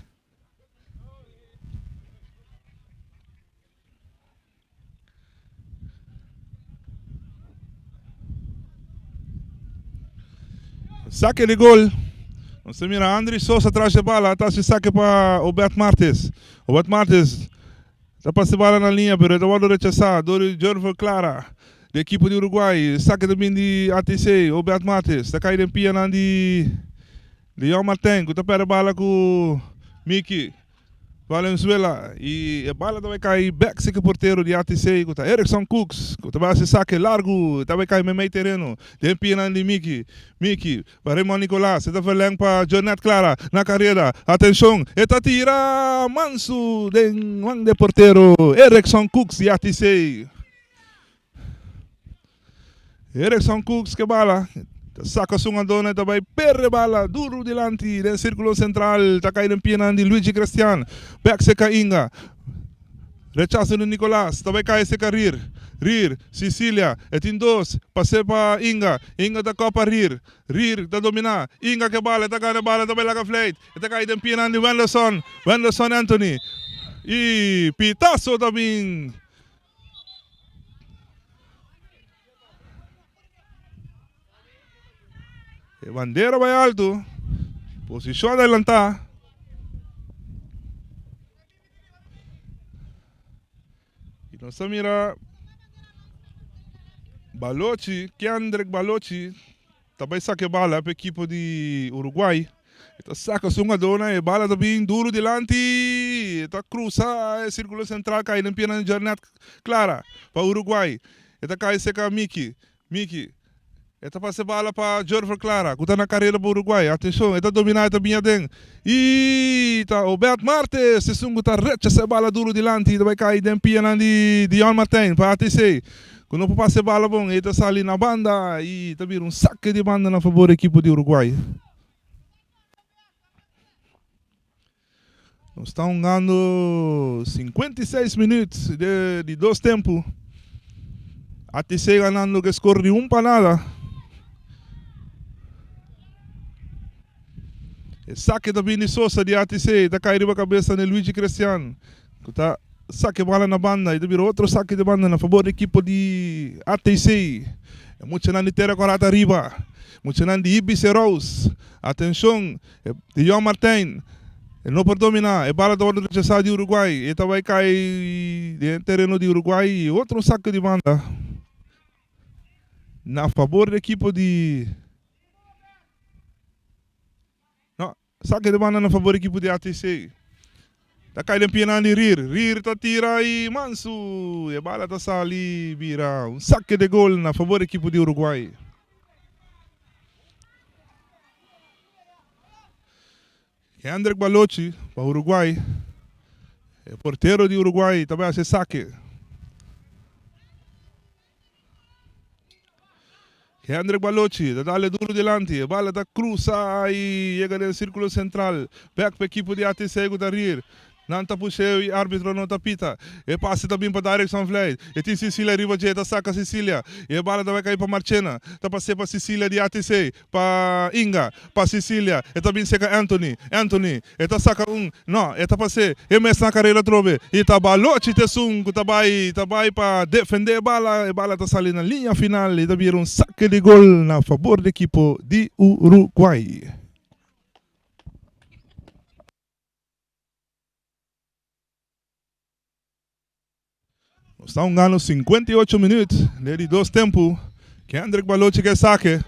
Saque di gol. Nos ta mira Andri Sosa tras e bala. Ta hasi saque pa Obed Martes. Obed Martes ta pasa e bala na liña pero e ta wòrdu rechasá dor di Jorvel Clara di ekipo di Uruguay. Saque ta bin di ATC. Obed Martes ta kai den pianan di Leon Martin ku ta pèrdè bala ku Miki. Valenzuela y e bala ta bay cay bek seki portero di ATC cu ta Erickson Cooks cu ta bay haci sake largo ta bay cay memey tereno den pianan di Miki Miki pa Raymond Nicolas e ta verleng pa Jornet Clara na careda atencion e ta tira mansu den man de portero Erickson Cooks di ATC. Erickson Cooks ke bala ta saka su ngadona ta bai perde bala duru dilanti den sirkulo sentral ta kai den pianan di Luigi Crestian bek seka Inga rechaso di Nicolas ta bai kai seka Rir Rir Sicilia e tin dos pase pa Inga Inga ta kopa Rir Rir ta domina Inga ke bala e ta gana e bala ta bai laga fleit e ta kai den pianan di Wenderson Wenderson Anthony i pitaso ta bin. E bandera bai alto. Posishon adelantá. I nos ta mira Balochi, Kendrick Balochi ta bai saka e bala pa ekipo di Uruguay. E ta saka su hungadónan, e bala ta bin duru dilanti, e ta krusa e sirkulo sentral kai den pianan di Jornet Clara pa Uruguay. E ta kai seka Miki, Miki e ta pasa e bala pa Jorver Clara ku ta na karera pa Uruguay. Atenshon, e ta dominá, e ta bin aden i ta Obed Martes esun ku ta rechasá e bala duru dilanti, ta bai kai den pianan di Dion Martijn pa ATC. Ku no por pasa e bala bon, e ta sali na banda i ta bira un sake di banda na fabor di ekipo di Uruguay. Nos ta hungando 56 minuut de di dos tempu. ATC ganando ku e skor di un pa nada. E sake ta bini Sosa di ATC, ta kai riba kabesa di Luigi Crestian. Ku ta saka e bala na banda i ta bira otro sake di banda na fabor di ekipo di ATC. E muchanan di Tera Kòrá ta riba. Muchanan di Ibis Heroes. Atenshon, de Jong Martijn. E no por dominá. E bala ta wòrdu rechasá di Uruguay. E ta bai kai den tereno di Uruguay i otro sake di banda na fabor di ekipo di. No, sake di banda na fabor ekipo di ATC. Ta kai den pianan di Rir. Rir ta tira i Mansu. E bala ta sali bira un sake de gol na fabor ekipo di Uruguay. Hendrik Balochi pa Uruguay. E portero di Uruguay ta bai hasi e sake. Hendrik Balochi ta dale duro dilanti. E bala ta cruza y yega den circulo central. Bek pa ekipo di ATC cu ta rir. Nan ta push'é y arbitro no ta pita. E pase ta bin pa Direct Van Vliet. E tin Cecilia riba dje, e ta saca Cecilia. Y e bala ta bai cay pa Marchena. Ta pas'é pa Cecilia di ATC. Pa Inga. Pa Cecilia. E ta bin seca Anthony. Anthony. E ta saca un. No, e ta pas'é. E mes na carera atrobe. Y ta Balochi t'esun cu ta bay ta bay pa defende e bala. E bala ta sali na liña final y ta bira un saque di gol na fabor di ekipo di Uruguay. Nos ta hungando 58 minuut den di dos tempu. Kendrick Balochi ke sake.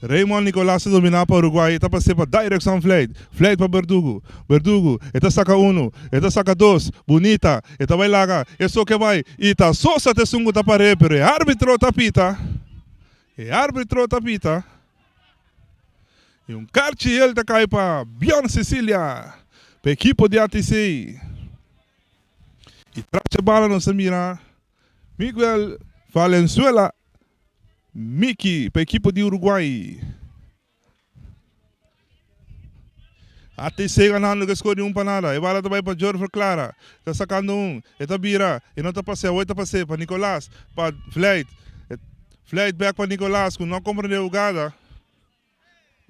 Raymond Nicolas ta domina pa Uruguay. E ta pase pa Direct Van Vliet. Vliet pa Berdugo. Berdugo e ta saka unu. E ta saka dos. Bunita. E ta bai laga. E so ke bai. I ta Sosa ta esun ku ta pare pero e arbitro ta pita. E arbitro ta pita. I un karchi el ta kai pa Bjorn Cecilia pa ekipo di ATC. I tras e bala nos a mira Miguel Valenzuela Miki pa ekipo di Uruguay. ATC ganando ku skor di un pa nada. E bala ta bai pa Jorfer Clara. Ta sakando un. E ta bira. E no ta pas'é. Awor e ta pas'é pa Nicolas. Pa Vlijt. Vlijt bek pa Nicolas ku no a komprendé hugada.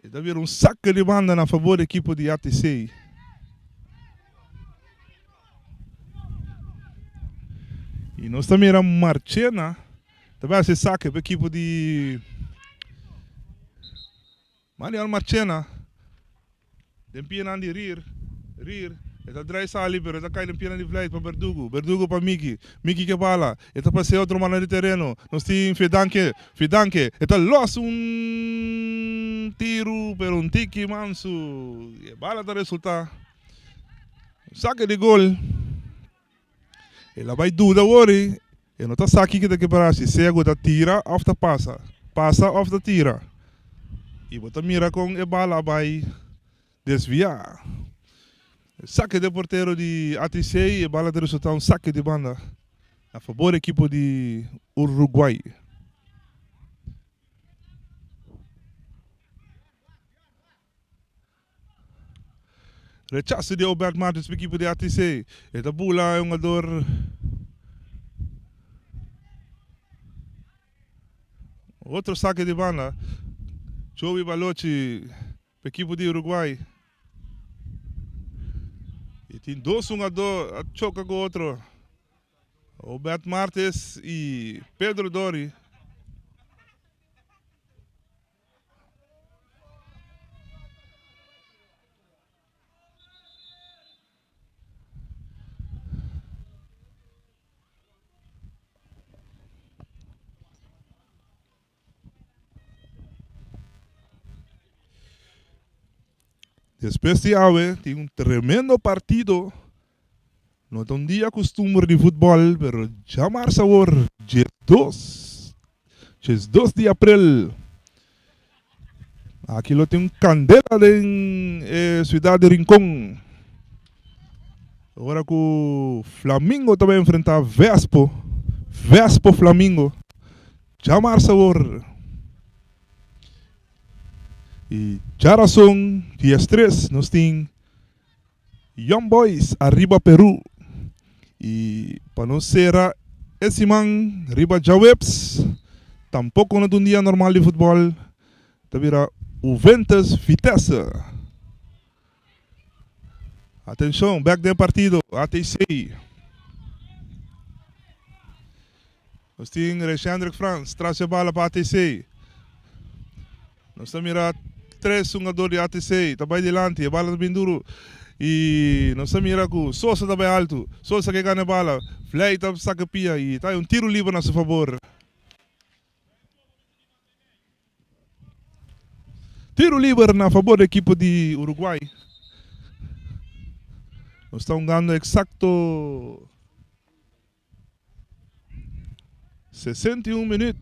E ta bira un sake di banda na fabor di ekipo di ATC. I nos ta mira Marchena ta bai hasi sake pa ekipo di Manuel Marchena. Den pianan di Rir, Rir, e ta drai sali pero e ta kai den pianan di Vlijt pa Berdugo, Berdugo pa Miki, Miki ke bala, e ta pasea otro manda di tereno, nos tin Fidanke, Fidanke, e ta los un tiru pero un tiki mansu, e bala ta resulta un sake di gol. El a bai duda awor i e no ta sa kiko ta kebra si sea ku ta tira òf ta pasa, pasa òf ta tira. I bo ta mira kon e bala a bai desviá. E sake di e portero di ATC i e bala ta resultá un sake di banda na fabor ekipo di Uruguay. Rechaso di Obert Martins pa ekipo di ATC. E ta bula e hungador. Otro sake di banda. Joey Balochi pa ekipo di Uruguay. E tin dos hungador a choka ku otro. Obert Martins i Pedro Dori. Despues di awe tin un tremendo partido. No ta un dia costumber di futbol, pero djamars awor, 12, 12 di april, aki lo tin un candela den e ciudad di Rincon. Ora cu Flamingo ta bay enfrenta Vespo, Vespo Flamingo, djamars awor. Y djarason 13 nos tin Young Boys ariba Peru y pa nos cera e siman riba djaweps tampoco no ta un dia normal di futbol ta bira Juventus Vitesse. Atencion bek den partido ATC. Nos tin Reshendrick Frans tras e bala pa ATC. Nos ta mira tres hungador di ATC ta bai dilanti, e bala ta bin duru y nos ta mira cu Sosa ta bai alto. Sosa ke gana e bala, Vlei ta saca pia y ta hay un tiro liber na su fabor. Tiro liber na fabor di ekipo di Uruguay. Nos ta hungando exacto 61 minuut.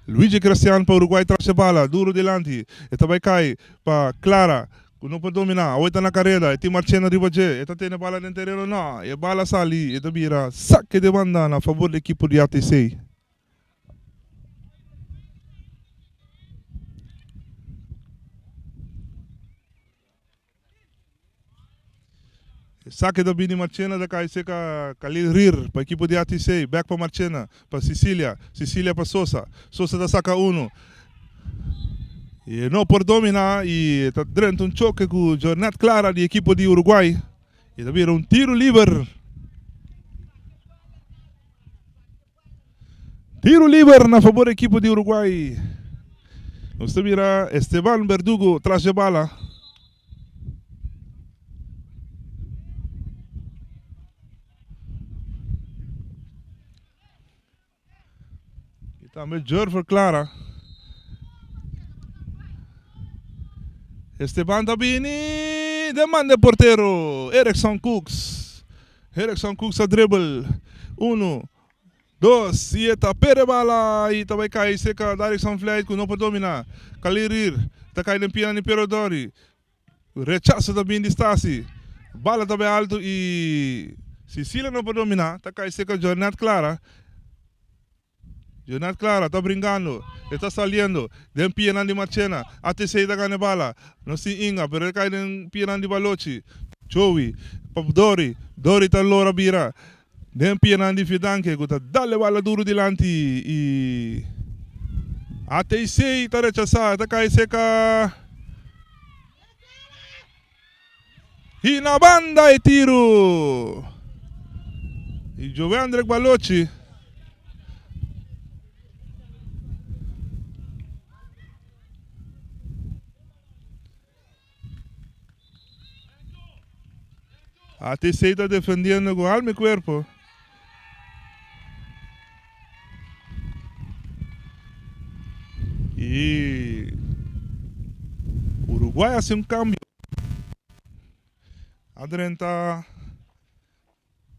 Luigi Crestian pa Uruguay tras e bala, duro dilanti. E ta bai kai pa Clara, ku no por dominá. Awe ta na kareda, e tin Marchena riba dje. E ta tene bala den tereno? No, e bala sali, e ta bira sake di banda na fabor di ekipo di ATC. Esaki ta bini Marchena ta kai serka Khalil Rir pa ekipo di ATC. Bek pa Marchena, pa Cicilia. Cicilia pa Sosa. Sosa ta saka uno. E no por domina y ta drenta un choke ku Jornet Clara di ekipo di Uruguay. Y ta bira un tiro liber. Tiro liber na fabor ekipo di Uruguay. Nos ta mira Esteban Verdugo tras e bala. Y tambe Jurfer Clara. Esteban ta bini den man de portero Erickson Cooks. Erickson Cooks a dribble. Uno, dos y e ta perde bala y ta bay cay cerca Darrickson Vlijt cu no por domina. Khalil Rir ta cay den pinan di Piero Dori. Rechazo ta bin di Stasi. Bala ta bay alto y Cecilia no por domina. Ta cay cerca Jornet Clara. Jonat Clara ta bringando, e ta saliendo den pianan di Marchena. ATC ta gana e bala. Nos tin Inga, pero e kai den pianan di Balochi. Joey pa Dori. Dori ta lora bira den pianan di Fidanke ku ta dal e bala duru dilanti i ATC ta rechasá. E ta kai seka i na banda e tiru di Jovendrek Balochi. ATC ta defendiendo ku alma i kuerpo. Y Uruguay haci un cambio. A drenta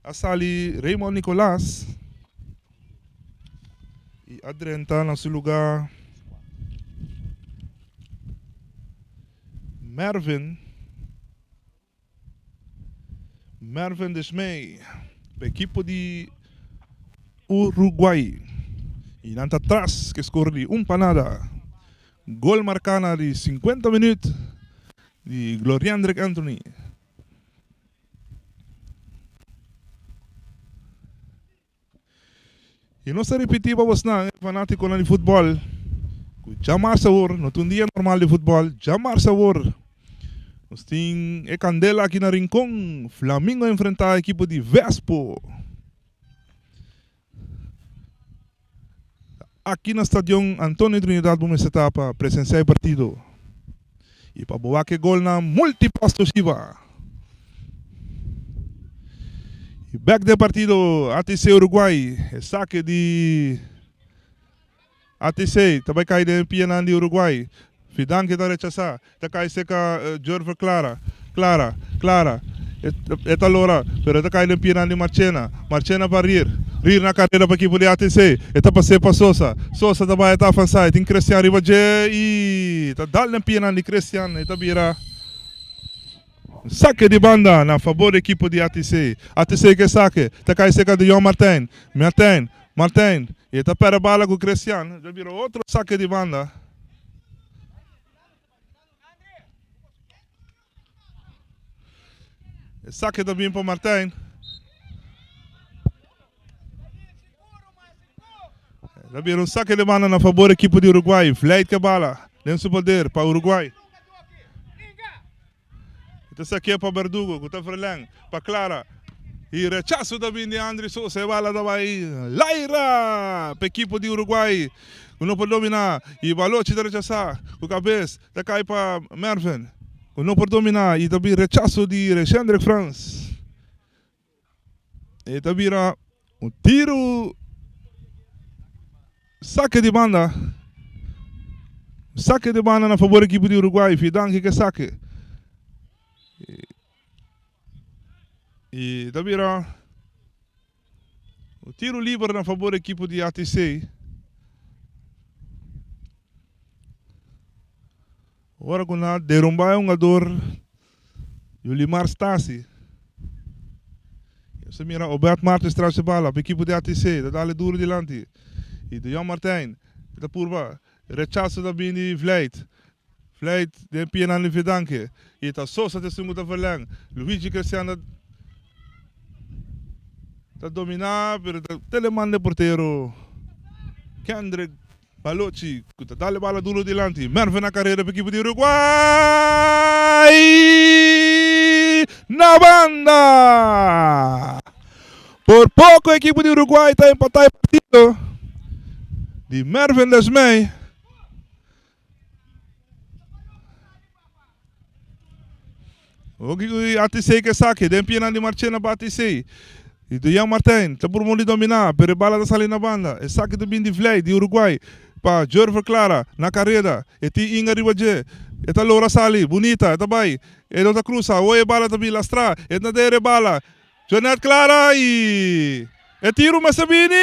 a sali Raymond Nicolas y a drenta na su lugar Mervin. Mervin Desmay pa ekipo di Uruguay y nan ta tras ke score di un pa nada. Gol marca na di 50 minuut di Gloriandrick Anthony. Y nos ta ripiti pa bosnan, e fanaticonan di futbol, cu djamars awor no ta un dia normal di futbol, djamars awor nos tin e candela aki na Rincon, Flamingo a enfrenta ekipo di Vespo. Aki na Stadion Antonio Trinidad bo mester ta pa presencia e partido y pa bo wak e golnan multipass Toshiba. Y bek den partido ATC Uruguay. E sake di ATC ta bai kai den pianan di Uruguay. Fidanque ta rechasa. Ta kai seka Jurver Clara. Clara, Clara. E ta lora, pero e ta kai den pianan di Marchena. Marchena pa Rir. Rir na karera pa ekipo di ATC. E ta pas'é pa Sosa. Sosa ta bai e ta avansa. E tin Christian riba dje y ta dal den pianan di Christian. E ta bira. Sake di banda na fabor di ekipo di ATC. ATC ke sake, ta kai serka di Jon Martijn. Martijn, Martijn, i e ta pèrdè bala ku Christian. Ta bira otro sake di banda. E sake ta bin pa Martijn. Ta bira un sake di banda na fabor ekipo di Uruguay. Vlijt ke bala den su poder pa Uruguay. E ta sakea pa Berdugo ku ta verleng pa Clara. I rechaso ta bin di Andry Sosa. E bala ta bai laira pa ekipo di Uruguay ku no por domina. I Balochi ta rechasa ku kabes ta kai pa Mervin ku no por domina. I ta bin rechaso di Reshendrick Frans. E ta bira un tiru sake di banda. Sake di banda na fabor ekipo di Uruguay. Fidanki ke sake. E ta bira un tiru liber na fabor ekipo di ATC. Ora ku nan a derumbá e hungador Yulimar Stasi, nos a mira Obed Martins tras e bala pa ekipo di ATC, ta dale duru dilanti i Deon Martijn ta purba rechaso ta bini di Vlijt, Vlijt den pianan di Vedanke i ta Sosa ta esun ku ta verlèng, Luigi Crestian ta ta dominá pero ta telemanda e portero Kendrick Balochi ku ta dal e bala duro dilanti. Mervin na karera pa ekipo di Uruguay na banda. Por poko ekipo di Uruguay ta empatá e partido di Mervin Desmey. Oki ku ATC ke saki den pianan di Marchena pa ATC. I Duyan Martijn ta purmon di dominá, pero e bala ta sali na banda. E saki ta bin di Vlei di Uruguay pa Jurver Clara na kareda. E tin Inga riba dje. E ta logra sali. Bunita, e ta bai. E no ta krusa. Awor e bala ta bin lastrá. E ta dere e bala. Jonet Clara i e tiru mester bini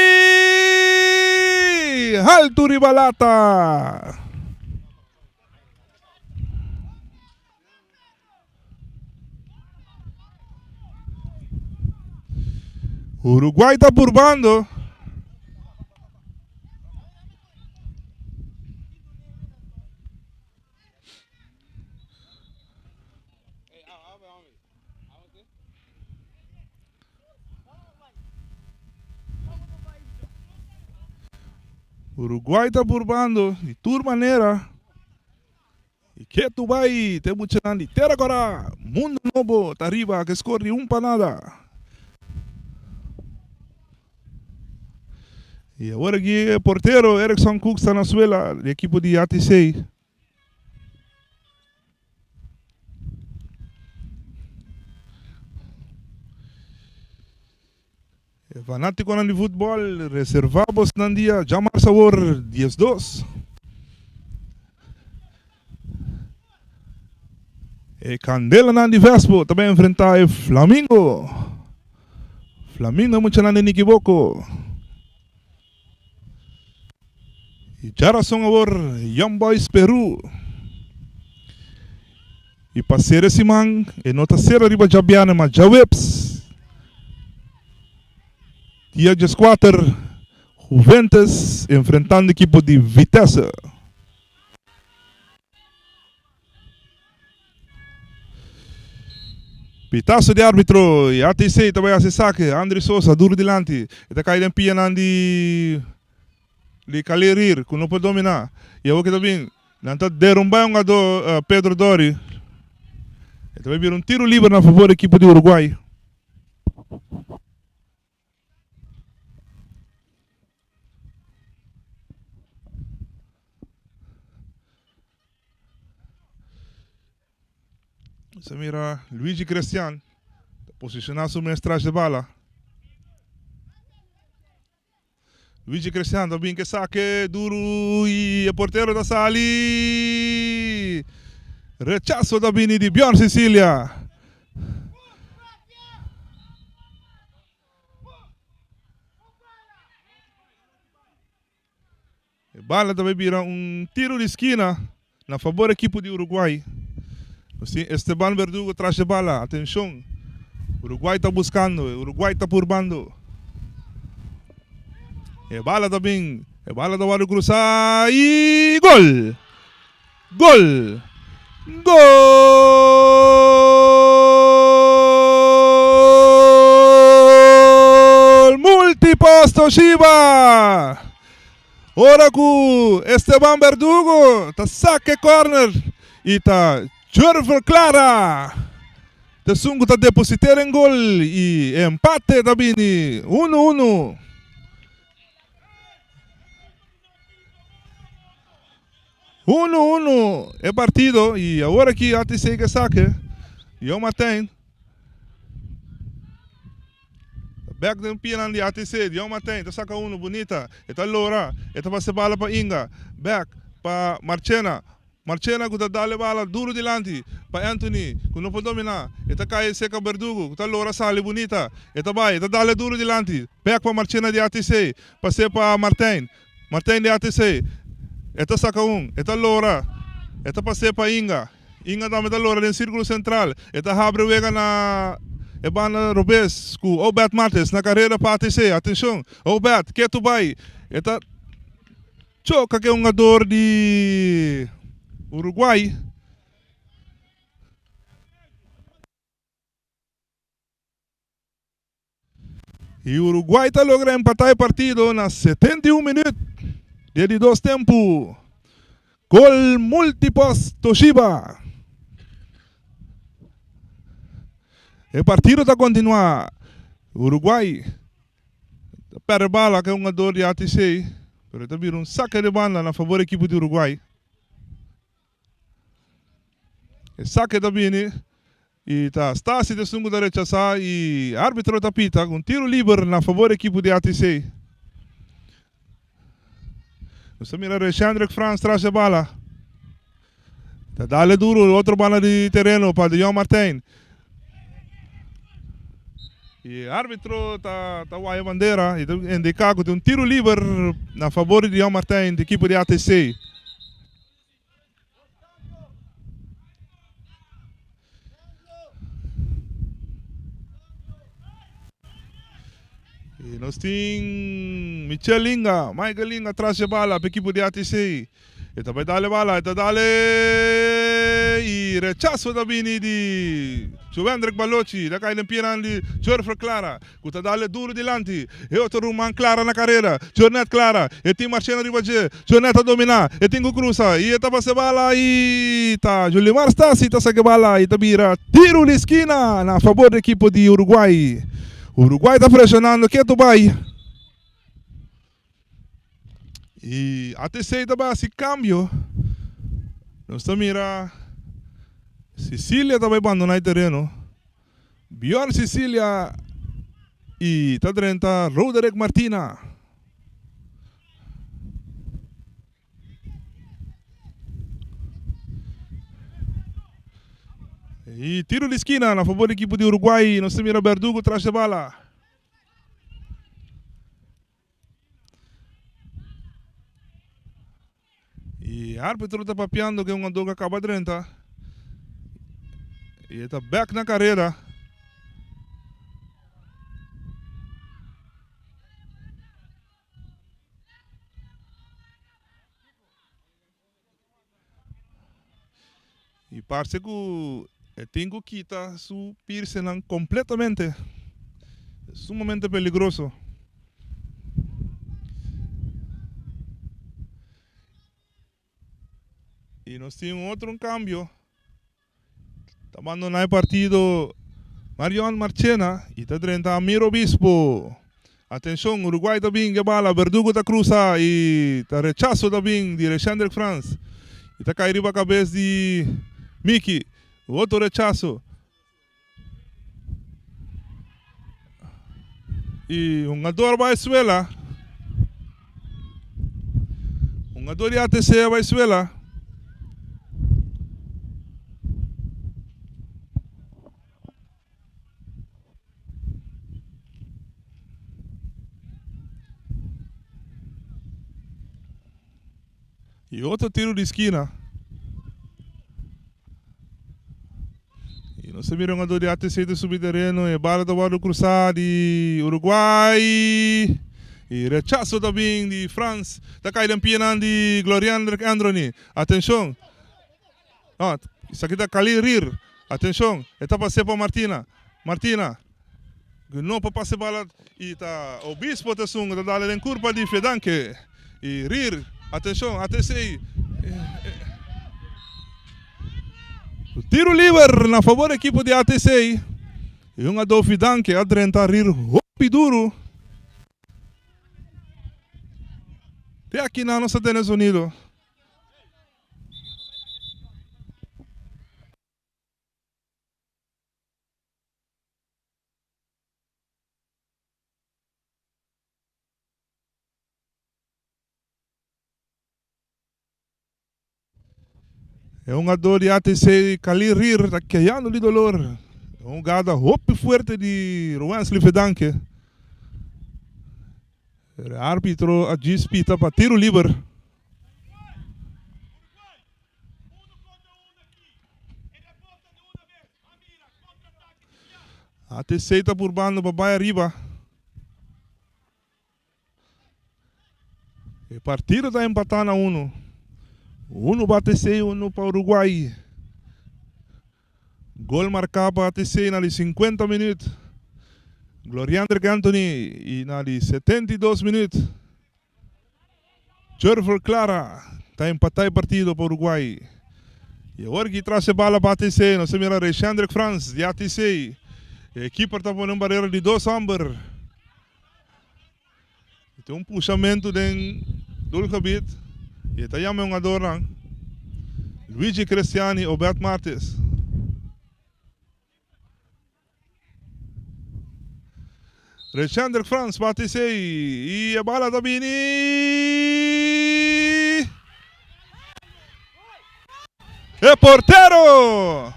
haltu riba lata. Uruguay ta purbando. Uruguay ta purbando di tur manera. I ketu bai te muchanan di Tera Kòrá, Mundo Nobo ta riba ku e skor di un pa nada. I awor aki e portero Erickson Cook sta na suela di ekipo di ATC. E fanátikonan di futbòl reservá bosnan dia djamars awor 12. E kandelanan di Vespo ta bai enfrentá e Flamingo. Flamingo e muchanan di Nikiboko. I djarason awor Young Boys Peru. I pa sera e siman e no ta sera riba djabièrnè ma djaweps dia dieskuater Juventus enfrentando ekipo di Vitesse. Pitazo di arbitro y ATC ta bay haci saque. Andry Sosa duro dilanti. E ta cay den pianan di di Kalerir cu no por domina. Y awor ki ta bin nan ta derumba e hungador Pedro Dori. E ta bay bira un tiro liber na favor di ekipo di Uruguay. Nos a mira Luigi Crestian ta posiciona su mes tras de bala. Luigi Crestian ta bin ke sake duru y e portero ta sali. Rechazo ta bini di Bjorn Cecilia. E bala ta bai bira un tiro di skina na fabor ekipo di Uruguay. Nos tin Esteban Verdugo tras e bala. Atenshon, Uruguay ta buskando, Uruguay ta purbando. E bala ta bin, e bala ta wòrdu krusá i gol! Gol! Gol! Multipost Toshiba! Ora ku Esteban Verdugo ta saka e corner i ta Jurvel Clara ta esun ku ta deposit'é den gol i e empate ta bini uno uno. Uno uno e partido y awor aki ATC ke sake. Yon Martijn. Back den pianan di ATC. Yon Martijn ta saka uno bunita. E ta lora. E ta pasa e bala pa Inga. Back pa Marchena. Marchena ku ta dal e bala duro dilanti pa Anthony ku no por domina. E ta kai seka Berdugo ku ta lora sali bunita. E ta bai. E ta dal e duro dilanti. Back pa Marchena di ATC. Pase pa Martijn. Martijn di ATC, e ta saka un, e ta lora. E ta pas'é pa Inga. Inga tambe ta lora den sirkulo sentral. E ta habri wega na e banda robes ku Obed Martes na karera pa ATC. Atenshon, Obed ketu bai. E ta choka ku e hungador di Uruguay. Y Uruguay ta logra empata e partido na 71 minuut di e di dos tempu. Gol multipos Toshiba. E partido ta continua. Uruguay ta perde bala cu e hungador di ATC, pero ta bira un saque de banda na favor ekipo di Uruguay. E saque ta bini y ta Stasi ta esun cu ta rechasa y arbitro ta pita cu un tiro liber na favor ekipo di ATC. Nos ta mira Reshendrick Frans tras e bala. Ta dale duro otro banda di tereno pa Dion Martijn. Y arbitro ta ta waya bandera y ta indica cu tin un tiro liber na favor di Dion Martijn di ekipo di ATC. Y nos tin Michel Linga, Michael Linga tras e bala pa ekipo di ATC. E ta bai dale bala, e ta dale y rechazo ta bini di Joendrick Balochi. Ta kai den pianan di Jurfer Clara. Ku ta dale duru dilanti. E otro ruman Clara na karera. Jornet Clara. E tin Marchena riba dje. Jornet ta dominá. E tin ku krusa. I e ta pasa e bala i ta Julimar Stasi ta saka e bala i ta bira tiru di skina na fabor di ekipo di Uruguay. Uruguay ta preshonando ketu bai. I ATC ta bai hasi kambio. Nos ta mira Cecilia ta bai bandoná e tereno. Bjorn Cecilia i ta drenta Roderick Martina. I tiro di skina na fabor di ekipo di Uruguay. Nos ta mira Berdugo tras e bala. E arbitro ta papiando ku e hungador ku a kaba drenta. I e ta bek na karera. I parse ku e tin ku kita su pirsenan kompletamente. Sumamente peligroso. I nos tin un otro kambio. Ta bandoná e partido Marion Marchena i ta drenta Amir Obispo. Atenshon, Uruguay ta bin ke bala, Verdugo ta krusa i ta rechaso ta bin di Reshendrick Frans i ta kai riba kabes di Miki. Otro rechaso i hungador bai suela. Hungador di ATC bai suela. Y otro tiro di esquina. Y nos ta mira un jugador di ATC ta subi tereno. E bala ta wordo cruza di Uruguay. Y rechazo ta bin di Frans. Ta cay den pianan di Gloriandrick Androny. Atencion. No, esaki ta Khalil Rir. Atencion, e ta pas'é pa Martina. Martina, no por pasa e bala y ta Obispo ta esun cu ta dale den curpa di Fedanke. Y Rir, atencion, ATC. Tiro liber na favor ekipo di ATC. Y un Adolfo Fidanke a drenta Rir hopi duro. Te aki nan nos ta tene sonido. E hungador di ATC Khalil Rir ta keyando di dolor. Un hugada hopi fuerte di Rowensley Fedanke. E arbitro a djis pita pa tiro liber. ATC ta purbando pa bai ariba. E partido ta empatá na unu. Unu pa ATC, unu pa Uruguay. Gol marká pa ATC na di 50 minüt. Gloriandrick Anthony i na di 72 minüt. Jervel Clara ta empatá e partido pa Uruguay. I awor ki tras e bala pa ATC, nos ta mira Reyshendrick Frans di ATC. E keeper ta pone un barera di dos hòmber. I tin un pushamentu den doelgebied i e ta yama e hungadornan Luigi Crestiani, Obed Martes. Rechendrick Frans bati esey y e bala ta bini. E portero!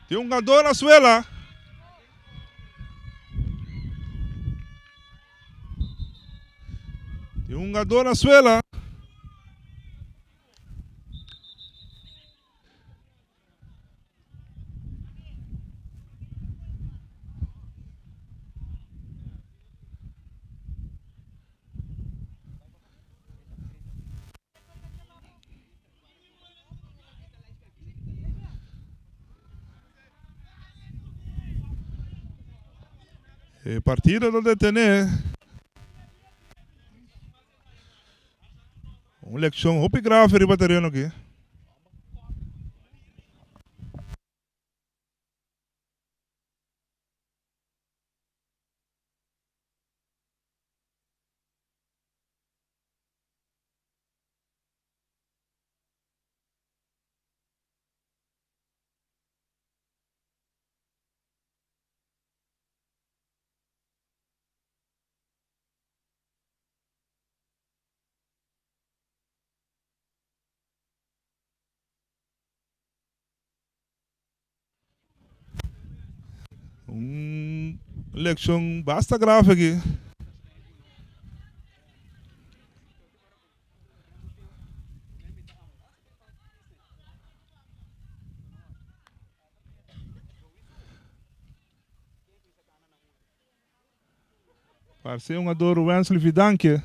Tin un ganador na suela. Tin un ganador na suela. E partido ta detené. Un lekshon hopi grave riba tereno aki. Un leccion basta grave aki. Parse un ador Wensley Vidanke.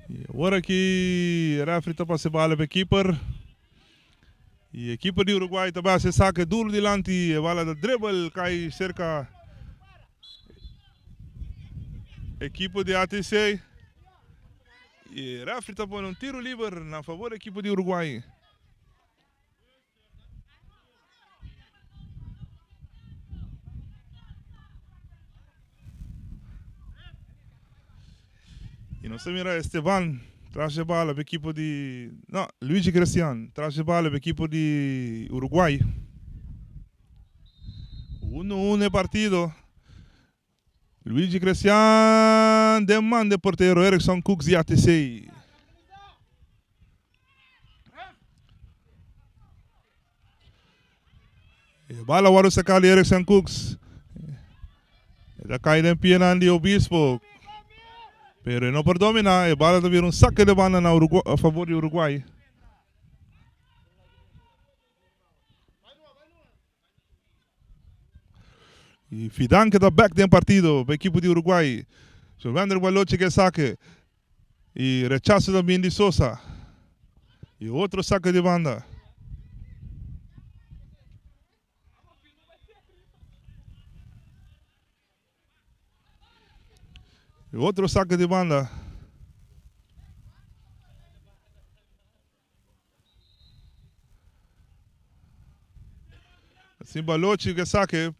Y awor aki referee ta pasa e bala pa e keeper. Y e keeper di Uruguay ta basa e sake duro dilanti. E bala ta dribble kai cerca ekipo di ATC. Y referee ta pone un tiro liber na favor di ekipo di Uruguay. Y nos ta mira Esteban tras e bala pa ekipo di, no, Luigi Crestian tras e bala pa ekipo di Uruguay. Uno uno e partido. Luigi Crestian den man de portero Erickson Cooks di ATC. E bala wòrdu saká di Erickson Cooks. E ta kai den pianan di Obispo. Pero e no por dominá. E bala ta bira un sake de banda na Uruguay, a favor di Uruguay. Y Fidanque ta back den partido pa ekipo di Uruguay. Sylvander Balochi ke sake. Y rechazo ta bin di Sosa. Y otro sake di banda. Y otro sake di banda. Sin Balochi ke sake,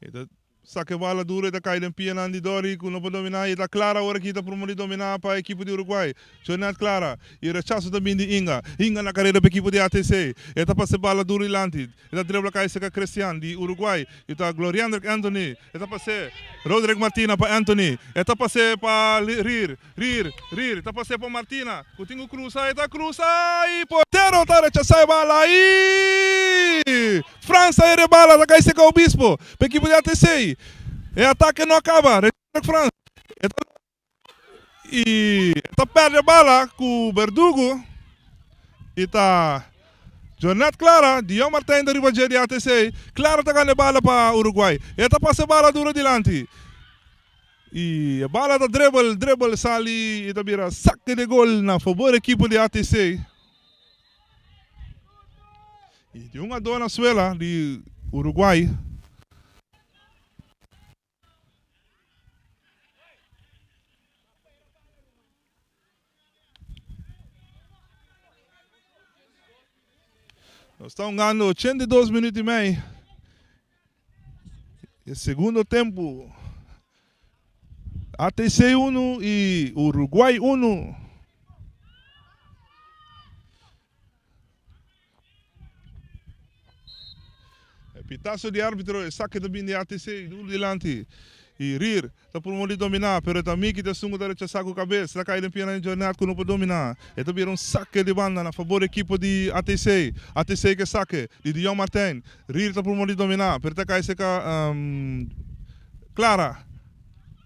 e ta sake bala duro e ta kai den pianan di Dori ku no por dominá i ta Clara ora ki ta promé di dominá pa ekipo di Uruguay. Jonet Clara i rechaso ta bin di Inga. Inga na kareda pa ekipo di ATC. E ta pasa e bala duro dilanti. E ta dribla kai serka Christian di Uruguay i ta Gloriandrick Anthony. E ta pas'é Roderick Martina pa Anthony. E ta pas'é pa Rir. Rir, Rir ta pas'é pa Martina ku tin ku krusa. E ta krusa i portero ta rechasá e bala i Frans ta hera e bala ta kai serka Obispo pa ekipo di ATC. E atake no a kaba. Roderick Frans e ta i e ta pèrdè bala ku Berdugo. I ta Jornet Clara, Dion Martijn ta riba dje di ATC. Clara ta gana e bala pa Uruguay. E ta pasa e bala duro dilanti. I e bala ta dribble, dribble sali i ta bira sake di gol na fabor ekipo di ATC. I di un adó na suela di Uruguay. Nos ta hungando 82 minuut y mei. E segundo tempo. ATC 1 y Uruguay 1. E pitazo di arbitro, e saque ta bin di ATC, duro dilanti. Y Rier ta purmó di dominá, pero e ta Miki ta esun ku ta rechasá ku kabes. Ta kai den piena di Jornat ku no por dominá. E ta bira un saque di banda na fabor di ekipo di ATC. ATC ke saque di Dion Martijn. Rier ta purmó di dominá, pero ta kai serka Clara.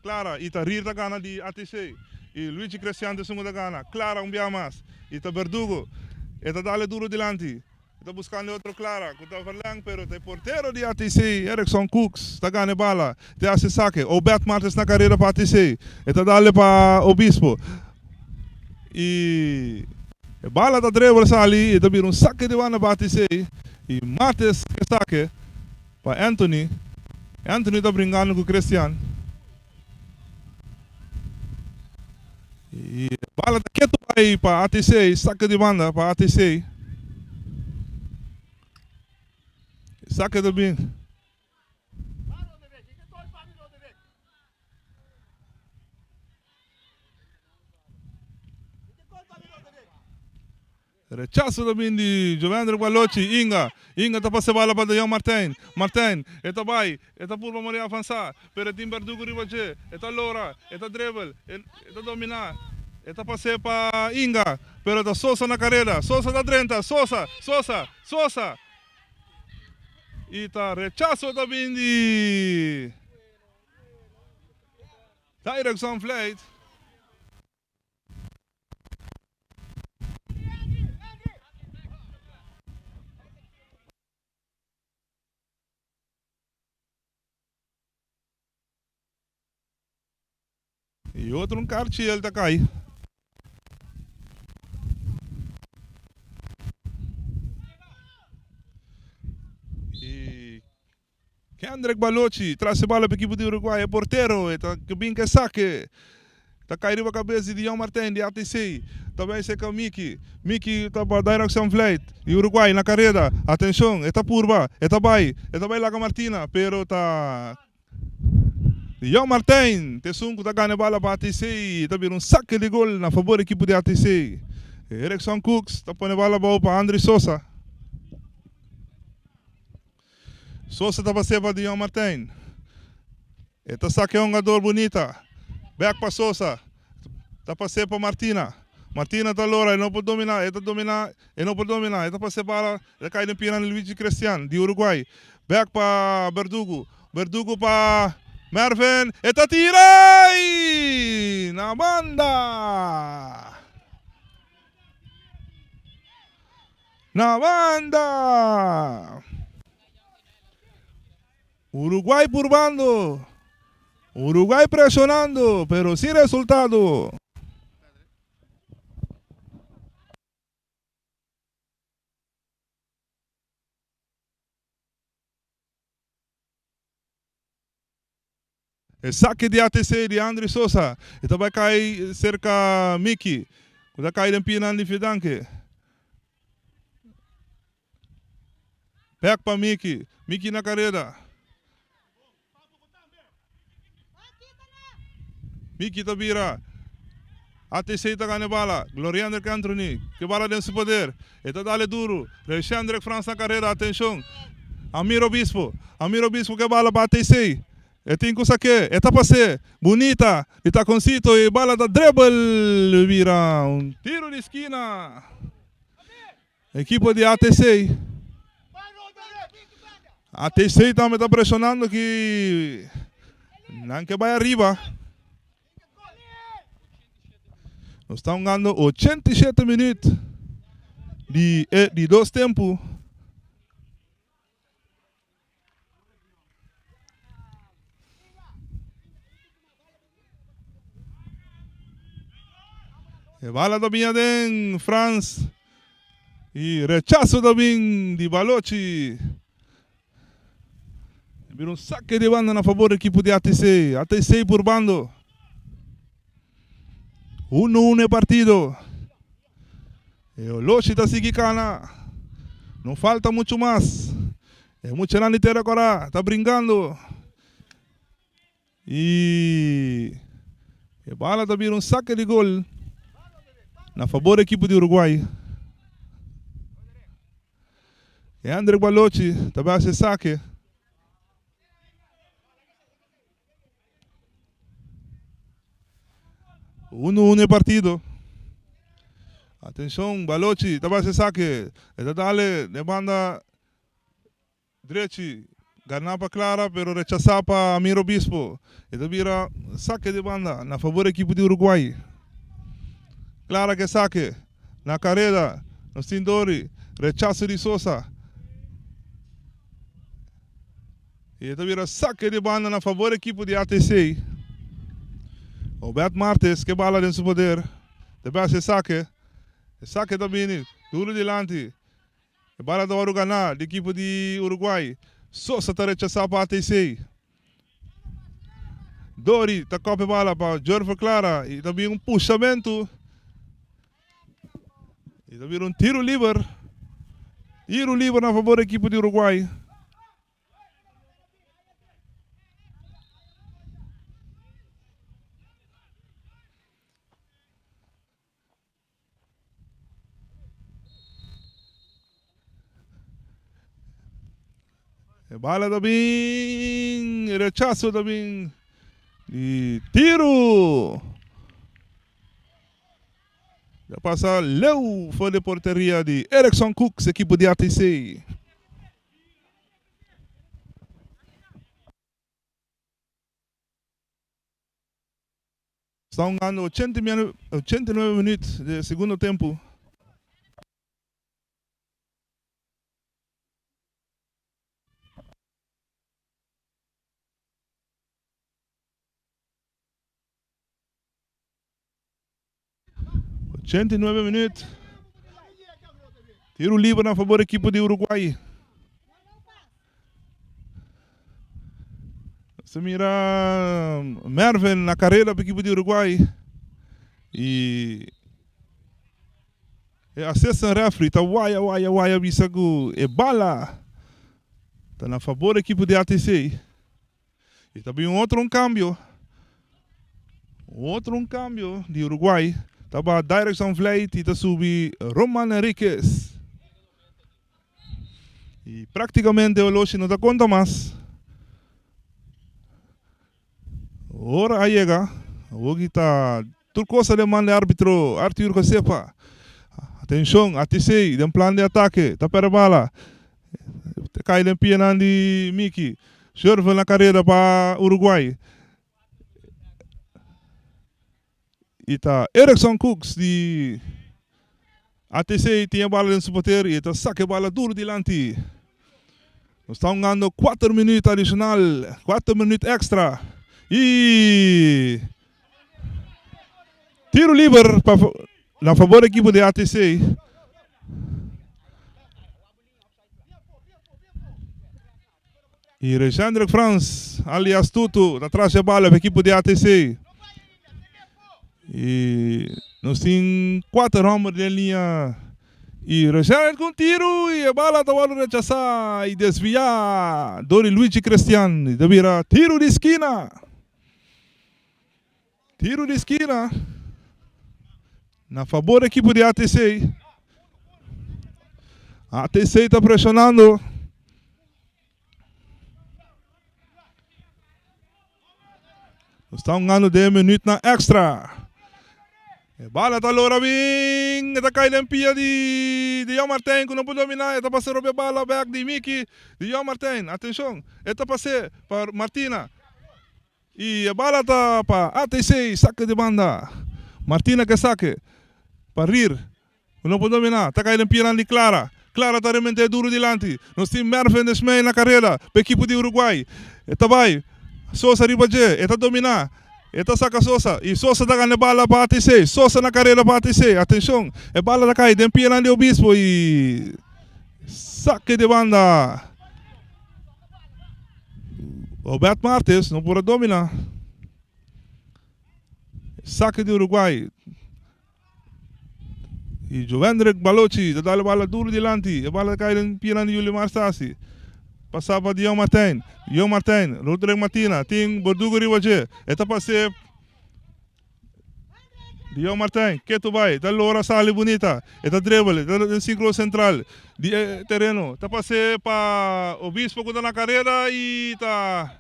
Clara y ta Rier ta gana di ATC. Y Luigi Crestian ta esun ku ta gana. Clara un bia mas. Y ta Verdugo. E ta dale duro dilanti. E ta buscando e otro Clara cu ta verleng pero ta e portero di ATC, Erickson Cooks, ta gana e bala. Ta haci sake. Obed Martes na careda pa ATC. E ta dale pa Obispo. Y e bala ta dribble sali y ta bira un sake di banda pa ATC. Y Martes ke sake pa Anthony. Anthony ta bringando cu Christian. Y bala ta ketu bai pa ATC, sake di banda pa ATC. Sake ta bin. Rechaso ta bin di Jovendrick Balochi, Inga, Inga ta pasa e bala pa Deyon Martijn, Martijn, e ta bai, e ta purba mori avansa, pero e tin Berdugo riba dje, e ta lora, e ta dribble, e ta domina, e ta pas'e pa Inga, pero ta Sosa na kareda, Sosa ta drenta, Sosa, Sosa, Sosa, y ta rechaso ta bin di Tyrek Zandvliet. Y otro un karchi el ta kai. Y Kendrick Balochi tras e bala pa ekipo di Uruguay. E portero e ta bin ke sake. Ta kai riba kabes di Dion Martijn di ATC. Ta bai seka Miki. Miki ta pa Direction Vlijt di Uruguay na kareda. Atenshon, e ta purba, e ta bai, e ta bai laga Martina, pero ta Dion Martijn ta esun ku ta gana e bala pa ATC. Ta bira un sake di gol na fabor di ekipo di ATC. Erickson Cooks ta pone bala abou pa Andry Sosa. Sosa ta pas'é pa Dion Martijn. E ta saka e hungador bunita. Bek pa Sosa. Ta pas'é pa Martina. Martina ta lora, e no por dominá. E ta dominá, e no por dominá. E ta pas'é bala, e ta kai den pinan di Luigi Crestian di Uruguay. Bek pa Berdugo. Berdugo pa Mervin. E ta tira! I na banda! Na banda! Uruguay purbando, Uruguay presionando, pero sin resultado. E sake di ATC di Andry Sosa e ta bai kai serka Mickey ku ta kai den pianan di Fidanke. Bek pa Mickey, Mickey na kareda. Mickey ta bira. ATC ta gana e bala. Gloriandrick Anthony ke bala den su poder. E ta dale duru. Reushendrick Frans na kareda. Atenshon. Amir Obispo. Amir Obispo ke bala pa ATC. E tin ku sak'é. E ta pas'é. Bunita. Di takoncito e bala ta dribble bira un tiro di skina. Ekipo di ATC. ATC tambe ta presionando ki nan ke bai ariba. Nos ta hungando 87 minuut. Di e di dos tempu. E bala ta bin aden Frans y rechazo ta bin di Balochi. Bira un saque di banda na favor di ekipo di ATC. ATC purbando. Uno uno e partido. E oloshi ta sigui kana. No falta muchu mas. E muchanan di Tera Kòrá ta brinkando. I e bala ta bira un sake di gol na fabor di ekipo di Uruguay. Hendrik Balochi ta bai hasi e sake. Uno uno e partido. Atenshon, Balochi ta basa e sake. E ta dale den banda drechi. Gana pa Clara pero rechasa pa Amir Obispo. E ta bira sake di banda na fabor di ekipo di Uruguay. Clara ke sake. Na kareda nos tin Dori. Rechaso di Sosa. I e ta bira sake di banda na fabor ekipo di ATC. Obed Martes ke bala den su poder. Ta bai hasi e sake. E sake ta bini duru dilanti. E bala ta wòrdu ganá di ekipo di Uruguay. Sosa ta rechasá pa ATC. Dori ta kòp e bala pa Jorge Clara i ta bin un pushamentu. I ta bira un tiru liber. Tiru liber na fabor di ekipo di Uruguay. E bala ta bin, e rechazo ta bin di tiru. Ta pasa leu for di porteria di Erickson Cooks, ekipo di ATC. Sta hungando 89 minuut di segundo tempu. 89 minuut. Tiro liber na favor equipo di Uruguay. Se mira Mervin na carrera pa equipo di Uruguay. Y e assistant referee ta waya waya waya bisa cu e bala ta na favor equipo di ATC. Y ta bin otro un cambio. Otro un cambio di Uruguay. Ta ba Direction Vleit y ta subi Roman Enriquez. Y practicamente Oloshi no ta conta mas. Ora a yega, awor ta tur cosa den man di arbitro Arthur Josefa. Atencion, ATC den plan di atake, ta perde bala. Ta kai den pianan di Miki. Shervin na kareda pa Uruguay. I ta Erickson Cooks di ATC tin e bala den su poter i e ta saka e bala duru dilanti. Nos ta hungando kuater minuut adishonal, kuater minuut extra. I tiro liber pa na fabor di ekipo di ATC. I Rejandrick Frans, alias Tutu, ta tras e bala pa ekipo di ATC. I nos tin kuater hòmber den liña. I Rejandrick ku un tiru i e bala ta wòrdu rechasá i desviá dor di Luigi Crestian. I ta bira tiru di skina. Tiru di skina na fabor di ekipo di ATC. ATC ta presionando. Nos ta hungando den minuutnan extra. E bala ta lora bin. E ta kai den pia di Dion Martijn ku no por dominá. E ta pasa roba e bala bek di Miki. Dion Martijn, atenshon. E ta pas'é pa Martina. I e bala ta pa ATC, sake di banda. Martina ke sake pa Rir. Ku no por dominá. Ta kai den pianan di Clara. Clara ta rement'é duru dilanti. Nos tin Mervin Desmey na kareda pa ekipo di Uruguay. E ta bai. Sosa riba dje. E ta dominá. E ta saka Sosa. I Sosa ta gana e bala pa ATC. Sosa na kareda pa ATC. Atenshon. E bala ta kai den pianan di Obispo i sake di banda. Obed Martes no por a dominá. Sake di Uruguay. I Joendrick Balochi ta dal e bala duru dilanti. E bala ta kai den pianan di Yulimar Sasi. Pasa pa Dion Martijn. Dion Martijn, Roderick Martina. Tin Bordugo riba dje. E ta pas'é Dion Martijn. Ketu bai. Ta lora sali bunita. E ta dribble. E ta den sirkulo sentral di e tereno. Ta pas'é pa Obispo ku ta na kareda i ta.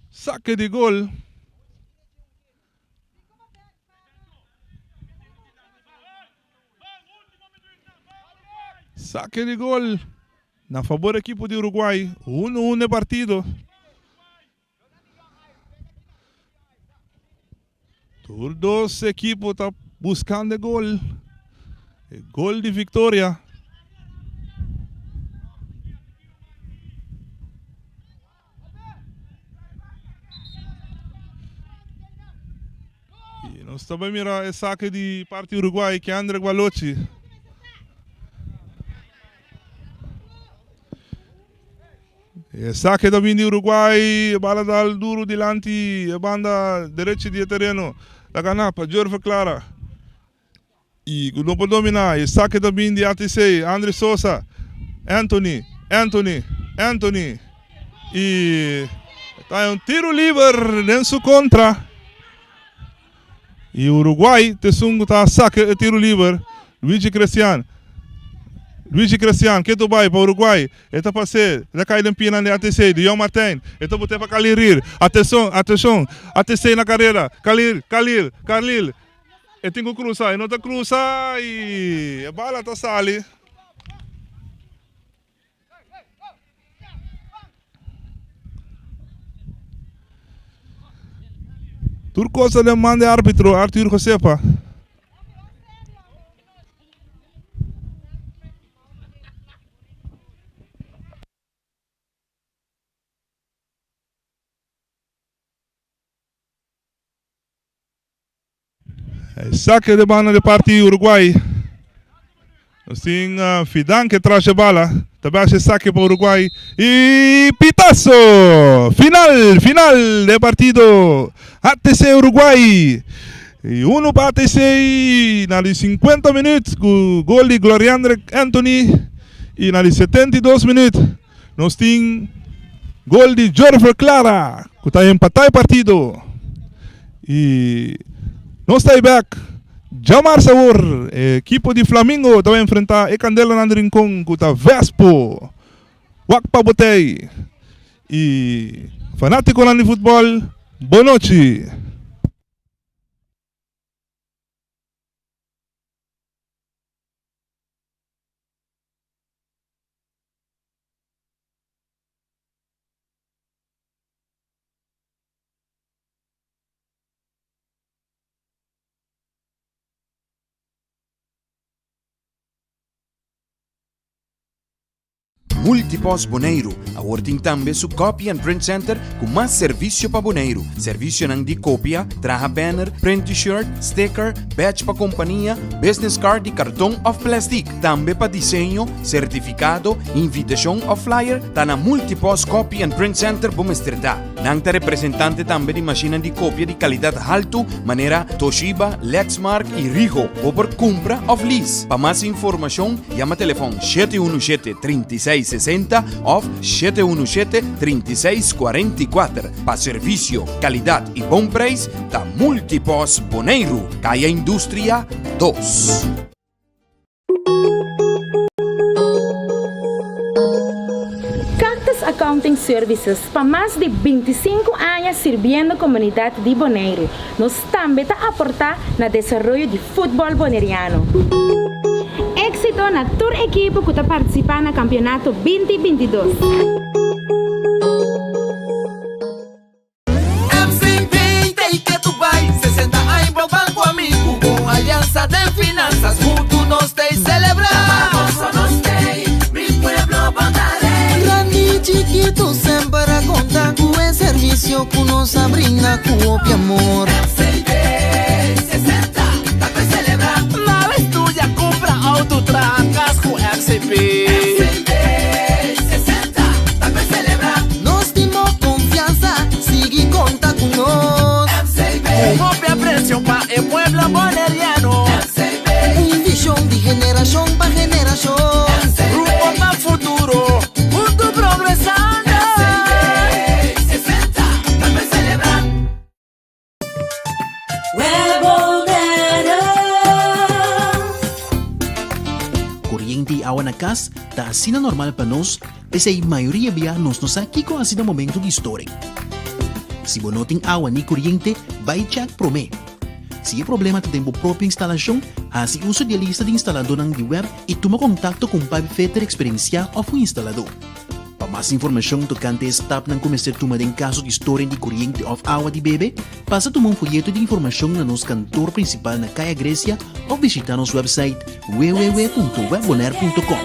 Sake di gol. Sake di gol na fabor ekipo di Uruguay. 1-1 e partido. Tur dos ekipo ta buskando e gol. E gol di viktoria. I nos ta bai mira e sake di parti Uruguay, Kendrick Balochi. E sake ta bin di Uruguay, e bala dal duru dilanti e banda derechi di e tereno. Ta gana pa Jurve Clara. I ku no por domina. E sake ta bin di ATC, Andre Sosa, Anthony, Anthony, Anthony. I ta un tiro liber den su kontra. I Uruguay ta esun ku ta saka e tiro liber. Luigi Crestian. Luigi Crestian ke ta bai pa Uruguay. E ta pas'é, e ta kai den pianan di ATC. Dion Martijn. E ta bot'é pa Khalil Rir. Atenshon, atenshon. ATC na karera. Khalil, Khalil, Khalil. E tin ku krusa, e no ta krusa i e bala ta sali. Tur kos ta den man di arbitro Arthur Josefa. Saque de banda de parti Uruguay. Nos tin Fidan ke tras e bala. Ta bai haci saque pa Uruguay. Y pitazo! Final, final de partido. ATC Uruguay. Y uno pa ATC na di 50 minuut cu gol di Gloriandre Anthony. Y na di 72 minuut nos tin gol di Jorver Clara cu ta empata e partido. Y nos ta bek djamars awor. E ekipo di Flamingo ta bai enfrenta e Candelanan di Rincon cu ta Vespo. Wak pa botey. Y fanaticonan di futbol, bonochi. Multipost Boneiru awor tin tambe su Copy and Print Center ku mas servisio pa Boneiru. Servisionan di kopia, traha banner, print t-shirt, sticker, badge pa kompania, business card di karton òf plèstik. Tambe pa diseño, sertifikado, invitashon òf flyer ta na Multipost Copy and Print Center bo mester ta. Nan ta representante tambe di mashinnan di kopia di kalidat haltu manera Toshiba, Lexmark i Ricoh. Bo por kumpra òf lease. Pa mas informashon yama telefòn 717 36 60 òf 717 36 44. Pa servisio, kalidat i bon preis ta Multipost Boneiru, Kaya Industria dos. Cactus Accounting Services pa mas di 25 aña sirbiendo komunidat di Boneiru. Nos tambe ta aportá na desaroyo di futbòl boneriano. Éksito na tur ekipo ku ta partisipá na kampionato 2022. MCB ta i ke tu bai, 60 aña bo ban ku ami. yena ku hopi amor. FCB 60, ta pa selebrá. Nada studia, kumpra outo, traha kas ku FCB. FCB 60, ta pa selebrá. Nos tin bo konfiansa, sigui konta ku nos. FCB. Ku hopi apresio pa e pueblo boneriano. FCB. Un vishon di generashon pa generashon. FCB. Rumbo pa futuro, huntu progresando. FCB 60, ta pa selebrá. Koriente i awa na kas ta asina normal pa nos, p'esei mayoria bia nos no sa kiko hasi na momento di storing. Si bo no tin awa ni koriente, bai chèk promé. Si e problema ta den bo propio instalashon, hasi uso di e lista di instaladónan di web i tuma kontakto ku un pipefitter eksperensiá òf un instaladó. Pa mas informashon tokante e stapnan ku mester tuma den kaso di storing di koriente òf awa di bebe, pasa tuma un foyeto di informashon na nos kantor prinsipal na Kaya Grecia òf bishitá nos wèpsait www.webbonaire.com.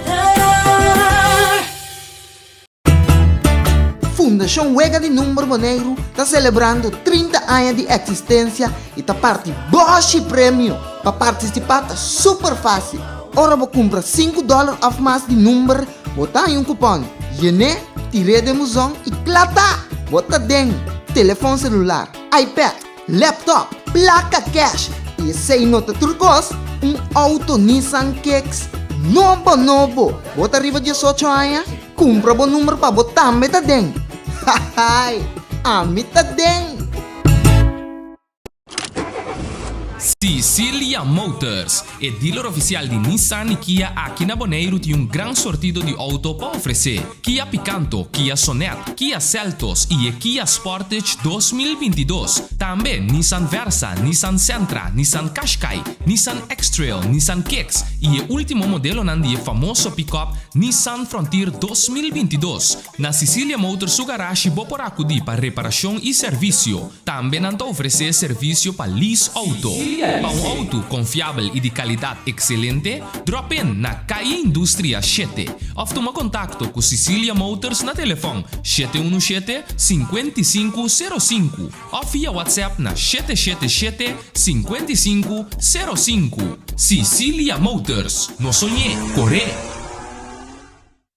Fundashon Wega di Number Boneiru ta selebrando 30 aña di eksistensia i ta parti bòshi premio! Pa partisipá ta super fásil! Ora bo kumpra sinku dòler òf mas di number, Bo ta haña un kupòn, yen'é, tir'é den buzon i kla ta! Bo ta den telefòn selular, iPad, laptop, plaka kèsh i esei no ta tur kos, un outo Nissan Kicks nobo nobo! Bo ta riba diesocho aña? Kumpra bo number pa bo tambe ta den! Hahaai! Ami ta den! Sicilia Motors, e dealer oficial di Nissan y Kia aki na Boneiru tin un gran sortido di auto pa ofrece. Kia Picanto, Kia Sonet, Kia Seltos y e Kia Sportage 2022. Tambe Nissan Versa, Nissan Sentra, Nissan Qashqai, Nissan X-Trail, Nissan Kicks y e ultimo modelonan di e famoso pick-up Nissan Frontier 2022. Na Sicilia Motors su garashi bo por acudi pa reparacion y servicio. Tambe nan ta ofresé servisio pa lease outo. Pa un outo konfiabel i di kalidat ekselente, drop in na Calle Industria shete òf tuma kontakto ku Sicilia Motors na telefòn 717 55 05 òf via WhatsApp na 777 55 05. Sicilia Motors, no soñ'é, kor'é!